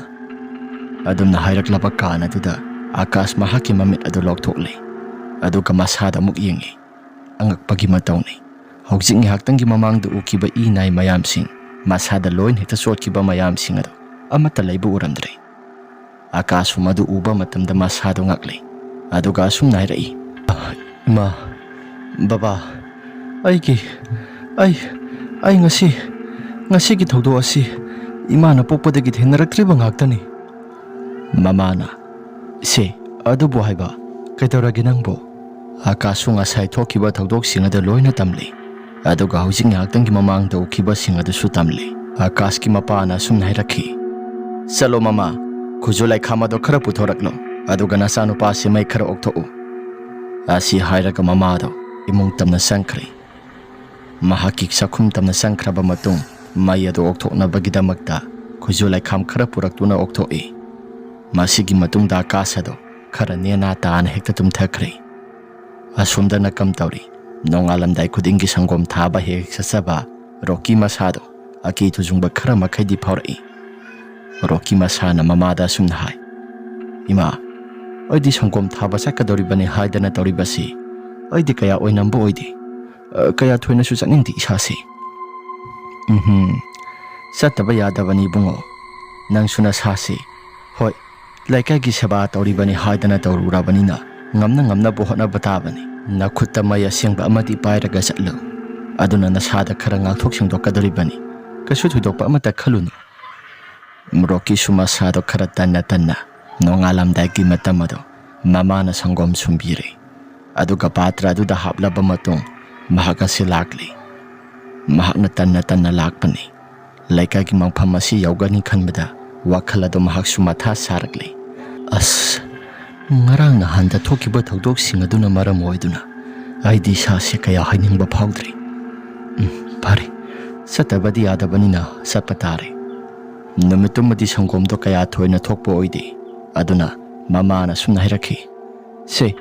ꯑꯗꯨꯝꯅ ꯍꯥꯏꯔꯛꯂꯕ ꯀꯥꯟ ꯑꯗꯨꯗ ꯑꯀꯥꯁ ꯃꯍꯥꯛꯀꯤ ꯃꯃꯤꯠ ꯑꯗꯨ ꯂꯧꯊꯣꯛꯂꯦ꯫ ꯑꯗꯨꯒ ꯃꯁꯥꯗ ꯑꯃꯨꯛ ꯌꯦꯡꯉꯤ꯫ ꯑꯉꯛꯄꯒꯤ ꯃꯇꯧꯅꯤ꯫ ꯍꯧꯖꯤꯛ ꯉꯥꯏꯍꯥꯛꯇꯪꯒꯤ ꯃꯃꯥꯡꯗ ꯎꯈꯤꯕ ꯏ ꯅꯥꯏ ꯃꯌꯥꯝꯁꯤꯡ, ꯃꯁꯥꯗ ꯂꯣꯏꯅ ꯍꯦꯛꯇ ꯆꯣꯠꯈꯤꯕ ꯃꯌꯥꯝꯁꯤꯡ ꯑꯗꯨ ꯑꯃꯠꯇ ꯂꯩꯕ ꯎꯔꯝꯗ꯭ꯔꯦ꯫ ꯑꯀꯥꯁ ꯃꯗꯨ ꯎꯕ ꯃꯇꯝꯗ ꯃꯁꯥꯗꯣ ꯉꯛꯂꯦ꯫ ꯑꯗꯨꯒ ꯑꯁꯨꯝꯅ ꯍꯥꯏꯔꯛꯏ, "ꯏꯃꯥ, ꯕꯕꯥ, ꯑꯩꯒꯤ, ꯑꯩ, ꯑꯩ ꯉꯁꯤ, ꯉꯁꯤꯒꯤ ꯊꯧꯗꯣꯛ ꯑꯁꯤ ꯏꯃꯥꯅ ꯄꯣꯛꯄꯗꯒꯤ ꯊꯦꯡꯅꯔꯛꯇ꯭ꯔꯤꯕ ꯉꯥꯛꯇꯅꯤ꯫" ꯃꯃꯥꯅ, "ꯁꯦ, ꯑꯗꯨꯕꯨ ꯍꯥꯏꯕ, ꯀꯩꯗꯧꯔꯒꯦ ꯅꯪꯕꯨ?" ꯑꯀꯥꯁꯁꯨ ꯉꯁꯥꯏ ꯊꯣꯛꯈꯤꯕ ꯊꯧꯗꯣꯛꯁꯤꯡ ꯑꯗꯨ ꯂꯣꯏꯅ ꯇꯝꯂꯤ꯫ ꯑꯗꯨꯒ ꯍꯧꯖꯤꯛ ꯉꯥꯏꯍꯥꯛꯇꯪꯒꯤ ꯃꯃꯥꯡꯗ ꯎꯈꯤꯕꯁꯤꯡ ꯑꯗꯨꯁꯨ ꯇꯝꯂꯤ꯫ ꯑꯀꯥꯁꯀꯤ ꯃꯄꯥꯅ ꯑꯁꯨꯝꯅ ꯍꯥꯏꯔꯛꯈꯤ, "ꯆꯠꯂꯣ ꯃꯃꯥ, ꯈꯨꯖꯨ ꯂꯩꯈꯥꯝ ꯑꯗꯣ ꯈꯔ ꯄꯨꯊꯣꯔꯛꯂꯣ, ꯑꯗꯨꯒ ꯅꯆꯥꯅꯨꯄꯥꯁꯤ ꯃꯩ ꯈꯔ ꯑꯣꯛꯊꯣꯛꯎ꯫" ꯑꯁꯤ ꯍꯥꯏꯔꯒ ꯃꯃꯥꯗꯣ ꯏꯃꯨꯡ ꯇꯝꯅ ꯆꯪꯈ꯭ꯔꯦ꯫ ꯃꯍꯥꯛꯀꯤ ꯆꯥꯛꯈꯨꯝ ꯇꯝꯅ ꯆꯪꯈ꯭ꯔꯕ ꯃꯇꯨꯡ, ꯃꯩ ꯑꯗꯨ ꯑꯣꯛꯊꯣꯛꯅꯕꯒꯤꯗꯃꯛꯇ ꯈꯨꯖꯨ ꯂꯩꯈꯥꯝ ꯈꯔ ꯄꯨꯔꯛꯇꯨꯅ ꯑꯣꯛꯊꯣꯛꯏ꯫ ꯃꯁꯤꯒꯤ ꯃꯇꯨꯡꯗ ꯑꯀꯥꯁ ꯑꯗꯨ ꯈꯔ ꯅꯦꯅꯥ ꯇꯥꯅ ꯍꯦꯛꯇ ꯇꯨꯝꯊꯈ꯭ꯔꯦ꯫ ꯑꯁꯣꯝꯗꯅ ꯀꯝ ꯇꯧꯔꯤ, ꯅꯣꯡꯉꯥꯜꯂꯝꯗꯥꯏ ꯈꯨꯗꯤꯡꯒꯤ ꯁꯪꯒꯣꯝ ꯊꯥꯕ ꯍꯦꯛ ꯍꯦꯛ ꯆꯠꯆꯕ ꯔꯣꯀꯤ ꯃꯁꯥꯗꯣ ꯑꯀꯤ ꯇꯨꯖꯨꯡꯕ ꯈꯔ ꯃꯈꯩꯗꯤ ꯐꯥꯎꯔꯛꯏ꯫ ꯔꯣꯀꯤ ꯃꯁꯥꯅ ꯃꯃꯥꯗ ꯑꯁꯨꯝꯅ ꯍꯥꯏ, "ꯏꯃꯥ, ꯑꯩꯗꯤ ꯁꯪꯒꯣꯝ ꯊꯥꯕ ꯆꯠꯀꯗꯧꯔꯤꯕꯅꯤ ꯍꯥꯏꯗꯅ ꯇꯧꯔꯤꯕꯁꯤ ꯑꯩꯗꯤ ꯀꯌꯥ ꯑꯣꯏꯅꯝꯕ ꯑꯣꯏꯗꯦ꯫ ꯑ, ꯀꯌꯥ ꯊꯣꯏꯅꯁꯨ ꯆꯠꯅꯤꯡꯗꯦ ꯏꯁꯥꯁꯦ꯫" "ꯎꯝꯍꯨꯝ, ꯆꯠꯇꯕ ꯌꯥꯗꯕꯅꯤ ꯏꯕꯨꯡꯉꯣ, ꯅꯪꯁꯨ ꯅꯁꯥꯁꯦ꯫ ꯍꯣꯏ, ꯂꯩꯀꯥꯏꯒꯤ ꯁꯦꯕꯥ ꯇꯧꯔꯤꯕꯅꯤ ꯍꯥꯏꯗꯅ ꯇꯧꯔꯨꯔꯕꯅꯤꯅ ꯉꯝꯅ ꯉꯝꯅꯕ ꯍꯣꯠꯅꯕ ꯇꯥꯕꯅꯤ꯫ ꯅꯈꯨꯠꯇ ꯃꯩ ꯑꯁꯦꯡꯕ ꯑꯃꯗꯤ ꯄꯥꯏꯔꯒ ꯆꯠꯂꯨ꯫ ꯑꯗꯨꯅ ꯅꯁꯥꯗ ꯈꯔ ꯉꯥꯛꯊꯣꯛ ꯁꯦꯡꯗꯣꯛꯀꯗꯧꯔꯤꯕꯅꯤ꯫ ꯀꯩꯁꯨ ꯊꯣꯏꯗꯣꯛꯄ ꯑꯃꯠꯇ ꯈꯜꯂꯨꯅꯨ꯫" ꯔꯣꯀꯤꯁꯨ ꯃꯁꯥꯗꯣ ꯈꯔ ꯇꯟꯅ ꯇꯟꯅ ꯅꯣꯡꯉꯥꯜꯂꯝꯗꯥꯏꯒꯤ ꯃꯇꯝ ꯑꯗꯣ ꯃꯃꯥꯅ ꯁꯪꯒꯣꯝ ꯁꯨꯝꯕꯤꯔꯦ꯫ ꯑꯗꯨꯒ ꯄꯥꯇ꯭ꯔ ꯑꯗꯨꯗ ꯍꯥꯞꯂꯕ ꯃꯇꯨꯡ ꯃꯍꯥꯛ ꯑꯁꯤ ꯂꯥꯛꯂꯤ꯫ ꯃꯍꯥꯛꯅ ꯇꯟꯅ ꯇꯟꯅ ꯂꯥꯛꯄꯅꯤ꯫ ꯂꯩꯀꯥꯏꯒꯤ ꯃꯐꯝ ꯑꯁꯤ ꯌꯧꯒꯅꯤ ꯈꯟꯕꯗ ꯋꯥꯈꯜ ꯑꯗꯨ ꯃꯍꯥꯛꯁꯨ ꯃꯊꯥ ꯁꯥꯔꯛꯂꯤ꯫ "ꯑꯁ, ꯉꯔꯥꯡ ꯅꯍꯥꯟꯗ ꯊꯣꯛꯈꯤꯕ ꯊꯧꯗꯣꯛꯁꯤꯡ ꯑꯗꯨꯅ ꯃꯔꯝ ꯑꯣꯏꯗꯨꯅ ꯑꯩꯗꯤ ꯏꯁꯥꯁꯦ ꯀꯌꯥ ꯍꯥꯏꯅꯤꯡꯕ ꯐꯥꯎꯗ꯭ꯔꯦ꯫ ꯎꯝ, ꯐꯔꯦ, ꯆꯠꯇꯕꯗꯤ ꯌꯥꯗꯕꯅꯤꯅ ꯆꯠꯄ ꯇꯥꯔꯦ꯫" ꯅꯨꯃꯤꯠꯇꯨꯃꯗꯤ ꯁꯪꯒꯣꯝꯗꯣ ꯀꯌꯥ ꯊꯣꯏꯅ ꯊꯣꯛꯄ ꯑꯣꯏꯗꯦ꯫ ꯑꯗꯨꯅ ꯃꯃꯥꯅ ꯁꯨꯝꯅ ꯍꯥꯏꯔꯛꯈꯤ, "ꯁꯦ,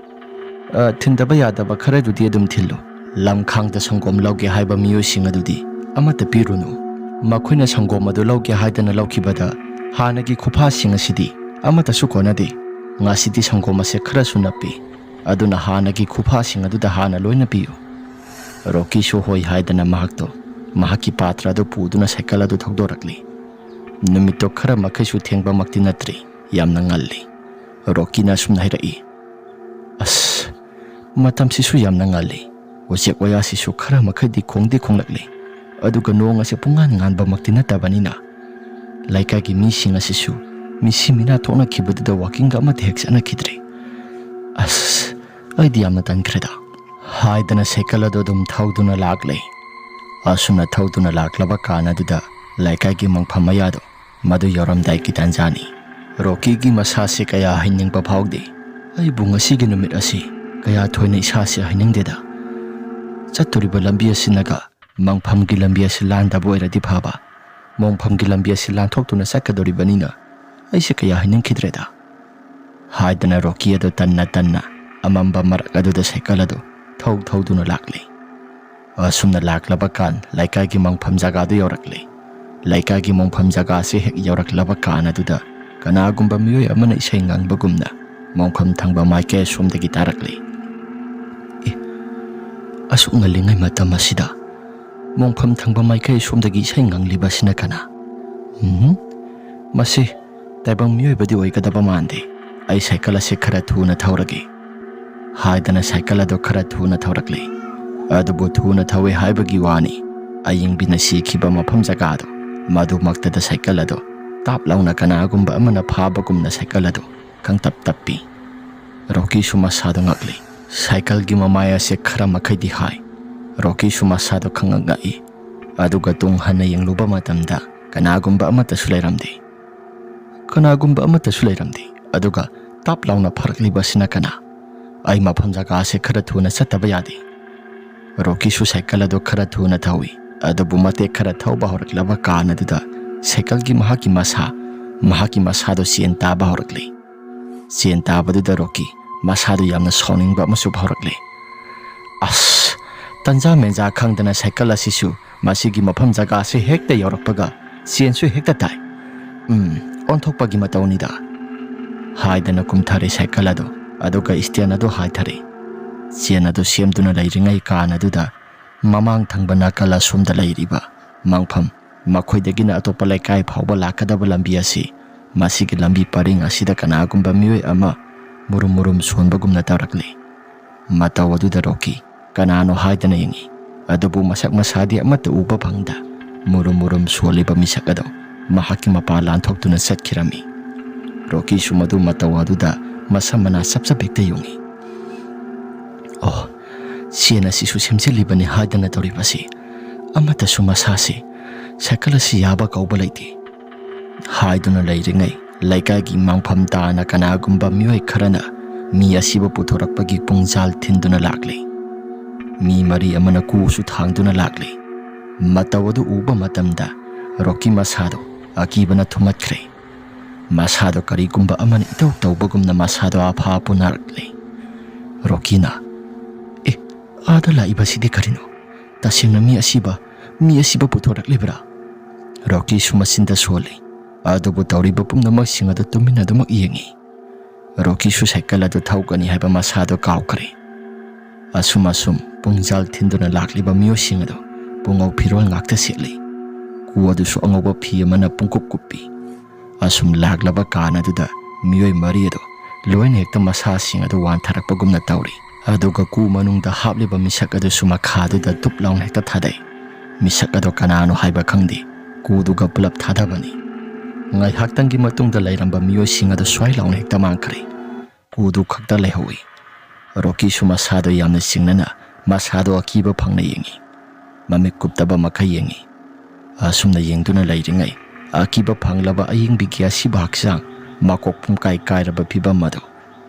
ꯑ, ꯊꯤꯟꯗꯕ ꯌꯥꯗꯕ ꯈꯔꯗꯨꯗꯤ ꯑꯗꯨꯝ ꯊꯤꯜꯂꯨ꯫ ꯂꯝꯈꯥꯡꯗ ꯁꯪꯒꯣꯝ ꯂꯧꯒꯦ ꯍꯥꯏꯕ ꯃꯤꯑꯣꯏꯁꯤꯡ ꯑꯗꯨꯗꯤ ꯑꯃꯠꯇ ꯄꯤꯔꯨꯅꯨ꯫ ꯃꯈꯣꯏꯅ ꯁꯪꯒꯣꯝ ꯑꯗꯨ ꯂꯧꯒꯦ ꯍꯥꯏꯗꯅ ꯂꯧꯈꯤꯕꯗ ꯍꯥꯟꯅꯒꯤ ꯈꯨꯐꯥꯁꯤꯡ ꯑꯁꯤꯗꯤ ꯑꯃꯠꯇꯁꯨ ꯀꯣꯟꯅꯗꯦ꯫ ꯉꯁꯤꯗꯤ ꯁꯪꯒꯣꯝ ꯑꯁꯦ ꯈꯔꯁꯨ ꯅꯞꯄꯤ꯫ ꯑꯗꯨꯅ ꯍꯥꯟꯅꯒꯤ ꯈꯨꯐꯥꯁꯤꯡ ꯑꯗꯨꯗ ꯍꯥꯟꯅ ꯂꯣꯏꯅ ꯄꯤꯌꯨ꯫" ꯔꯣꯀꯤꯁꯨ ꯍꯣꯏ ꯍꯥꯏꯗꯅ ꯃꯍꯥꯛꯇꯣ ꯃꯍꯥꯛꯀꯤ ꯄꯥꯇ꯭ꯔ ꯑꯗꯨ ꯄꯨꯗꯨꯅ ꯁꯥꯏꯀꯜ ꯑꯗꯨ ꯊꯧꯗꯣꯔꯛꯂꯤ꯫ ꯅꯨꯃꯤꯠꯇꯣ ꯈꯔ ꯃꯈꯩꯁꯨ ꯊꯦꯡꯕꯃꯛꯇꯤ ꯅꯠꯇ꯭ꯔꯤ, ꯌꯥꯝꯅ ꯉꯜꯂꯤ꯫ ꯔꯣꯀꯤꯅ ꯑꯁꯨꯝꯅ ꯍꯥꯏꯔꯛꯏ, "ꯑꯁ, ꯃꯇꯝꯁꯤꯁꯨ ꯌꯥꯝꯅ ꯉꯜꯂꯤ꯫ ꯎꯆꯦꯛ ꯋꯥꯌꯥꯁꯤꯁꯨ ꯈꯔ ꯃꯈꯩꯗꯤ ꯈꯣꯡꯗꯤ ꯈꯣꯡꯂꯛꯂꯤ, ꯑꯗꯨꯒ ꯅꯣꯡ ꯑꯁꯦ ꯄꯨꯡꯉꯥꯟ ꯉꯥꯟꯕꯃꯛꯇꯤ ꯅꯠꯇꯕꯅꯤꯅ꯫ ꯂꯩꯀꯥꯏꯒꯤ ꯃꯤꯁꯤꯡ ꯑꯁꯤꯁꯨ ꯃꯤꯁꯤ ꯃꯤꯅꯥ ꯊꯣꯛꯅꯈꯤꯕꯗꯨꯗ ꯋꯥꯀꯤꯡꯒ ꯑꯃꯠꯇ ꯍꯦꯛ ꯆꯠꯅꯈꯤꯗ꯭ꯔꯤ꯫ ꯑꯁ, ꯑꯩꯗꯤ ꯌꯥꯝꯅ ꯇꯟꯈ꯭ꯔꯦꯗ," ꯍꯥꯏꯗꯅ ꯁꯥꯏꯀꯜ ꯑꯗꯨ ꯑꯗꯨꯝ ꯊꯧꯗꯨꯅ ꯂꯥꯛꯂꯦ꯫ ꯑꯁꯨꯝꯅ ꯊꯧꯗꯨꯅ ꯂꯥꯛꯂꯕ ꯀꯥꯟ ꯑꯗꯨꯗ ꯂꯩꯀꯥꯏꯒꯤ ꯃꯪꯐꯝ ꯃꯌꯥꯗꯣ ꯃꯗꯨ ꯌꯧꯔꯝꯗꯥꯏꯒꯤ ꯇꯥꯟꯖꯥꯅꯤ꯫ ꯔꯣꯀꯤꯒꯤ ꯃꯁꯥꯁꯦ ꯀꯌꯥ ꯍꯩꯅꯤꯡꯕ ꯐꯥꯎꯗꯦ꯫ "ꯑꯩꯕꯨ ꯉꯁꯤꯒꯤ ꯅꯨꯃꯤꯠ ꯑꯁꯤ ꯀꯌꯥ ꯊꯣꯏꯅ ꯏꯁꯥꯁꯦ ꯍꯩꯅꯤꯡꯗꯦꯗ꯫ ꯆꯠꯇꯣꯔꯤꯕ ꯂꯝꯕꯤ ꯑꯁꯤꯅꯒ ꯃꯪꯐꯝꯒꯤ ꯂꯝꯕꯤ ꯑꯁꯤ ꯂꯥꯟꯗꯕ ꯑꯣꯏꯔꯗꯤ ꯐꯕ꯫ ꯃꯪꯐꯝꯒꯤ ꯂꯝꯕꯤ ꯑꯁꯤ ꯂꯥꯟꯊꯣꯛꯇꯨꯅ ꯆꯠꯀꯗꯧꯔꯤꯕꯅꯤꯅ ꯑꯩꯁꯦ ꯀꯌꯥ ꯍꯩꯅꯤꯡꯈꯤꯗ꯭ꯔꯦꯗ," ꯍꯥꯏꯗꯅ ꯔꯣꯀꯤ ꯑꯗꯨ ꯇꯟꯅ ꯇꯟꯅ ꯑꯃꯝꯕ ꯃꯔꯛ ꯑꯗꯨꯗ ꯁꯥꯏꯀꯜ ꯑꯗꯨ ꯊꯧ ꯊꯧꯗꯨꯅ ꯂꯥꯛꯂꯤ꯫ ꯑꯁꯨꯝꯅ ꯂꯥꯛꯂꯕ ꯀꯥꯟ ꯂꯩꯀꯥꯏꯒꯤ ꯃꯪꯐꯝ ꯖꯒꯥꯗꯨ ꯌꯧꯔꯛꯂꯤ꯫ ꯂꯩꯀꯥꯏꯒꯤ ꯃꯪꯐꯝ ꯖꯒꯥꯁꯦ ꯍꯦꯛ ꯌꯧꯔꯛꯂꯕ ꯀꯥꯟ ꯑꯗꯨꯗ ꯀꯅꯥꯒꯨꯝꯕ ꯃꯤꯑꯣꯏ ꯑꯃꯅ ꯏꯁꯩ ꯉꯪꯕꯒꯨꯝꯅ ꯃꯪꯐꯝ ꯊꯪꯕ ꯃꯥꯏꯀꯩ ꯑꯁꯣꯝꯗꯒꯤ ꯇꯥꯔꯛꯂꯤ꯫ "ꯑꯦ, ꯑꯁꯨꯛ ꯉꯜꯂꯤꯉꯩ ꯃꯇꯝ ꯑꯁꯤꯗ ꯃꯪꯐꯝ ꯊꯪꯕ ꯃꯥꯏꯀꯩ ꯑꯁꯣꯝꯗꯒꯤ ꯏꯁꯩ ꯉꯪꯂꯤꯕ ꯑꯁꯤꯅ ꯀꯅꯥ? ꯎꯝ, ꯃꯁꯤ ꯇꯥꯏꯕꯪ ꯃꯤꯑꯣꯏꯕꯗꯤ ꯑꯣꯏꯒꯗꯕ ꯃꯥꯟꯗꯦ꯫ ꯑꯩ ꯁꯥꯏꯀꯜ ꯑꯁꯦ ꯈꯔ ꯊꯨꯅ ꯊꯧꯔꯒꯦ," ꯍꯥꯏꯗꯅ ꯁꯥꯏꯀꯜ ꯑꯗꯨ ꯈꯔ ꯊꯨꯅ ꯊꯧꯔꯛꯂꯦ꯫ ꯑꯗꯨꯕꯨ ꯊꯨꯅ ꯊꯧꯋꯦ ꯍꯥꯏꯕꯒꯤ ꯋꯥꯅꯤ, ꯑꯌꯤꯡꯕꯤꯅ ꯁꯤꯈꯤꯕ ꯃꯐꯝ ꯖꯒꯥꯗꯨ ꯃꯗꯨꯃꯛꯇꯗ ꯁꯥꯏꯀꯜ ꯑꯗꯨ ꯇꯥꯞ ꯂꯥꯎꯅ ꯀꯅꯥꯒꯨꯝꯕ ꯑꯃꯅ ꯐꯥꯕꯒꯨꯝꯅ ꯁꯥꯏꯀꯜ ꯑꯗꯨ ꯈꯪꯇꯞ ꯇꯞꯄꯤ꯫ ꯔꯣꯀꯤꯁꯨ ꯃꯁꯥꯗꯨ ꯉꯛꯂꯤ꯫ ꯁꯥꯏꯀꯜꯒꯤ ꯃꯃꯥꯏ ꯑꯁꯦ ꯈꯔ ꯃꯈꯩꯗꯤ ꯍꯥꯏ꯫ ꯔꯣꯀꯤꯁꯨ ꯃꯁꯥꯗꯨ ꯈꯪꯉꯛ ꯉꯛꯏ꯫ ꯑꯗꯨꯒ ꯇꯨꯡ ꯍꯟꯅ ꯌꯦꯡꯂꯨꯕ ꯃꯇꯝꯗ ꯀꯅꯥꯒꯨꯝꯕ ꯑꯃꯠꯇꯁꯨ ꯂꯩꯔꯝꯗꯦ꯫ ꯀꯅꯥꯒꯨꯝꯕ ꯑꯃꯠꯇꯁꯨ ꯂꯩꯔꯝꯗꯦ꯫ ꯑꯗꯨꯒ ꯇꯥꯞ ꯂꯥꯎꯅ ꯐꯥꯔꯛꯂꯤꯕ ꯑꯁꯤꯅ ꯀꯅꯥ? ꯑꯩ ꯃꯐꯝ ꯖꯒꯥ ꯑꯁꯦ ꯈꯔ ꯊꯨꯅ ꯆꯠꯇꯕ ꯌꯥꯗꯦ꯫ ꯔꯣꯀꯤꯁꯨ ꯁꯥꯏꯀꯜ ꯑꯗꯨ ꯈꯔ ꯊꯨꯅ ꯊꯧꯏ꯫ ꯑꯗꯨꯕꯨ ꯃꯇꯦꯛ ꯈꯔ ꯊꯧꯕ ꯍꯧꯔꯛꯂꯕ ꯀꯥꯟ ꯑꯗꯨꯗ ꯁꯥꯏꯀꯜꯒꯤ ꯃꯍꯥꯛꯀꯤ ꯃꯁꯥ, ꯃꯍꯥꯛꯀꯤ ꯃꯁꯥꯗꯨ ꯆꯦꯟ ꯇꯥꯕ ꯍꯧꯔꯛꯂꯤ꯫ ꯆꯦꯟ ꯇꯥꯕꯗꯨꯗ ꯔꯣꯀꯤ ꯃꯁꯥꯗꯨ ꯌꯥꯝꯅ ꯁꯥꯎꯅꯤꯡꯕ ꯑꯃꯁꯨ ꯐꯥꯎꯔꯛꯂꯦ꯫ "ꯑꯁ, ꯇꯟꯖꯥ ꯃꯦꯟꯖꯥ ꯈꯪꯗꯅ ꯁꯥꯏꯀꯜ ꯑꯁꯤꯁꯨ ꯃꯁꯤꯒꯤ ꯃꯐꯝ ꯖꯒꯥꯁꯤ ꯍꯦꯛꯇ ꯌꯧꯔꯛꯄꯒ ꯆꯦꯟꯁꯨ ꯍꯦꯛꯇ ꯇꯥꯏ꯫ ꯎꯝ, ꯑꯣꯟꯊꯣꯛꯄꯒꯤ ꯃꯇꯧꯅꯤꯗ," ꯍꯥꯏꯗꯅ ꯀꯨꯝꯊꯔꯦ ꯁꯥꯏꯀꯜ ꯑꯗꯨ꯫ ꯑꯗꯨꯒ ꯏꯁꯇꯦꯟ ꯑꯗꯨ ꯍꯥꯏꯊꯔꯦ꯫ ꯆꯦꯟ ꯑꯗꯨ ꯁꯦꯝꯗꯨꯅ ꯂꯩꯔꯤꯉꯩ ꯀꯥꯟ ꯑꯗꯨꯗ ꯃꯃꯥꯡ ꯊꯪꯕ ꯅꯥꯀꯜ ꯑꯁꯣꯝꯗ ꯂꯩꯔꯤꯕ ꯃꯪꯐꯝ ꯃꯈꯣꯏꯗꯒꯤꯅ ꯑꯇꯣꯞꯄ ꯂꯩꯀꯥꯏ ꯐꯥꯎꯕ ꯂꯥꯛꯀꯗꯕ ꯂꯝꯕꯤ ꯑꯁꯤ ꯃꯁꯤꯒꯤ ꯂꯝꯕꯤ ꯄꯔꯤꯡ ꯑꯁꯤꯗ ꯀꯅꯥꯒꯨꯝꯕ ꯃꯤꯑꯣꯏ ꯑꯃ ꯃꯨꯔꯨꯝ ꯃꯨꯔꯨꯝ ꯁꯣꯟꯕꯒꯨꯝꯅ ꯇꯧꯔꯛꯂꯤ꯫ ꯃꯇꯧ ꯑꯗꯨꯗ ꯔꯣꯀꯤ ꯀꯅꯥꯅꯣ ꯍꯥꯏꯗꯅ ꯌꯦꯡꯏ, ꯑꯗꯨꯕꯨ ꯃꯁꯛ ꯃꯁꯥꯗꯤ ꯑꯃꯠꯇ ꯎꯕ ꯐꯪꯗ ꯃꯨꯔꯨꯝ ꯃꯨꯔꯨꯝ ꯁꯣꯜꯂꯤꯕ ꯃꯤꯁꯛ ꯑꯗꯣ ꯃꯍꯥꯛꯀꯤ ꯃꯄꯥ ꯂꯥꯟꯊꯣꯛꯇꯨꯅ ꯆꯠꯈꯤꯔꯝꯃꯤ꯫ ꯔꯣꯀꯤꯁꯨ ꯃꯗꯨ ꯃꯇꯧ ꯑꯗꯨꯗ ꯃꯁꯝ ꯃꯅꯥ ꯆꯞ ꯆꯞ ꯍꯦꯛꯇ ꯌꯨꯡꯏ꯫ "ꯑꯣ, ꯆꯦꯟ ꯑꯁꯤꯁꯨ ꯁꯦꯝꯖꯤꯜꯂꯤꯕꯅꯤ ꯍꯥꯏꯗꯅ ꯇꯧꯔꯤꯕꯁꯤ꯫ ꯑꯃꯠꯇꯁꯨ ꯃꯁꯥꯁꯤ ꯁꯥꯏꯀꯜ ꯑꯁꯤ ꯌꯥꯕ ꯀꯧꯕ ꯂꯩꯇꯦ" ꯍꯥꯏꯗꯨꯅ ꯂꯩꯔꯤꯉꯩ, ꯂꯩꯀꯥꯏꯒꯤ ꯃꯥꯡꯐꯝ ꯇꯥꯅ ꯀꯅꯥꯒꯨꯝꯕ ꯃꯤꯑꯣꯏ ꯈꯔꯅ ꯃꯤ ꯑꯁꯤꯕꯨ ꯄꯨꯊꯣꯔꯛꯄꯒꯤ ꯄꯨꯡꯖꯥꯜ ꯊꯤꯟꯗꯨꯅ ꯂꯥꯛꯂꯤ꯫ ꯃꯤ ꯃꯔꯤ ꯑꯃꯅ ꯀꯨꯁꯨ ꯊꯥꯡꯗꯨꯅ ꯂꯥꯛꯂꯤ꯫ ꯃꯇꯧ ꯑꯗꯨ ꯎꯕ ꯃꯇꯝꯗ ꯔꯣꯀꯤ ꯃꯁꯥꯗꯣ ꯑꯀꯤꯕꯅ ꯊꯨꯝꯃꯠꯈ꯭ꯔꯦ꯫ ꯃꯁꯥꯗꯣ ꯀꯔꯤꯒꯨꯝꯕ ꯑꯃꯅ ꯏꯇꯧ ꯇꯧꯕꯒꯨꯝꯅ ꯃꯁꯥꯗꯣ ꯑꯐꯥ ꯄꯨꯅꯔꯛꯂꯤ꯫ ꯔꯣꯀꯤꯅ, "ꯑꯦ, ꯑꯥꯗ ꯂꯥꯛꯏꯕꯁꯤꯗꯤ ꯀꯔꯤꯅꯣ? ꯇꯁꯦꯡꯅ ꯃꯤ ꯑꯁꯤꯕ, ꯃꯤ ꯑꯁꯤꯕ ꯄꯨꯊꯣꯔꯛꯂꯤꯕ꯭ꯔꯥ?" ꯔꯣꯀꯤꯁꯨ ꯃꯆꯤꯟꯗ ꯁꯣꯜꯂꯤ, ꯑꯗꯨꯕꯨ ꯇꯧꯔꯤꯕ ꯄꯨꯝꯅꯃꯛꯁꯤꯡ ꯑꯗꯨ ꯇꯨꯃꯤꯟꯅ ꯑꯗꯨꯃꯛ ꯌꯦꯡꯉꯤ꯫ ꯔꯣꯀꯤꯁꯨ ꯁꯥꯏꯀꯜ ꯑꯗꯨ ꯊꯧꯒꯅꯤ ꯍꯥꯏꯕ ꯃꯁꯥꯗꯣ ꯀꯥꯎꯈ꯭ꯔꯦ꯫ ꯑꯁꯨꯝ ꯑꯁꯨꯝ ꯄꯨꯡꯖꯥꯜ ꯊꯤꯟꯗꯨꯅ ꯂꯥꯛꯂꯤꯕ ꯃꯤꯑꯣꯏꯁꯤꯡ ꯑꯗꯨ ꯄꯨꯡꯉꯧ ꯐꯤꯔꯣꯜ ꯉꯥꯛꯇ ꯁꯦꯠꯂꯤ꯫ ꯀꯨ ꯑꯗꯨꯁꯨ ꯑꯉꯧꯕ ꯐꯤ ꯑꯃꯅ ꯄꯨꯡꯀꯨꯞ ꯀꯨꯞꯄꯤ꯫ ꯑꯁꯨꯝ ꯂꯥꯛꯂꯕ ꯀꯥꯟ ꯑꯗꯨꯗ ꯃꯤꯑꯣꯏ ꯃꯔꯤ ꯑꯗꯨ ꯂꯣꯏꯅ ꯍꯦꯛꯇ ꯃꯁꯥꯁꯤꯡ ꯑꯗꯨ ꯋꯥꯟꯊꯔꯛꯄꯒꯨꯝꯅ ꯇꯧꯔꯤ꯫ ꯑꯗꯨꯒ ꯀꯨ ꯃꯅꯨꯡꯗ ꯍꯥꯞꯂꯤꯕ ꯃꯤꯁꯛ ꯑꯗꯨꯁꯨ ꯃꯈꯥꯗꯨꯗ ꯗꯨꯞ ꯂꯥꯎꯅ ꯍꯦꯛꯇ ꯊꯥꯗꯩ꯫ ꯃꯤꯁꯛ ꯑꯗꯣ ꯀꯅꯥꯅꯣ ꯍꯥꯏꯕ ꯈꯪꯗꯦ꯫ ꯀꯨꯗꯨꯒ ꯄꯨꯂꯞ ꯊꯥꯗꯕꯅꯤ꯫ ꯉꯥꯏꯍꯥꯛꯇꯪꯒꯤ ꯃꯇꯨꯡꯗ ꯂꯩꯔꯝꯕ ꯃꯤꯑꯣꯏꯁꯤꯡ ꯑꯗꯨ ꯁ꯭ꯋꯥꯏ ꯂꯥꯎꯅ ꯍꯦꯛꯇ ꯃꯥꯡꯈ꯭ꯔꯦ꯫ ꯀꯨꯗꯨ ꯈꯛꯇ ꯂꯩꯍꯧꯏ꯫ ꯔꯣꯀꯤꯁꯨ ꯃꯁꯥꯗꯣ ꯌꯥꯝꯅ ꯆꯤꯡꯅꯅ ꯃꯁꯥꯗꯣ ꯑꯀꯤꯕ ꯐꯪꯅ ꯌꯦꯡꯏ꯫ ꯃꯃꯤꯠ ꯀꯨꯞꯇꯕ ꯃꯈꯩ ꯌꯦꯡꯏ꯫ ꯑꯁꯨꯝꯅ ꯌꯦꯡꯗꯨꯅ ꯂꯩꯔꯤꯉꯩ, ꯑꯀꯤꯕ ꯐꯪꯂꯕ ꯑꯌꯦꯡꯕꯤꯒꯤ ꯑꯁꯤꯕ ꯍꯛꯆꯥꯡ, ꯃꯀꯣꯛ ꯄꯨꯝꯀꯥꯏ ꯀꯥꯏꯔꯕ ꯐꯤꯕꯝ ꯑꯗꯨ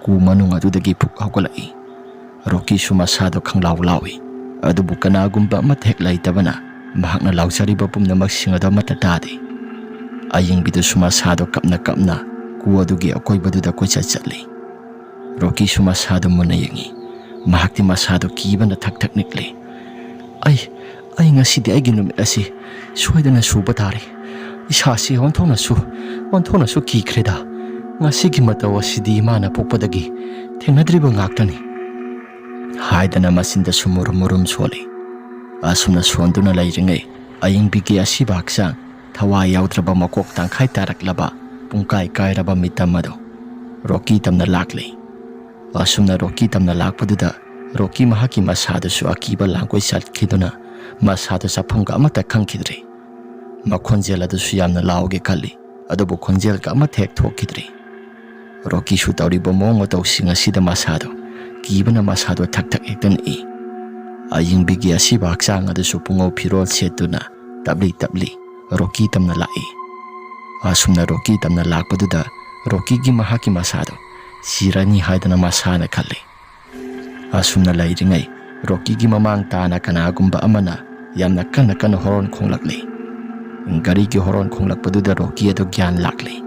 ꯀꯨ ꯃꯅꯨꯡ ꯑꯗꯨꯗꯒꯤ ꯐꯨꯛ ꯍꯧꯒꯠꯂꯛꯏ꯫ ꯔꯣꯀꯤꯁꯨ ꯃꯁꯥꯗꯣ ꯈꯪꯂꯥꯎ ꯂꯥꯎꯏ, ꯑꯗꯨꯕꯨ ꯀꯅꯥꯒꯨꯝꯕ ꯑꯃꯠꯇ ꯍꯦꯛ ꯂꯩꯇꯕꯅ ꯃꯍꯥꯛꯅ ꯂꯥꯎꯖꯔꯤꯕ ꯄꯨꯝꯅꯃꯛꯁꯤꯡ ꯑꯗꯨ ꯑꯃꯠꯇ ꯇꯥꯗꯦ꯫ ꯑꯌꯦꯡꯕꯤꯗꯨꯁꯨ ꯃꯁꯥꯗꯣ ꯀꯞꯅ ꯀꯞꯅ ꯀꯨ ꯑꯗꯨꯒꯤ ꯑꯀꯣꯏꯕꯗꯨꯗ ꯀꯣꯏꯆꯠ ꯆꯠꯂꯤ꯫ ꯔꯣꯀꯤꯁꯨ ꯃꯁꯥꯗꯣ ꯃꯨꯟꯅ ꯌꯦꯡꯏ꯫ ꯃꯍꯥꯛꯇꯤ ꯃꯁꯥꯗꯣ ꯀꯤꯕꯅ ꯊꯛ ꯊꯛ ꯅꯤꯛꯂꯤ꯫ "ꯑꯩ, ꯑꯩ ꯉꯁꯤꯗꯤ ꯑꯩꯒꯤ ꯅꯨꯃꯤꯠ ꯑꯁꯤ ꯁꯣꯏꯗꯅ ꯁꯨꯕ ꯇꯥꯔꯦ꯫ ꯏꯁꯥꯁꯤ ꯑꯣꯟꯊꯣꯛꯅꯁꯨ, ꯑꯣꯟꯊꯣꯛꯅꯁꯨ ꯀꯤꯈ꯭ꯔꯦꯗ꯫ ꯉꯁꯤꯒꯤ ꯃꯇꯧ ꯑꯁꯤꯗꯤ ꯏꯃꯥꯅ ꯄꯣꯛꯄꯗꯒꯤ ꯊꯦꯡꯅꯗ꯭ꯔꯤꯕ ꯉꯥꯛꯇꯅꯤ" ꯍꯥꯏꯗꯅ ꯃꯆꯤꯟꯗꯁꯨ ꯃꯨꯔꯨꯝ ꯃꯨꯔꯨꯝ ꯁꯣꯜꯂꯤ꯫ ꯑꯁꯨꯝꯅ ꯁꯣꯟꯗꯨꯅ ꯂꯩꯔꯤꯉꯩ, ꯑꯌꯤꯡꯕꯤꯒꯤ ꯑꯁꯤꯕ ꯍꯛꯆꯥꯡ, ꯊꯋꯥꯏ ꯌꯥꯎꯗ꯭ꯔꯕ ꯃꯀꯣꯛ ꯇꯪꯈꯥꯏ ꯇꯥꯔꯛꯂꯕ ꯄꯨꯡꯀꯥꯏ ꯀꯥꯏꯔꯕ ꯃꯤꯇꯝ ꯑꯗꯣ ꯔꯣꯀꯤ ꯇꯝꯅ ꯂꯥꯛꯂꯤ꯫ ꯑꯁꯨꯝꯅ ꯔꯣꯀꯤ ꯇꯝꯅ ꯂꯥꯛꯄꯗꯨꯗ ꯔꯣꯀꯤ ꯃꯍꯥꯛꯀꯤ ꯃꯁꯥꯗꯨꯁꯨ ꯑꯀꯤꯕ ꯂꯥꯡꯒꯣꯏ ꯆꯠꯈꯤꯗꯨꯅ ꯃꯁꯥꯗꯨ ꯆꯠꯐꯝꯒ ꯑꯃꯠꯇ ꯈꯪꯈꯤꯗ꯭ꯔꯦ꯫ ꯃꯈꯣꯟꯖꯦꯜ ꯑꯗꯨꯁꯨ ꯌꯥꯝꯅ ꯂꯥꯎꯒꯦ ꯈꯜꯂꯤ, ꯑꯗꯨꯕꯨ ꯈꯣꯟꯖꯦꯜꯒ ꯑꯃꯠꯇ ꯍꯦꯛ ꯊꯣꯛꯈꯤꯗ꯭ꯔꯦ꯫ ꯔꯣꯀꯤꯁꯨ ꯇꯧꯔꯤꯕ ꯃꯑꯣꯡ ꯃꯇꯧꯁꯤꯡ ꯑꯁꯤꯗ ꯃꯁꯥꯗꯣ ꯀꯤꯕꯅ ꯃꯁꯥꯗꯣ ꯊꯛ ꯊꯛ ꯍꯦꯛꯇ ꯅꯤꯛꯏ꯫ ꯑꯌꯤꯡꯕꯤꯒꯤ ꯑꯁꯤꯕ ꯍꯛꯆꯥꯡ ꯑꯗꯨꯁꯨ ꯄꯨꯡꯉꯧ ꯐꯤꯔꯣꯜ ꯁꯦꯠꯇꯨꯅ ꯇꯞꯂꯤ ꯇꯞꯂꯤ ꯔꯣꯀꯤ ꯇꯝꯅ ꯂꯥꯛꯏ꯫ ꯑꯁꯨꯝꯅ ꯔꯣꯀꯤ ꯇꯝꯅ ꯂꯥꯛꯄꯗꯨꯗ ꯔꯣꯀꯤꯒꯤ ꯃꯍꯥꯛꯀꯤ ꯃꯁꯥꯗꯣ ꯁꯤꯔꯅꯤ ꯍꯥꯏꯗꯅ ꯃꯁꯥꯅ ꯈꯜꯂꯤ꯫ ꯑꯁꯨꯝꯅ ꯂꯩꯔꯤꯉꯩ ꯔꯣꯀꯤꯒꯤ ꯃꯃꯥꯡ ꯇꯥꯅ ꯀꯅꯥꯒꯨꯝꯕ ꯑꯃꯅ ꯌꯥꯝꯅ ꯀꯟꯅ ꯀꯟꯅ ꯍꯣꯔꯣꯟ ꯈꯣꯡꯂꯛꯂꯤ꯫ ꯒꯥꯔꯤꯒꯤ ꯍꯣꯔꯣꯟ ꯈꯣꯡꯂꯛꯄꯗꯨꯗ ꯔꯣꯀꯤ ꯑꯗꯨ ꯒ꯭ꯌꯥꯟ ꯂꯥꯛꯂꯤ꯫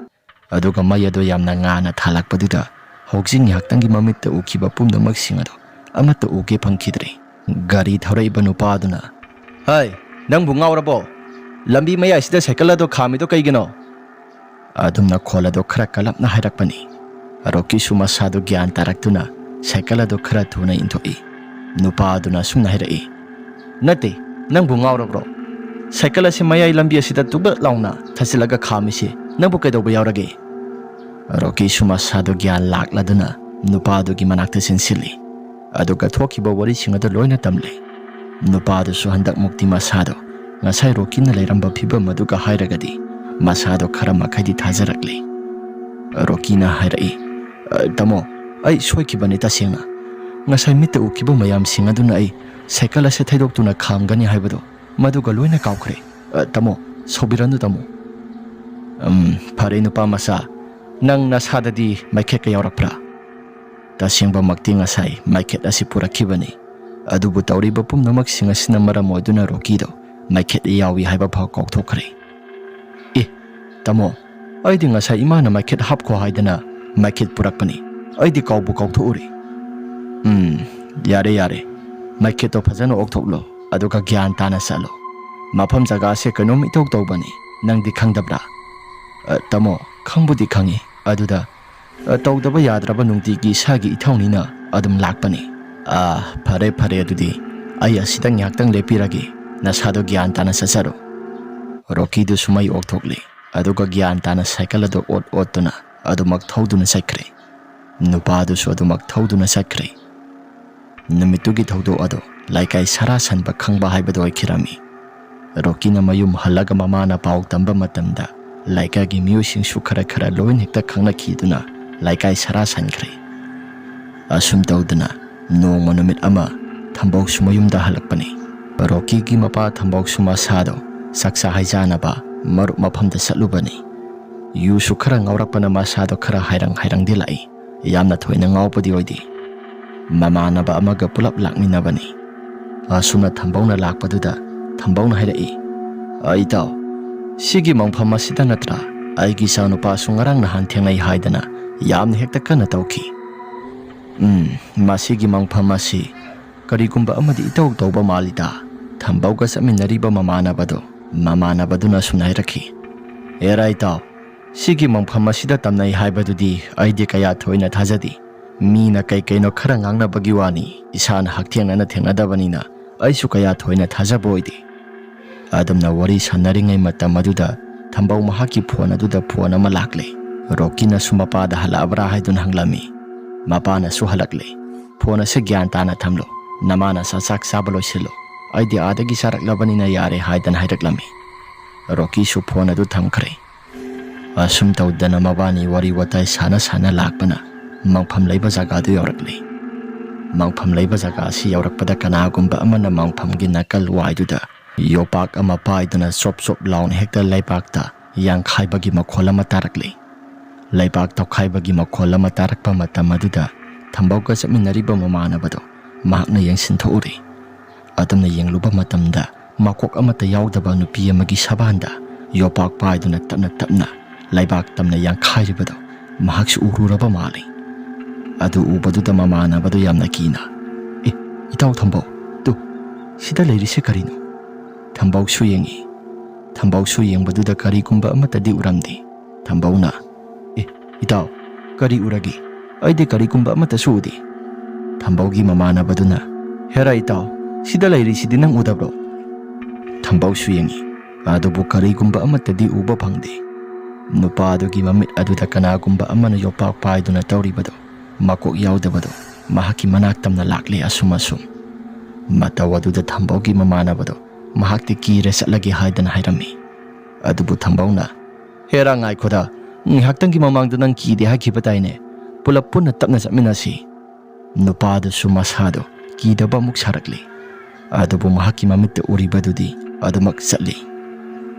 ꯑꯗꯨꯒ ꯃꯩ ꯑꯗꯨ ꯌꯥꯝꯅ ꯉꯥꯅ ꯊꯥꯜꯂꯛꯄꯗꯨꯗ ꯍꯧꯖꯤꯛ ꯉꯥꯏꯍꯥꯛꯇꯪꯒꯤ ꯃꯃꯤꯠꯇ ꯎꯈꯤꯕ ꯄꯨꯝꯅꯃꯛꯁꯤꯡ ꯑꯗꯨ ꯑꯃꯠꯇ ꯎꯒꯦ ꯐꯪꯈꯤꯗ꯭ꯔꯦ꯫ ꯒꯥꯔꯤ ꯊꯧꯔꯛꯏꯕ ꯅꯨꯄꯥ ꯑꯗꯨꯅ, "ꯍꯩ, ꯅꯪꯕꯨ ꯉꯥꯎꯔꯕꯣ? ꯂꯝꯕꯤ ꯃꯌꯥꯏꯁꯤꯗ ꯁꯥꯏꯀꯜ ꯑꯗꯣ ꯈꯥꯝꯃꯤꯗꯣ ꯀꯩꯒꯤꯅꯣ?" ꯑꯗꯨꯝꯅ ꯈꯣꯜ ꯑꯗꯣ ꯈꯔ ꯀꯜꯂꯞꯅ ꯍꯥꯏꯔꯛꯄꯅꯤ꯫ ꯔꯣꯀꯤꯁꯨ ꯃꯁꯥꯗꯨ ꯒ꯭ꯌꯥꯟ ꯇꯥꯔꯛꯇꯨꯅ ꯁꯥꯏꯀꯜ ꯑꯗꯨ ꯈꯔ ꯊꯨꯅ ꯏꯟꯊꯣꯛꯏ꯫ ꯅꯨꯄꯥ ꯑꯗꯨꯅ ꯑꯁꯨꯝꯅ ꯍꯥꯏꯔꯛꯏ, "ꯅꯠꯇꯦ, ꯅꯪꯕꯨ ꯉꯥꯎꯔꯕ꯭ꯔꯣ? ꯁꯥꯏꯀꯜ ꯑꯁꯤ ꯃꯌꯥꯏ ꯂꯝꯕꯤ ꯑꯁꯤꯗ ꯇꯨꯕꯠ ꯂꯥꯎꯅ ꯊꯥꯖꯤꯜꯂꯒ ꯈꯥꯝꯃꯤꯁꯤ ꯅꯪꯕꯨ ꯀꯩꯗꯧꯕ ꯌꯥꯎꯔꯒꯦ?" ꯔꯣꯀꯤꯁꯨ ꯃꯁꯥꯗꯨ ꯒ꯭ꯌꯥꯟ ꯂꯥꯛꯂꯗꯨꯅ ꯅꯨꯄꯥꯗꯨꯒꯤ ꯃꯅꯥꯛꯇ ꯆꯦꯟꯁꯤꯜꯂꯤ꯫ ꯑꯗꯨꯒ ꯊꯣꯛꯈꯤꯕ ꯋꯥꯔꯤꯁꯤꯡ ꯑꯗꯨ ꯂꯣꯏꯅ ꯇꯝꯂꯦ꯫ ꯅꯨꯄꯥꯗꯨꯁꯨ ꯍꯟꯗꯛꯃꯨꯛꯇꯤ ꯃꯁꯥꯗꯣ ꯉꯁꯥꯏ ꯔꯣꯀꯤꯅ ꯂꯩꯔꯝꯕ ꯐꯤꯕꯝ ꯑꯗꯨꯒ ꯍꯥꯏꯔꯒꯗꯤ ꯃꯁꯥꯗꯣ ꯈꯔ ꯃꯈꯩꯗꯤ ꯊꯥꯖꯔꯛꯂꯦ꯫ ꯔꯣꯀꯤꯅ ꯍꯥꯏꯔꯛꯏ, "ꯑ, ꯇꯥꯃꯣ, ꯑꯩ ꯁꯣꯏꯈꯤꯕꯅꯤ ꯇꯁꯦꯡꯅ꯫ ꯉꯁꯥꯏ ꯃꯤꯠꯇ ꯎꯈꯤꯕ ꯃꯌꯥꯝꯁꯤꯡ ꯑꯗꯨꯅ ꯑꯩ ꯁꯥꯏꯀꯜ ꯑꯁꯦ ꯊꯩꯗꯣꯛꯇꯨꯅ ꯈꯥꯝꯒꯅꯤ ꯍꯥꯏꯕꯗꯣ ꯃꯗꯨꯒ ꯂꯣꯏꯅ ꯀꯥꯎꯈ꯭ꯔꯦ꯫ ꯑ, ꯇꯥꯃꯣ, ꯁꯥꯎꯕꯤꯔꯅꯨ ꯇꯥꯃꯣ꯫" "ꯎꯝ, ꯐꯔꯦ ꯅꯨꯄꯥ ꯃꯆꯥ, ꯅꯪ ꯅꯁꯥꯗꯗꯤ ꯃꯩꯈꯦꯠꯀ ꯌꯥꯎꯔꯛꯄ꯭ꯔꯥ?" ꯇꯁꯦꯡꯕꯃꯛꯇꯤ ꯉꯁꯥꯏ ꯃꯩꯈꯦꯠ ꯑꯁꯤ ꯄꯨꯔꯛꯈꯤꯕꯅꯤ꯫ ꯑꯗꯨꯕꯨ ꯇꯧꯔꯤꯕ ꯄꯨꯝꯅꯃꯛꯁꯤꯡ ꯑꯁꯤꯅ ꯃꯔꯝ ꯑꯣꯏꯗꯨꯅ ꯔꯣꯀꯤꯗꯣ ꯃꯩꯈꯦꯠ ꯌꯥꯎꯏ ꯍꯥꯏꯕ ꯐꯥꯎ ꯀꯥꯎꯊꯣꯛꯈ꯭ꯔꯦ꯫ "ꯑꯦ, ꯇꯥꯃꯣ, ꯑꯩꯗꯤ ꯉꯁꯥꯏ ꯏꯃꯥꯅ ꯃꯩꯈꯦꯠ ꯍꯥꯞꯈꯣ ꯍꯥꯏꯗꯅ ꯃꯩꯈꯦꯠ ꯄꯨꯔꯛꯄꯅꯤ꯫ ꯑꯩꯗꯤ ꯀꯥꯎꯕꯨ ꯀꯥꯎꯊꯣꯛꯎꯔꯦ꯫" "ꯎꯝ, ꯌꯥꯔꯦ, ꯌꯥꯔꯦ꯫ ꯃꯩꯈꯦꯠꯇꯣ ꯐꯖꯅ ꯑꯣꯛꯊꯣꯛꯂꯣ, ꯑꯗꯨꯒ ꯒ꯭ꯌꯥꯟ ꯇꯥꯅ ꯆꯠꯂꯣ꯫ ꯃꯐꯝ ꯖꯒꯥꯁꯦ ꯀꯩꯅꯣꯝ ꯏꯇꯧ ꯇꯧꯕꯅꯤ, ꯅꯪꯗꯤ ꯈꯪꯗꯕ꯭ꯔꯥ?" "ꯑ, ꯇꯥꯃꯣ, ꯈꯪꯕꯨꯗꯤ ꯈꯪꯉꯤ꯫ ꯑꯗꯨꯗ, ꯑ, ꯇꯧꯗꯕ ꯌꯥꯗ꯭ꯔꯕ ꯅꯨꯡꯇꯤꯒꯤ ꯏꯁꯥꯒꯤ ꯏꯊꯧꯅꯤꯅ ꯑꯗꯨꯝ ꯂꯥꯛꯄꯅꯤ꯫" "ꯑ, ꯐꯔꯦ, ꯐꯔꯦ, ꯑꯗꯨꯗꯤ ꯑꯩ ꯑꯁꯤꯗ ꯉꯥꯏꯍꯥꯛꯇꯪ ꯂꯦꯞꯄꯤꯔꯒꯦ꯫ ꯅꯁꯥꯗꯣ ꯒ꯭ꯌꯥꯟ ꯇꯥꯅ ꯆꯠꯆꯔꯣ꯫ ꯔꯣꯀꯤꯗꯨꯁꯨ ꯃꯩ ꯑꯣꯛꯊꯣꯛꯂꯦ, ꯑꯗꯨꯒ ꯒ꯭ꯌꯥꯟ ꯇꯥꯅ ꯁꯥꯏꯀꯜ ꯑꯗꯨ ꯑꯣꯠ ꯑꯣꯠꯇꯨꯅ ꯑꯗꯨꯃꯛ ꯊꯧꯗꯨꯅ ꯆꯠꯈ꯭ꯔꯦ꯫ ꯅꯨꯄꯥꯗꯨꯁꯨ ꯑꯗꯨꯃꯛ ꯊꯧꯗꯨꯅ ꯆꯠꯈ꯭ꯔꯦ꯫ ꯅꯨꯃꯤꯠꯇꯨꯒꯤ ꯊꯧꯗꯣꯛ ꯑꯗꯨ ꯂꯩꯀꯥꯏ ꯁꯥꯔꯥ ꯁꯟꯕ ꯈꯪꯕ ꯍꯥꯏꯕꯗꯨ ꯑꯣꯏꯈꯤꯔꯝꯃꯤ꯫ ꯔꯣꯀꯤꯅ ꯃꯌꯨꯝ ꯍꯜꯂꯒ ꯃꯃꯥꯅ ꯄꯥꯎ ꯇꯝꯕ ꯃꯇꯝꯗ, ꯂꯩꯀꯥꯏꯒꯤ ꯃꯤꯑꯣꯏꯁꯤꯡꯁꯨ ꯈꯔ ꯈꯔ ꯂꯣꯏꯅ ꯍꯦꯛꯇ ꯈꯪꯅꯈꯤꯗꯨꯅ ꯂꯩꯀꯥꯏ ꯁꯥꯔꯥ ꯁꯟꯈ꯭ꯔꯦ꯫ ꯑꯁꯨꯝ ꯇꯧꯗꯅ ꯅꯣꯡꯃ ꯅꯨꯃꯤꯠ ꯑꯃ ꯊꯝꯕꯧꯁꯨ ꯃꯌꯨꯝꯗ ꯍꯜꯂꯛꯄꯅꯤ꯫ ꯔꯣꯀꯤꯒꯤ ꯃꯄꯥ ꯊꯝꯕꯧꯁꯨ ꯃꯁꯥꯗꯣ ꯆꯥꯛꯆꯥ ꯍꯩꯖꯥꯅꯕ ꯃꯔꯨꯞ ꯃꯐꯝꯗ ꯆꯠꯂꯨꯕꯅꯤ꯫ ꯌꯨꯁꯨ ꯈꯔ ꯉꯥꯎꯔꯛꯄꯅ ꯃꯁꯥꯗꯣ ꯈꯔ ꯍꯥꯏꯔꯪ ꯍꯥꯏꯔꯪꯗꯤ ꯂꯥꯛꯏ꯫ ꯌꯥꯝꯅ ꯊꯣꯏꯅ ꯉꯥꯎꯕꯗꯤ ꯑꯣꯏꯗꯦ꯫ ꯃꯃꯥꯟꯅꯕ ꯑꯃꯒ ꯄꯨꯂꯞ ꯂꯥꯛꯃꯤꯟꯅꯕꯅꯤ꯫ ꯑꯁꯨꯝꯅ ꯊꯝꯕꯧꯅ ꯂꯥꯛꯄꯗꯨꯗ ꯊꯝꯕꯧꯅ ꯍꯥꯏꯔꯛꯏ, "ꯑ, ꯏꯇꯥꯎ, ꯁꯤꯒꯤ ꯃꯪꯐꯝ ꯑꯁꯤꯗ ꯅꯠꯇ꯭ꯔꯥ ꯑꯩꯒꯤ ꯏꯆꯥꯅꯨꯄꯥꯁꯨ ꯉꯔꯥꯡ ꯅꯍꯥꯟ ꯊꯦꯡꯅꯩ ꯍꯥꯏꯗꯅ ꯌꯥꯝꯅ ꯍꯦꯛꯇ ꯀꯟꯅ ꯇꯧꯈꯤ?" "ꯎꯝ, ꯃꯁꯤꯒꯤ ꯃꯪꯐꯝ ꯑꯁꯤ ꯀꯔꯤꯒꯨꯝꯕ ꯑꯃꯗꯤ ꯏꯇꯧ ꯇꯧꯕ ꯃꯥꯜꯂꯤꯗ꯫" ꯊꯝꯕꯧꯒ ꯆꯠꯃꯤꯟꯅꯔꯤꯕ ꯃꯃꯥꯟꯅꯕꯗꯣ, ꯃꯃꯥꯟꯅꯕꯗꯨꯅ ꯑꯁꯨꯝꯅ ꯍꯥꯏꯔꯛꯈꯤ, "ꯑꯦꯔꯥ ꯏꯇꯥꯎ, ꯁꯤꯒꯤ ꯃꯪꯐꯝ ꯑꯁꯤꯗ ꯇꯝꯅꯩ ꯍꯥꯏꯕꯗꯨꯗꯤ ꯑꯩꯗꯤ ꯀꯌꯥ ꯊꯣꯏꯅ ꯊꯥꯖꯗꯦ꯫ ꯃꯤꯅ ꯀꯩ ꯀꯩꯅꯣ ꯈꯔ ꯉꯥꯡꯅꯕꯒꯤ ꯋꯥꯅꯤ, ꯏꯁꯥꯅ ꯍꯛꯊꯦꯡꯅꯅ ꯊꯦꯡꯅꯗꯕꯅꯤꯅ ꯑꯩꯁꯨ ꯀꯌꯥ ꯊꯣꯏꯅ ꯊꯥꯖꯕ ꯑꯣꯏꯗꯦ꯫" ꯑꯗꯨꯝꯅ ꯋꯥꯔꯤ ꯁꯥꯟꯅꯔꯤꯉꯩ ꯃꯇꯝ ꯑꯗꯨꯗ ꯊꯝꯕꯧ ꯃꯍꯥꯛꯀꯤ ꯐꯣꯟ ꯑꯗꯨꯗ ꯐꯣꯟ ꯑꯃ ꯂꯥꯛꯂꯦ꯫ ꯔꯣꯀꯤꯅꯁꯨ ꯃꯄꯥꯗ ꯍꯜꯂꯛꯑꯕ꯭ꯔꯥ ꯍꯥꯏꯗꯨꯅ ꯍꯪꯂꯝꯃꯤ꯫ ꯃꯄꯥꯅꯁꯨ ꯍꯜꯂꯛꯂꯦ꯫ "ꯐꯣꯟ ꯑꯁꯦ ꯒ꯭ꯌꯥꯟ ꯇꯥꯅ ꯊꯝꯂꯣ꯫ ꯅꯃꯥꯅ ꯆꯥ ꯆꯥꯛ ꯆꯥꯕ ꯂꯣꯏꯁꯤꯜꯂꯣ꯫ ꯑꯩꯗꯤ ꯑꯥꯗꯒꯤ ꯆꯥꯔꯛꯂꯕꯅꯤꯅ ꯌꯥꯔꯦ" ꯍꯥꯏꯗꯅ ꯍꯥꯏꯔꯛꯂꯝꯃꯤ꯫ ꯔꯣꯀꯤꯁꯨ ꯐꯣꯟ ꯑꯗꯨ ꯊꯝꯈ꯭ꯔꯦ꯫ ꯑꯁꯨꯝ ꯇꯧꯗꯅ ꯃꯕꯥꯅꯤ ꯋꯥꯔꯤ ꯋꯥꯇꯥꯏ ꯁꯥꯟꯅ ꯁꯥꯟꯅ ꯂꯥꯛꯄꯅ ꯃꯪꯐꯝ ꯂꯩꯕ ꯖꯒꯥꯗꯨ ꯌꯧꯔꯛꯂꯦ꯫ ꯃꯪꯐꯝ ꯂꯩꯕ ꯖꯒꯥ ꯑꯁꯤ ꯌꯧꯔꯛꯄꯗ ꯀꯅꯥꯒꯨꯝꯕ ꯑꯃꯅ ꯃꯪꯐꯝꯒꯤ ꯅꯥꯀꯜ ꯋꯥꯏꯗꯨꯗ ꯌꯣꯄꯥꯛ ꯑꯃ ꯄꯥꯏꯗꯨꯅ ꯆꯣꯞ ꯆꯣꯞ ꯂꯥꯎꯅ ꯍꯦꯛꯇ ꯂꯩꯕꯥꯛꯇ ꯌꯥꯡꯈꯥꯏꯕꯒꯤ ꯃꯈꯣꯜ ꯑꯃ ꯇꯥꯔꯛꯂꯦ꯫ ꯂꯩꯕꯥꯛ ꯇꯧꯈꯥꯏꯕꯒꯤ ꯃꯈꯣꯜ ꯑꯃ ꯇꯥꯔꯛꯄ ꯃꯇꯝ ꯑꯗꯨꯗ ꯊꯝꯕꯧꯒ ꯆꯠꯃꯤꯟꯅꯔꯤꯕ ꯃꯃꯥꯟꯅꯕꯗꯣ ꯃꯍꯥꯛꯅ ꯌꯦꯡꯁꯤꯟꯊꯣꯛꯎꯔꯦ꯫ ꯑꯗꯨꯝꯅ ꯌꯦꯡꯂꯨꯕ ꯃꯇꯝꯗ ꯃꯀꯣꯛ ꯑꯃꯠꯇ ꯌꯥꯎꯗꯕ ꯅꯨꯄꯤ ꯑꯃꯒꯤ ꯁꯕꯥꯟꯗ ꯌꯣꯄꯥꯛ ꯄꯥꯏꯗꯨꯅ ꯇꯞꯅ ꯇꯞꯅ ꯂꯩꯕꯥꯛ ꯇꯝꯅ ꯌꯥꯡꯈꯥꯏꯔꯤꯕꯗꯣ ꯃꯍꯥꯛꯁꯨ ꯎꯔꯨꯔꯕ ꯃꯥꯜꯂꯤ꯫ ꯑꯗꯨ ꯎꯕꯗꯨꯗ ꯃꯃꯥꯟꯅꯕꯗꯨ ꯌꯥꯝꯅ ꯀꯤꯅ, "ꯑꯦ, ꯏꯇꯥꯎ ꯊꯝꯕꯧ, ꯇꯨ, ꯁꯤꯗ ꯂꯩꯔꯤꯁꯦ ꯀꯔꯤꯅꯣ?" ꯊꯝꯕꯧꯁꯨ ꯌꯦꯡꯉꯤ꯫ ꯊꯝꯕꯧꯁꯨ ꯌꯦꯡꯕꯗꯨꯗ ꯀꯔꯤꯒꯨꯝꯕ ꯑꯃꯠꯇꯗꯤ ꯎꯔꯝꯗꯦ꯫ ꯊꯝꯕꯧꯅ, "ꯑꯦ, ꯏꯇꯥꯎ, ꯀꯔꯤ ꯎꯔꯒꯦ? ꯑꯩꯗꯤ ꯀꯔꯤꯒꯨꯝꯕ ꯑꯃꯠꯇꯁꯨ ꯎꯗꯦ꯫" ꯊꯝꯕꯧꯒꯤ ꯃꯃꯥꯟꯅꯕꯗꯨꯅ, "ꯍꯦꯔꯥ ꯏꯇꯥꯎ, ꯁꯤꯗ ꯂꯩꯔꯤꯁꯤꯗꯤ ꯅꯪ ꯎꯗꯕ꯭ꯔꯣ?" ꯊꯝꯕꯧꯁꯨ ꯌꯦꯡꯉꯤ, ꯑꯗꯨꯕꯨ ꯀꯔꯤꯒꯨꯝꯕ ꯑꯃꯠꯇꯗꯤ ꯎꯕ ꯐꯪꯗꯦ꯫ ꯅꯨꯄꯥ ꯑꯗꯨꯒꯤ ꯃꯃꯤꯠ ꯑꯗꯨꯗ ꯀꯅꯥꯒꯨꯝꯕ ꯑꯃꯅ ꯌꯣꯄꯥꯛ ꯄꯥꯏꯗꯨꯅ ꯇꯧꯔꯤꯕꯗꯨ, ꯃꯀꯣꯛ ꯌꯥꯎꯗꯕꯗꯨ, ꯃꯍꯥꯛꯀꯤ ꯃꯅꯥꯛ ꯇꯝꯅ ꯂꯥꯛꯂꯦ꯫ ꯑꯁꯨꯝ ꯑꯁꯨꯝ ꯃꯇꯧ ꯑꯗꯨꯗ ꯊꯝꯕꯧꯒꯤ ꯃꯃꯥꯟꯅꯕꯗꯨ ꯃꯍꯥꯛꯇꯤ ꯀꯤꯔꯦ, ꯆꯠꯂꯒꯦ ꯍꯥꯏꯗꯅ ꯍꯥꯏꯔꯝꯃꯤ꯫ ꯑꯗꯨꯕꯨ ꯊꯝꯕꯧꯅ, "ꯍꯦꯔꯥ, ꯉꯥꯏꯈꯣꯗ, ꯉꯥꯏꯍꯥꯛꯇꯪꯒꯤ ꯃꯃꯥꯡꯗ ꯅꯪ ꯀꯤꯗꯦ ꯍꯥꯏꯈꯤꯕ ꯇꯥꯏꯅꯦ꯫ ꯄꯨꯂꯞ ꯄꯨꯟꯅ ꯇꯞꯅ ꯆꯠꯃꯤꯟꯅꯁꯤ꯫" ꯅꯨꯄꯥꯗꯨꯁꯨ ꯃꯁꯥꯗꯣ ꯀꯤꯗꯕ ꯑꯃꯨꯛ ꯁꯥꯔꯛꯂꯤ꯫ ꯑꯗꯨꯕꯨ ꯃꯍꯥꯛꯀꯤ ꯃꯃꯤꯠꯇ ꯎꯔꯤꯕꯗꯨꯗꯤ ꯑꯗꯨꯃꯛ ꯆꯠꯂꯤ꯫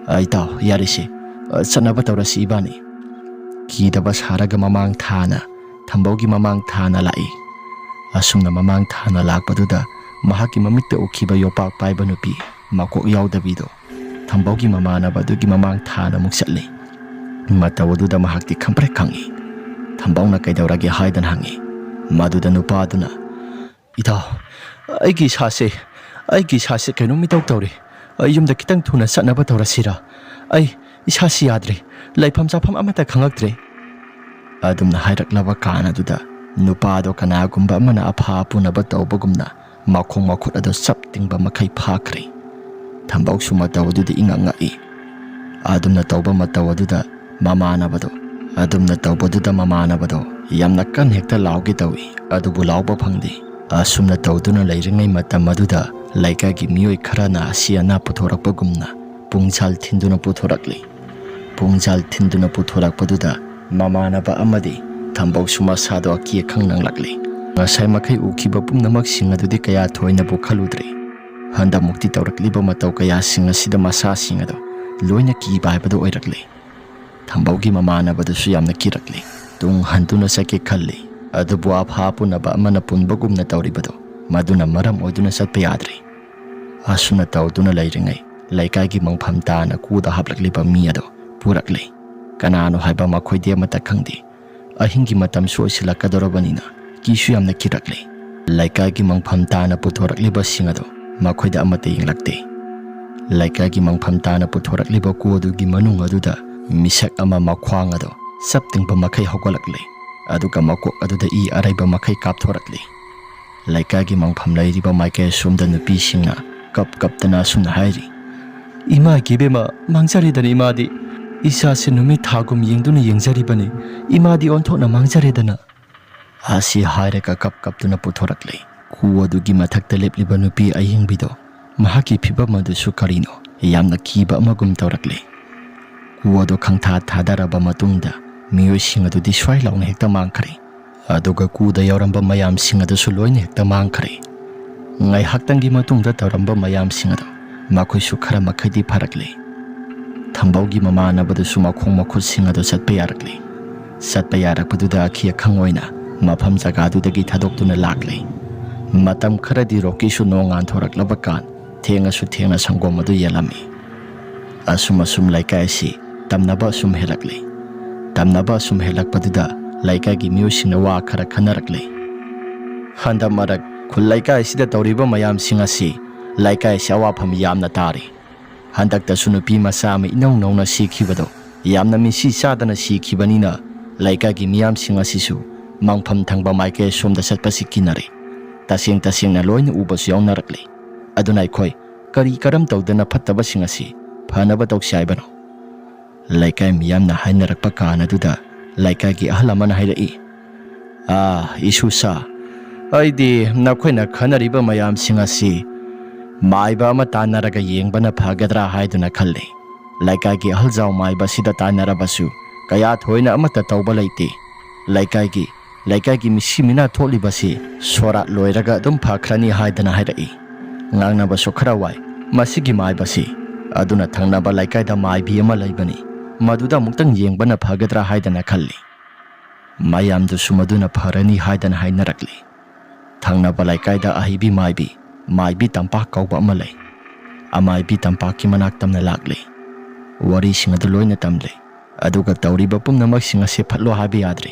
"ꯑ, ꯏꯇꯥꯎ, ꯌꯥꯔꯦꯁꯦ, ꯑ, ꯆꯠꯅꯕ ꯇꯧꯔꯁꯤ ꯏꯕꯥꯅꯤ꯫" ꯀꯤꯗꯕ ꯁꯥꯔꯒ ꯃꯃꯥꯡ ꯊꯥꯅ, ꯊꯝꯕꯧꯒꯤ ꯃꯃꯥꯡ ꯊꯥꯅ ꯂꯥꯛꯏ꯫ ꯑꯁꯨꯝꯅ ꯃꯃꯥꯡ ꯊꯥꯅ ꯂꯥꯛꯄꯗꯨꯗ ꯃꯍꯥꯛꯀꯤ ꯃꯃꯤꯠꯇ ꯎꯈꯤꯕ ꯌꯣꯄꯥꯛ ꯄꯥꯏꯕ ꯅꯨꯄꯤ ꯃꯀꯣꯛ ꯌꯥꯎꯗꯕꯤꯗꯣ ꯊꯝꯕꯧꯒꯤ ꯃꯃꯥꯟꯅꯕ ꯑꯗꯨꯒꯤ ꯃꯃꯥꯡ ꯊꯥꯅ ꯑꯃꯨꯛ ꯆꯠꯂꯤ꯫ ꯃꯇꯧ ꯑꯗꯨꯗ ꯃꯍꯥꯛꯇꯤ ꯈꯪꯄ꯭ꯔꯦꯛ ꯈꯪꯉꯤ꯫ ꯊꯝꯕꯧꯅ ꯀꯩꯗꯧꯔꯒꯦ ꯍꯥꯏꯗꯅ ꯍꯪꯉꯤ꯫ ꯃꯗꯨꯗ ꯅꯨꯄꯥꯗꯨꯅ, "ꯏꯇꯥꯎ, ꯑꯩꯒꯤ ꯏꯁꯥꯁꯦ, ꯑꯩꯒꯤ ꯏꯁꯥꯁꯦ ꯀꯩꯅꯣꯝ ꯏꯇꯧ ꯇꯧꯔꯦ꯫ ꯑꯩ ꯌꯨꯝꯗ ꯈꯤꯇꯪ ꯊꯨꯅ ꯆꯠꯅꯕ ꯇꯧꯔꯁꯤꯔꯥ? ꯑꯩ ꯏꯁꯥꯁꯤ ꯌꯥꯗ꯭ꯔꯦ, ꯂꯩꯐꯝ ꯆꯥꯐꯝ ꯑꯃꯠꯇ ꯈꯪꯉꯛꯇ꯭ꯔꯦ꯫" ꯑꯗꯨꯝꯅ ꯍꯥꯏꯔꯛꯂꯕ ꯀꯥꯟ ꯑꯗꯨꯗ ꯅꯨꯄꯥꯗꯣ ꯀꯅꯥꯒꯨꯝꯕ ꯑꯃꯅ ꯑꯐꯥ ꯑꯄꯨꯅꯕ ꯇꯧꯕꯒꯨꯝꯅ ꯃꯈꯣꯡ ꯃꯈꯨꯠ ꯑꯗꯨ ꯆꯞ ꯇꯤꯡꯕ ꯃꯈꯩ ꯐꯥꯈ꯭ꯔꯦ꯫ ꯊꯝꯕꯧꯁꯨ ꯃꯇꯧ ꯑꯗꯨꯗ ꯏꯉꯛ ꯉꯛꯏ꯫ ꯑꯗꯨꯝꯅ ꯇꯧꯕ ꯃꯇꯧ ꯑꯗꯨꯗ ꯃꯃꯥꯟꯅꯕꯗꯣ, ꯑꯗꯨꯝꯅ ꯇꯧꯕꯗꯨꯗ ꯃꯃꯥꯟꯅꯕꯗꯣ ꯌꯥꯝꯅ ꯀꯟꯅ ꯍꯦꯛꯇ ꯂꯥꯎꯒꯦ ꯇꯧꯏ, ꯑꯗꯨꯕꯨ ꯂꯥꯎꯕ ꯐꯪꯗꯦ꯫ ꯑꯁꯨꯝꯅ ꯇꯧꯗꯨꯅ ꯂꯩꯔꯤꯉꯩ ꯃꯇꯝ ꯑꯗꯨꯗ ꯂꯩꯀꯥꯏꯒꯤ ꯃꯤꯑꯣꯏ ꯈꯔꯅ ꯑꯁꯤ ꯑꯅꯥ ꯄꯨꯊꯣꯔꯛꯄꯒꯨꯝꯅ ꯄꯨꯡꯖꯥꯜ ꯊꯤꯟꯗꯨꯅ ꯄꯨꯊꯣꯔꯛꯂꯤ꯫ ꯄꯨꯡꯖꯥꯜ ꯊꯤꯟꯗꯨꯅ ꯄꯨꯊꯣꯔꯛꯄꯗꯨꯗ ꯃꯃꯥꯟꯅꯕ ꯑꯃꯗꯤ ꯊꯝꯕꯧꯁꯨ ꯃꯁꯥꯗꯣ ꯑꯀꯤ ꯑꯈꯪ ꯅꯪꯂꯛꯂꯤ꯫ ꯉꯁꯥꯏ ꯃꯈꯩ ꯎꯈꯤꯕ ꯄꯨꯝꯅꯃꯛꯁꯤꯡ ꯑꯗꯨꯗꯤ ꯀꯌꯥ ꯊꯣꯏꯅꯕꯨ ꯈꯜꯂꯨꯗ꯭ꯔꯦ꯫ ꯍꯟꯗꯛꯃꯨꯛꯇꯤ ꯇꯧꯔꯛꯂꯤꯕ ꯃꯇꯧ ꯀꯌꯥꯁꯤꯡ ꯑꯁꯤꯗ ꯃꯁꯥꯁꯤꯡ ꯑꯗꯣ ꯂꯣꯏꯅ ꯀꯤꯕ ꯍꯥꯏꯕꯗꯨ ꯑꯣꯏꯔꯛꯂꯦ꯫ ꯊꯝꯕꯧꯒꯤ ꯃꯃꯥꯟꯅꯕꯗꯨꯁꯨ ꯌꯥꯝꯅ ꯀꯤꯔꯛꯂꯦ꯫ ꯇꯨꯡ ꯍꯟꯗꯨꯅ ꯆꯠꯀꯦ ꯈꯜꯂꯤ, ꯑꯗꯨꯕꯨ ꯑꯐꯥ ꯑꯄꯨꯅꯕ ꯑꯃꯅ ꯄꯨꯟꯕꯒꯨꯝꯅ ꯇꯧꯔꯤꯕꯗꯣ, ꯃꯗꯨꯅ ꯃꯔꯝ ꯑꯣꯏꯗꯨꯅ ꯆꯠꯄ ꯌꯥꯗ꯭ꯔꯦ꯫ ꯑꯁꯨꯝꯅ ꯇꯧꯗꯨꯅ ꯂꯩꯔꯤꯉꯩ, ꯂꯩꯀꯥꯏꯒꯤ ꯃꯪꯐꯝ ꯇꯥꯅ ꯀꯨꯗ ꯍꯥꯞꯂꯛꯂꯤꯕ ꯃꯤ ꯑꯗꯣ ꯄꯨꯔꯛꯂꯦ꯫ ꯀꯅꯥꯅꯣ ꯍꯥꯏꯕ ꯃꯈꯣꯏꯗꯤ ꯑꯃꯠꯇ ꯈꯪꯗꯦ꯫ ꯑꯍꯤꯡꯒꯤ ꯃꯇꯝꯁꯨ ꯑꯣꯏꯁꯤꯜꯂꯛꯀꯗꯧꯔꯕꯅꯤꯅ ꯀꯤꯁꯨ ꯌꯥꯝꯅ ꯀꯤꯔꯛꯂꯦ꯫ ꯂꯩꯀꯥꯏꯒꯤ ꯃꯪꯐꯝ ꯇꯥꯅ ꯄꯨꯊꯣꯔꯛꯂꯤꯕꯁꯤꯡ ꯑꯗꯣ ꯃꯈꯣꯏꯗ ꯑꯃꯠꯇ ꯌꯦꯡꯂꯛꯇꯦ꯫ ꯂꯩꯀꯥꯏꯒꯤ ꯃꯪꯐꯝ ꯇꯥꯅ ꯄꯨꯊꯣꯔꯛꯂꯤꯕ ꯀꯨ ꯑꯗꯨꯒꯤ ꯃꯅꯨꯡ ꯑꯗꯨꯗ ꯃꯤꯁꯛ ꯑꯃ ꯃꯈ꯭ꯋꯥꯡ ꯑꯗꯣ ꯆꯞ ꯇꯤꯡꯕ ꯃꯈꯩ ꯍꯧꯒꯠꯂꯛꯂꯦ, ꯑꯗꯨꯒ ꯃꯀꯣꯛ ꯑꯗꯨꯗ ꯏ ꯑꯔꯩꯕ ꯃꯈꯩ ꯀꯥꯞꯊꯣꯔꯛꯂꯦ꯫ ꯂꯩꯀꯥꯏꯒꯤ ꯃꯪꯐꯝ ꯂꯩꯔꯤꯕ ꯃꯥꯏꯀꯩ ꯑꯁꯣꯝꯗ ꯅꯨꯄꯤꯁꯤꯡꯅ ꯀꯞ ꯀꯞꯇꯅ ꯑꯁꯨꯝꯅ ꯍꯥꯏꯔꯤ, "ꯏꯃꯥ ꯏꯕꯦꯝꯃ, ꯃꯥꯡꯖꯔꯦꯗꯅ ꯏꯃꯥꯗꯤ꯫ ꯏꯆꯥꯁꯤ ꯅꯨꯃꯤꯠ ꯊꯥꯒꯨꯝ ꯌꯦꯡꯗꯨꯅ ꯌꯦꯡꯖꯔꯤꯕꯅꯤ꯫ ꯏꯃꯥꯗꯤ ꯑꯣꯟꯊꯣꯛꯅ ꯃꯥꯡꯖꯔꯦꯗꯅ"꯫ ꯑꯁꯤ ꯍꯥꯏꯔꯒ ꯀꯞ ꯀꯞꯇꯨꯅ ꯄꯨꯊꯣꯔꯛꯂꯦ꯫ ꯀꯨ ꯑꯗꯨꯒꯤ ꯃꯊꯛꯇ ꯂꯦꯞꯂꯤꯕ ꯅꯨꯄꯤ ꯑꯌꯤꯡꯕꯤꯗꯣ, ꯃꯍꯥꯛꯀꯤ ꯐꯤꯕꯝ ꯑꯗꯨꯁꯨ ꯀꯔꯤꯅꯣ ꯌꯥꯝꯅ ꯀꯤꯕ ꯑꯃꯒꯨꯝ ꯇꯧꯔꯛꯂꯦ꯫ ꯀꯨ ꯑꯗꯨ ꯈꯪꯊꯥ ꯊꯥꯗꯔꯕ ꯃꯇꯨꯡꯗ ꯃꯤꯑꯣꯏꯁꯤꯡ ꯑꯗꯨꯗꯤ ꯁ꯭ꯋꯥꯏ ꯂꯥꯎꯅ ꯍꯦꯛꯇ ꯃꯥꯡꯈ꯭ꯔꯦ꯫ ꯑꯗꯨꯒ ꯀꯨꯗ ꯌꯥꯎꯔꯝꯕ ꯃꯌꯥꯝꯁꯤꯡ ꯑꯗꯨꯁꯨ ꯂꯣꯏꯅ ꯍꯦꯛꯇ ꯃꯥꯡꯈ꯭ꯔꯦ꯫ ꯉꯥꯏꯍꯥꯛꯇꯪꯒꯤ ꯃꯇꯨꯡꯗ ꯇꯧꯔꯝꯕ ꯃꯌꯥꯝꯁꯤꯡ ꯑꯗꯨ ꯃꯈꯣꯏꯁꯨ ꯈꯔ ꯃꯈꯩꯗꯤ ꯐꯔꯛꯂꯦ꯫ ꯊꯝꯕꯧꯒꯤ ꯃꯃꯥꯟꯅꯕꯗꯨꯁꯨ ꯃꯈꯣꯡ ꯃꯈꯨꯠꯁꯤꯡ ꯑꯗꯨ ꯆꯠꯄ ꯌꯥꯔꯛꯂꯦ꯫ ꯆꯠꯄ ꯌꯥꯔꯛꯄꯗꯨꯗ ꯑꯈꯤ ꯑꯈꯪ ꯑꯣꯏꯅ ꯃꯐꯝ ꯖꯒꯥꯗꯨꯗꯒꯤ ꯊꯥꯗꯣꯛꯇꯨꯅ ꯂꯥꯛꯂꯦ꯫ ꯃꯇꯝ ꯈꯔꯗꯤ ꯔꯣꯀꯤꯁꯨ ꯅꯣꯡ ꯉꯥꯟꯊꯣꯔꯛꯂꯕ ꯀꯥꯟ ꯊꯦꯡꯉꯁꯨ ꯊꯦꯡꯅ ꯁꯪꯒꯣꯝ ꯑꯗꯨ ꯌꯦꯜꯂꯝꯃꯤ꯫ ꯑꯁꯨꯝ ꯑꯁꯨꯝ ꯂꯩꯀꯥꯏ ꯑꯁꯤ ꯇꯝꯅꯕ ꯑꯁꯨꯝ ꯍꯦꯜꯂꯛꯂꯤ꯫ ꯇꯝꯅꯕ ꯑꯁꯨꯝ ꯍꯦꯜꯂꯛꯄꯗꯨꯗ ꯂꯩꯀꯥꯏꯒꯤ ꯃꯤꯑꯣꯏꯁꯤꯡꯅ ꯋꯥ ꯈꯔ ꯈꯟꯅꯔꯛꯂꯤ꯫ "ꯍꯟꯗꯛ ꯃꯔꯛ ꯈꯨꯜ ꯂꯩꯀꯥꯏ ꯑꯁꯤꯗ ꯇꯧꯔꯤꯕ ꯃꯌꯥꯝꯁꯤꯡ ꯑꯁꯤ ꯂꯩꯀꯥꯏ ꯑꯁꯤ ꯑꯋꯥꯐꯝ ꯌꯥꯝꯅ ꯇꯥꯔꯤ꯫ ꯍꯟꯗꯛꯇꯁꯨ ꯅꯨꯄꯤ ꯃꯆꯥ ꯑꯃ ꯏꯅꯧ ꯅꯧꯅ ꯁꯤꯈꯤꯕꯗꯣ ꯌꯥꯝꯅ ꯃꯤꯁꯤ ꯆꯥꯗꯅ ꯁꯤꯈꯤꯕꯅꯤꯅ ꯂꯩꯀꯥꯏꯒꯤ ꯃꯤꯌꯥꯝꯁꯤꯡ ꯑꯁꯤꯁꯨ ꯃꯪꯐꯝ ꯊꯪꯕ ꯃꯥꯏꯀꯩ ꯑꯁꯣꯝꯗ ꯆꯠꯄꯁꯤ ꯀꯤꯅꯔꯦ꯫ ꯇꯁꯦꯡ ꯇꯁꯦꯡꯅ ꯂꯣꯏꯅ ꯎꯕꯁꯨ ꯌꯥꯎꯅꯔꯛꯂꯦ꯫ ꯑꯗꯨꯅ ꯑꯩꯈꯣꯏ ꯀꯔꯤ ꯀꯔꯝ ꯇꯧꯗꯅ ꯐꯠꯇꯕꯁꯤꯡ ꯑꯁꯤ ꯐꯅꯕ ꯇꯧꯁꯤ ꯍꯥꯏꯕꯅꯣ?" ꯂꯩꯀꯥꯏ ꯃꯤꯌꯥꯝꯅ ꯍꯥꯏꯅꯔꯛꯄ ꯀꯥꯟ ꯑꯗꯨꯗ ꯂꯩꯀꯥꯏꯒꯤ ꯑꯍꯜ ꯑꯃꯅ ꯍꯥꯏꯔꯛꯏ, "ꯑꯥ, ꯏꯁꯨꯁꯥ, ꯑꯩꯗꯤ ꯅꯈꯣꯏꯅ ꯈꯟꯅꯔꯤꯕ ꯃꯌꯥꯝꯁꯤꯡ ꯑꯁꯤ ꯃꯥꯏꯕ ꯑꯃ ꯇꯥꯟꯅꯔꯒ ꯌꯦꯡꯕꯅ ꯐꯒꯗ꯭ꯔꯥ ꯍꯥꯏꯗꯨꯅ ꯈꯜꯂꯤ꯫ ꯂꯩꯀꯥꯏꯒꯤ ꯑꯍꯜꯖꯥꯎ ꯃꯥꯏꯕ ꯑꯁꯤꯗ ꯇꯥꯟꯅꯔꯕꯁꯨ ꯀꯌꯥ ꯊꯣꯏꯅ ꯑꯃꯠꯇ ꯇꯧꯕ ꯂꯩꯇꯦ꯫ ꯂꯩꯀꯥꯏꯒꯤ, ꯂꯩꯀꯥꯏꯒꯤ ꯃꯤꯁꯤ ꯃꯤꯅꯥ ꯊꯣꯛꯂꯤꯕꯁꯤ ꯁꯣꯔꯥꯠ ꯂꯣꯏꯔꯒ ꯑꯗꯨꯝ ꯐꯈ꯭ꯔꯅꯤ" ꯍꯥꯏꯗꯅ ꯍꯥꯏꯔꯛꯏ꯫ ꯉꯥꯡꯅꯕꯁꯨ ꯈꯔ ꯋꯥꯏ ꯃꯁꯤꯒꯤ ꯃꯥꯏꯕꯁꯤ꯫ ꯑꯗꯨꯅ ꯊꯪꯅꯕ ꯂꯩꯀꯥꯏꯗ ꯃꯥꯏꯕꯤ ꯑꯃ ꯂꯩꯕꯅꯤ, ꯃꯗꯨꯗ ꯑꯃꯨꯛꯇꯪ ꯌꯦꯡꯕꯅ ꯐꯒꯗ꯭ꯔꯥ ꯍꯥꯏꯗꯅ ꯈꯜꯂꯤ꯫ ꯃꯌꯥꯝꯗꯨꯁꯨ ꯃꯗꯨꯅ ꯐꯔꯅꯤ ꯍꯥꯏꯗꯅ ꯍꯥꯏꯅꯔꯛꯂꯤ꯫ ꯊꯪꯅꯕ ꯂꯩꯀꯥꯏꯗ ꯑꯍꯩꯕꯤ ꯃꯥꯏꯕꯤ, ꯃꯥꯏꯕꯤ ꯇꯝꯄꯥꯛ ꯀꯧꯕ ꯑꯃ ꯂꯩ꯫ ꯑꯃꯥꯏꯕꯤ ꯇꯝꯄꯥꯛꯀꯤ ꯃꯅꯥꯛ ꯇꯝꯅ ꯂꯥꯛꯂꯦ꯫ ꯋꯥꯔꯤꯁꯤꯡ ꯑꯗꯨ ꯂꯣꯏꯅ ꯇꯝꯂꯦ꯫ ꯑꯗꯨꯒ ꯇꯧꯔꯤꯕ ꯄꯨꯝꯅꯃꯛꯁꯤꯡ ꯑꯁꯤ ꯐꯠꯂꯣ ꯍꯥꯏꯕ ꯌꯥꯗ꯭ꯔꯦ꯫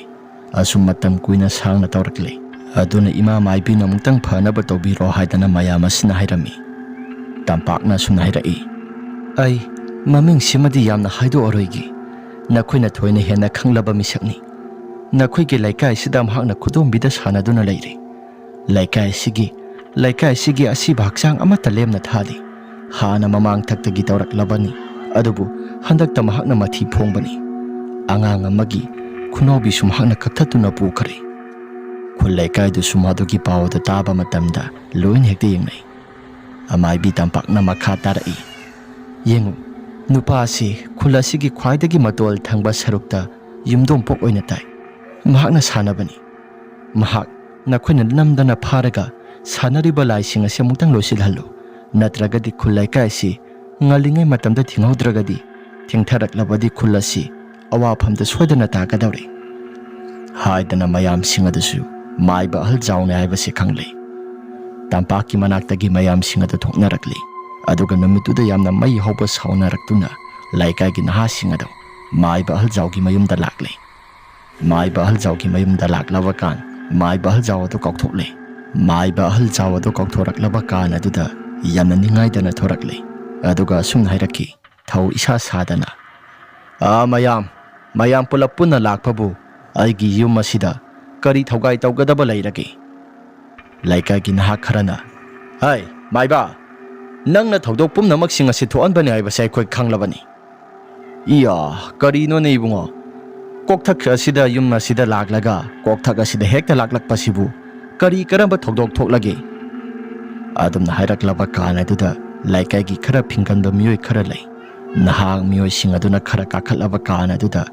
ꯑꯁꯨꯝ ꯃꯇꯝ ꯀꯨꯏꯅ ꯁꯥꯡꯅ ꯇꯧꯔꯛꯂꯦ꯫ ꯑꯗꯨꯅ ꯏꯃꯥ ꯃꯥꯏꯕꯤꯅ ꯑꯃꯨꯛꯇꯪ ꯐꯅꯕ ꯇꯧꯕꯤꯔꯣ ꯍꯥꯏꯗꯅ ꯃꯌꯥꯝ ꯑꯁꯤꯅ ꯍꯥꯏꯔꯝꯃꯤ꯫ ꯇꯝꯄꯥꯛꯅ ꯑꯁꯨꯝꯅ ꯍꯥꯏꯔꯛꯏ, "ꯑꯩ ꯃꯃꯤꯡꯁꯤꯃꯗꯤ ꯌꯥꯝꯅ ꯍꯥꯏꯗꯣꯛꯑꯔꯣꯏꯒꯦ꯫ ꯅꯈꯣꯏꯅ ꯊꯣꯏꯅ ꯍꯦꯟꯅ ꯈꯪꯂꯕ ꯃꯤꯁꯛꯅꯤ꯫ ꯅꯈꯣꯏꯒꯤ ꯂꯩꯀꯥꯏꯁꯤꯗ ꯃꯍꯥꯛꯅ ꯈꯨꯗꯣꯝꯕꯤꯗ ꯁꯥꯟꯅꯗꯨꯅ ꯂꯩꯔꯦ꯫ ꯂꯩꯀꯥꯏ ꯑꯁꯤꯒꯤ, ꯂꯩꯀꯥꯏ ꯑꯁꯤꯒꯤ ꯑꯁꯤꯕ ꯍꯛꯆꯥꯡ ꯑꯃꯠꯇ ꯂꯦꯝꯅ ꯊꯥꯗꯦ꯫ ꯍꯥꯟꯅ ꯃꯃꯥꯡ ꯊꯛꯇꯒꯤ ꯇꯧꯔꯛꯂꯕꯅꯤ, ꯑꯗꯨꯕꯨ ꯍꯟꯗꯛꯇ ꯃꯍꯥꯛꯅ ꯃꯊꯤ ꯐꯣꯡꯕꯅꯤ꯫ ꯑꯉꯥꯡ ꯑꯃꯒꯤ ꯈꯨꯅꯥꯎꯕꯤꯁꯨ ꯃꯍꯥꯛꯅ ꯀꯛꯊꯠꯇꯨꯅ ꯄꯨꯈ꯭ꯔꯦ꯫ ꯈꯨꯜ ꯂꯩꯀꯥꯏꯗꯨꯁꯨ ꯃꯗꯨꯒꯤ ꯄꯥꯎ ꯑꯗꯨ ꯇꯥꯕ ꯃꯇꯝꯗ ꯂꯣꯏꯅ ꯍꯦꯛꯇ ꯌꯦꯡꯅꯩ꯫ ꯑꯃꯥꯏꯕꯤ ꯇꯝꯄꯥꯛꯅ ꯃꯈꯥ ꯇꯥꯔꯛꯏ, "ꯌꯦꯡꯉꯨ, ꯅꯨꯄꯥ ꯑꯁꯤ ꯈꯨꯜ ꯑꯁꯤꯒꯤ ꯈ꯭ꯋꯥꯏꯗꯒꯤ ꯃꯇꯣꯜ ꯊꯪꯕ ꯁꯔꯨꯛꯇ ꯌꯨꯝꯗꯣꯡꯄꯣꯛ ꯑꯣꯏꯅ ꯇꯥꯏ꯫ ꯃꯍꯥꯛꯅ ꯁꯥꯟꯅꯕꯅꯤ꯫ ꯃꯍꯥꯛ ꯅꯈꯣꯏꯅ ꯅꯝꯗꯅ ꯐꯥꯔꯒ ꯁꯥꯟꯅꯔꯤꯕ ꯂꯥꯏꯁꯤꯡ ꯑꯁꯤ ꯑꯃꯨꯛꯇꯪ ꯂꯣꯏꯁꯤꯜꯍꯜꯂꯨ, ꯅꯠꯇ꯭ꯔꯒꯗꯤ ꯈꯨꯜ ꯂꯩꯀꯥꯏ ꯑꯁꯤ ꯉꯜꯂꯤꯉꯩ ꯃꯇꯝꯗ ꯊꯤꯡꯍꯧꯗ꯭ꯔꯒꯗꯤ ꯊꯦꯡꯊꯔꯛꯂꯕꯗꯤ ꯈꯨꯜ ꯑꯁꯤ ꯑꯋꯥꯐꯝꯗ ꯁꯣꯏꯗꯅ ꯇꯥꯒꯗꯧꯔꯤ" ꯍꯥꯏꯗꯅ ꯃꯌꯥꯝꯁꯤꯡ ꯑꯗꯨꯁꯨ ꯃꯥꯏꯕ ꯑꯍꯜ ꯖꯥꯎꯅꯦ ꯍꯥꯏꯕꯁꯤ ꯈꯪꯂꯦ꯫ ꯇꯝꯄꯥꯛꯀꯤ ꯃꯅꯥꯛꯇꯒꯤ ꯃꯌꯥꯝꯁꯤꯡ ꯑꯗꯨ ꯊꯣꯛꯅꯔꯛꯂꯤ꯫ ꯑꯗꯨꯒ ꯅꯨꯃꯤꯠꯇꯨꯗ ꯌꯥꯝꯅ ꯃꯩ ꯍꯧꯕ ꯁꯥꯎꯅꯔꯛꯇꯨꯅ ꯂꯩꯀꯥꯏꯒꯤ ꯅꯍꯥꯁꯤꯡ ꯑꯗꯨ ꯃꯥꯏꯕ ꯑꯍꯜ ꯖꯥꯎꯒꯤ ꯃꯌꯨꯝꯗ ꯂꯥꯛꯂꯦ꯫ ꯃꯥꯏꯕ ꯑꯍꯜ ꯖꯥꯎꯒꯤ ꯃꯌꯨꯝꯗ ꯂꯥꯛꯂꯕ ꯀꯥꯟ ꯃꯥꯏꯕ ꯑꯍꯜ ꯖꯥꯎ ꯑꯗꯨ ꯀꯥꯎꯊꯣꯛꯂꯦ꯫ ꯃꯥꯏꯕ ꯑꯍꯜ ꯖꯥꯎ ꯑꯗꯨ ꯀꯥꯎꯊꯣꯔꯛꯂꯕ ꯀꯥꯟ ꯑꯗꯨꯗ ꯌꯥꯝꯅ ꯅꯤꯡꯉꯥꯏꯗꯅ ꯊꯣꯔꯛꯂꯦ꯫ ꯑꯗꯨꯒ ꯑꯁꯨꯝꯅ ꯍꯥꯏꯔꯛꯈꯤ, ꯊꯧ ꯏꯁꯥ ꯁꯥꯗꯅ, "ꯑꯥ, ꯃꯌꯥꯝ, ꯃꯌꯥꯝ ꯄꯨꯂꯞ ꯄꯨꯟꯅ ꯂꯥꯛꯄꯕꯨ ꯑꯩꯒꯤ ꯌꯨꯝ ꯑꯁꯤꯗ ꯀꯔꯤ ꯊꯧꯒꯥꯏ ꯇꯧꯒꯗꯕ ꯂꯩꯔꯒꯦ?" ꯂꯩꯀꯥꯏꯒꯤ ꯅꯍꯥ ꯈꯔꯅ, "ꯍꯥꯏ, ꯃꯥꯏꯕ, ꯅꯪꯅ ꯊꯧꯗꯣꯛ ꯄꯨꯝꯅꯃꯛꯁꯤꯡ ꯑꯁꯤ ꯊꯣꯛꯍꯟꯕꯅꯤ ꯍꯥꯏꯕꯁꯦ ꯑꯩꯈꯣꯏ ꯈꯪꯂꯕꯅꯤ꯫" "ꯏꯌꯥ, ꯀꯔꯤꯅꯣꯅꯦ ꯏꯕꯨꯡꯉꯣ? ꯀꯣꯛꯊꯛ ꯑꯁꯤꯗ, ꯌꯨꯝ ꯑꯁꯤꯗ ꯂꯥꯛꯂꯒ ꯀꯣꯛꯊꯛ ꯑꯁꯤꯗ ꯍꯦꯛꯇ ꯂꯥꯛꯂꯛꯄꯁꯤꯕꯨ ꯀꯔꯤ ꯀꯔꯝꯕ ꯊꯧꯗꯣꯛ ꯊꯣꯛꯂꯒꯦ?" ꯑꯗꯨꯝꯅ ꯍꯥꯏꯔꯛꯂꯕ ꯀꯥꯟ ꯑꯗꯨꯗ ꯂꯩꯀꯥꯏꯒꯤ ꯈꯔ ꯐꯤꯡꯒꯟꯕ ꯃꯤꯑꯣꯏ ꯈꯔ ꯂꯩ꯫ ꯅꯍꯥ ꯃꯤꯑꯣꯏꯁꯤꯡ ꯑꯗꯨꯅ ꯈꯔ ꯀꯥꯈꯠꯂꯕ ꯀꯥꯟ ꯑꯗꯨꯗ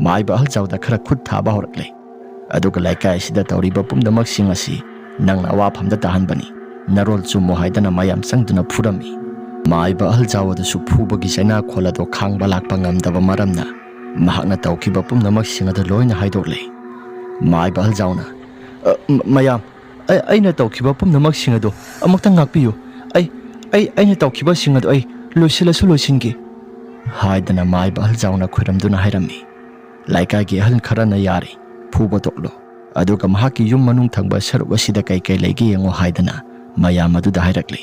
ꯃꯥꯏꯕ ꯑꯍꯜ ꯖꯥꯎꯗ ꯈꯔ ꯈꯨꯠ ꯊꯥꯕ ꯍꯧꯔꯛꯂꯦ꯫ ꯑꯗꯨꯒ ꯂꯩꯀꯥꯏ ꯑꯁꯤꯗ ꯇꯧꯔꯤꯕ ꯄꯨꯝꯅꯃꯛꯁꯤꯡ ꯑꯁꯤ ꯅꯪꯅ ꯑꯋꯥꯐꯝꯗ ꯇꯥꯍꯟꯕꯅꯤ, ꯅꯔꯣꯜ ꯆꯨꯝꯃꯣ ꯍꯥꯏꯗꯅ ꯃꯌꯥꯝ ꯆꯪꯗꯨꯅ ꯐꯨꯔꯝꯃꯤ꯫ ꯃꯥꯏꯕ ꯑꯍꯜ ꯖꯥꯎ ꯑꯗꯨꯁꯨ ꯐꯨꯕꯒꯤ ꯆꯩꯅꯥꯈꯣꯜ ꯑꯗꯨ ꯈꯥꯡꯕ ꯂꯥꯛꯄ ꯉꯝꯗꯕ ꯃꯔꯝꯅ ꯃꯍꯥꯛꯅ ꯇꯧꯈꯤꯕ ꯄꯨꯝꯅꯃꯛꯁꯤꯡ ꯑꯗꯨ ꯂꯣꯏꯅ ꯍꯥꯏꯗꯣꯛꯂꯦ꯫ ꯃꯥꯏꯕ ꯑꯍꯜ ꯖꯥꯎꯅ, "ꯑ, ꯃ-, ꯃꯌꯥꯝ, ꯑꯩ, ꯑꯩꯅ ꯇꯧꯈꯤꯕ ꯄꯨꯝꯅꯃꯛꯁꯤꯡ ꯑꯗꯨ ꯑꯃꯨꯛꯇꯪ ꯉꯥꯛꯄꯤꯌꯨ꯫ ꯑꯩ, ꯑꯩ, ꯑꯩꯅ ꯇꯧꯈꯤꯕꯁꯤꯡ ꯑꯗꯨ ꯑꯩ ꯂꯣꯏꯁꯤꯜꯂꯁꯨ ꯂꯣꯏꯁꯤꯟꯒꯦ" ꯍꯥꯏꯗꯅ ꯃꯥꯏꯕ ꯑꯍꯜ ꯖꯥꯎꯅ ꯈꯣꯏꯔꯝꯗꯨꯅ ꯍꯥꯏꯔꯝꯃꯤ꯫ ꯂꯩꯀꯥꯏꯒꯤ ꯑꯍꯜ ꯈꯔꯅ ꯌꯥꯔꯦ, ꯐꯨꯕ ꯇꯣꯛꯂꯣ, ꯑꯗꯨꯒ ꯃꯍꯥꯛꯀꯤ ꯌꯨꯝ ꯃꯅꯨꯡ ꯊꯪꯕ ꯁꯔꯨꯛ ꯑꯁꯤꯗ ꯀꯩ ꯀꯩ ꯂꯩꯒꯦ ꯌꯦꯡꯉꯣ ꯍꯥꯏꯗꯅ ꯃꯌꯥꯝ ꯑꯗꯨꯗ ꯍꯥꯏꯔꯛꯂꯤ꯫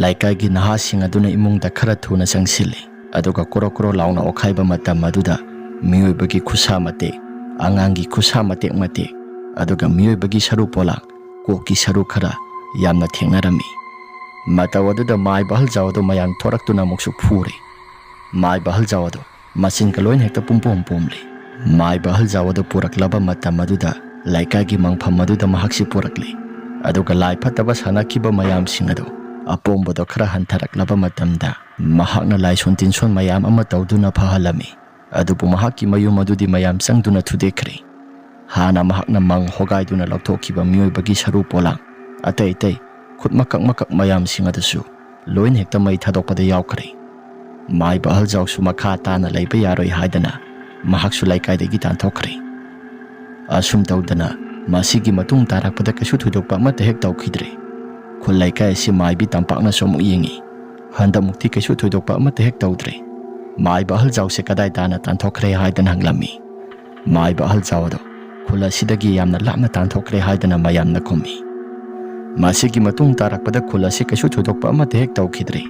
ꯂꯩꯀꯥꯏꯒꯤ ꯅꯍꯥꯁꯤꯡ ꯑꯗꯨꯅ ꯏꯃꯨꯡꯗ ꯈꯔ ꯊꯨꯅ ꯆꯪꯁꯤꯜꯂꯤ, ꯑꯗꯨꯒ ꯀ꯭ꯔꯣ ꯀ꯭ꯔꯣ ꯂꯥꯎꯅ ꯑꯣꯛꯈꯥꯏꯕ ꯃꯇꯝ ꯑꯗꯨꯗ ꯃꯤꯑꯣꯏꯕꯒꯤ ꯈꯨꯠꯁꯥ ꯃꯇꯦꯛ, ꯑꯉꯥꯡꯒꯤ ꯈꯨꯠꯁꯥ ꯃꯇꯦꯛ ꯃꯇꯦꯛ, ꯑꯗꯨꯒ ꯃꯤꯑꯣꯏꯕꯒꯤ ꯁꯔꯨ ꯄꯣꯂꯥꯡ, ꯀꯣꯛꯀꯤ ꯁꯔꯨ ꯈꯔ ꯌꯥꯝꯅ ꯊꯦꯡꯅꯔꯝꯃꯤ꯫ ꯃꯇꯧ ꯑꯗꯨꯗ ꯃꯥꯏꯕ ꯑꯍꯜ ꯖꯥꯎ ꯑꯗꯨ ꯃꯌꯥꯡ ꯊꯣꯔꯛꯇꯨꯅ ꯑꯃꯨꯛꯁꯨ ꯐꯨꯔꯦ꯫ ꯃꯥꯏꯕ ꯑꯍꯜ ꯖꯥꯎ ꯑꯗꯨ ꯃꯆꯤꯟꯒ ꯂꯣꯏꯅ ꯍꯦꯛꯇ ꯄꯨꯝꯄꯣꯝ ꯄꯣꯝꯂꯦ꯫ ꯃꯥꯏꯕ ꯑꯍꯜ ꯖꯥꯎ ꯑꯗꯨ ꯄꯨꯔꯛꯂꯕ ꯃꯇꯝ ꯑꯗꯨꯗ ꯂꯩꯀꯥꯏꯒꯤ ꯃꯪꯐꯝ ꯑꯗꯨꯗ ꯃꯍꯥꯛꯁꯤ ꯄꯨꯔꯛꯂꯦ꯫ ꯑꯗꯨꯒ ꯂꯥꯏ ꯐꯠꯇꯕ ꯁꯥꯟꯅꯈꯤꯕ ꯃꯌꯥꯝꯁꯤꯡ ꯑꯗꯨ ꯑꯄꯣꯝꯕꯗꯣ ꯈꯔ ꯍꯟꯊꯔꯛꯂꯕ ꯃꯇꯝꯗ ꯃꯍꯥꯛꯅ ꯂꯥꯏꯁꯣꯟ ꯇꯤꯟꯁꯣꯟ ꯃꯌꯥꯝ ꯑꯃ ꯇꯧꯗꯨꯅ ꯐꯍꯜꯂꯝꯃꯤ꯫ ꯑꯗꯨꯕꯨ ꯃꯍꯥꯛꯀꯤ ꯃꯌꯨꯝ ꯑꯗꯨꯗꯤ ꯃꯌꯥꯝ ꯆꯪꯗꯨꯅ ꯊꯨꯗꯦꯛꯈ꯭ꯔꯦ꯫ ꯍꯥꯟꯅ ꯃꯍꯥꯛꯅ ꯃꯪ ꯍꯣꯒꯥꯏꯗꯨꯅ ꯂꯧꯊꯣꯛꯈꯤꯕ ꯃꯤꯑꯣꯏꯕꯒꯤ ꯁꯔꯨ ꯄꯣꯂꯥꯡ ꯑꯇꯩ ꯑꯇꯩ ꯈꯨꯠ ꯃꯀꯛ ꯃꯀꯛ ꯃꯌꯥꯝꯁꯤꯡ ꯑꯗꯨꯁꯨ ꯂꯣꯏꯅ ꯍꯦꯛꯇ ꯃꯩ ꯊꯥꯗꯣꯛꯄꯗ ꯌꯥꯎꯈ꯭ꯔꯦ꯫ ꯃꯥꯏꯕ ꯑꯍꯜ ꯖꯥꯎꯁꯨ ꯃꯈꯥ ꯇꯥꯅ ꯂꯩꯕ ꯌꯥꯔꯣꯏ ꯍꯥꯏꯗꯅ ꯃꯍꯥꯛꯁꯨ ꯂꯩꯀꯥꯏꯗꯒꯤ ꯇꯥꯟꯊꯣꯛꯈ꯭ꯔꯦ꯫ ꯑꯁꯨꯝ ꯇꯧꯗꯅ ꯃꯁꯤꯒꯤ ꯃꯇꯨꯡ ꯇꯥꯔꯛꯄꯗ ꯀꯩꯁꯨ ꯊꯣꯏꯗꯣꯛꯄ ꯑꯃꯠꯇ ꯍꯦꯛ ꯇꯧꯈꯤꯗ꯭ꯔꯦ꯫ ꯈꯨꯜ ꯂꯩꯀꯥꯏ ꯑꯁꯤ ꯃꯥꯏꯕꯤ ꯇꯝꯄꯥꯛꯅꯁꯨ ꯑꯃꯨꯛ ꯌꯦꯡꯉꯤ꯫ ꯍꯟꯗꯛꯃꯨꯛꯇꯤ ꯀꯩꯁꯨ ꯊꯣꯏꯗꯣꯛꯄ ꯑꯃꯠꯇ ꯍꯦꯛ ꯇꯧꯗ꯭ꯔꯦ꯫ ꯃꯥꯏꯕ ꯑꯍꯜ ꯖꯥꯎꯁꯦ ꯀꯗꯥꯏ ꯇꯥꯅ ꯇꯥꯟꯊꯣꯛꯈ꯭ꯔꯦ ꯍꯥꯏꯗꯅ ꯍꯪꯂꯝꯃꯤ꯫ ꯃꯥꯏꯕ ꯑꯍꯜ ꯖꯥꯎ ꯑꯗꯣ ꯈꯨꯜ ꯑꯁꯤꯗꯒꯤ ꯌꯥꯝꯅ ꯂꯥꯞꯅ ꯇꯥꯟꯊꯣꯛꯈ꯭ꯔꯦ ꯍꯥꯏꯗꯅ ꯃꯌꯥꯝꯅ ꯈꯨꯝꯃꯤ꯫ ꯃꯁꯤꯒꯤ ꯃꯇꯨꯡ ꯇꯥꯔꯛꯄꯗ ꯈꯨꯜ ꯑꯁꯤ ꯀꯩꯁꯨ ꯊꯣꯏꯗꯣꯛꯄ ꯑꯃꯠꯇ ꯍꯦꯛ ꯇꯧꯈꯤꯗ꯭ꯔꯦ꯫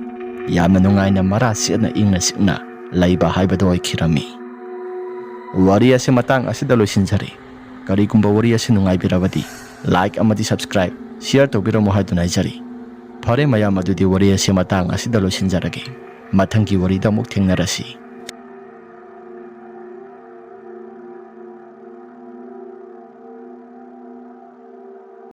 ꯌꯥꯝꯅ ꯅꯨꯡꯉꯥꯏꯅ ꯃꯔꯥ ꯆꯦꯠꯅ ꯏꯪꯅ ꯆꯤꯛꯅ ꯂꯩꯕ ꯍꯥꯏꯕꯗꯣ ꯑꯣꯏꯈꯤꯔꯝꯃꯤ꯫ ꯋꯥꯔꯤ ꯑꯁꯤ ꯃꯇꯥꯡ ꯑꯁꯤꯗ ꯂꯣꯏꯁꯤꯟꯖꯔꯦ꯫ ꯀꯔꯤꯒꯨꯝꯕ ꯋꯥꯔꯤ ꯑꯁꯤ ꯅꯨꯡꯉꯥꯏꯕꯤꯔꯕꯗꯤ like ꯑꯃꯗꯤ subscribe, share ꯇꯧꯕꯤꯔꯝꯃꯨ ꯍꯥꯏꯗꯨꯅ ꯍꯥꯏꯖꯔꯤ꯫ ꯐꯔꯦ ꯃꯌꯥꯝ, ꯑꯗꯨꯗꯤ ꯋꯥꯔꯤ ꯑꯁꯤ ꯃꯇꯥꯡ ꯑꯁꯤꯗ ꯂꯣꯏꯁꯤꯟꯖꯔꯒꯦ꯫ ꯃꯊꯪꯒꯤ ꯋꯥꯔꯤꯗ ꯑꯃꯨꯛ ꯊꯦꯡꯅꯔꯁꯤ꯫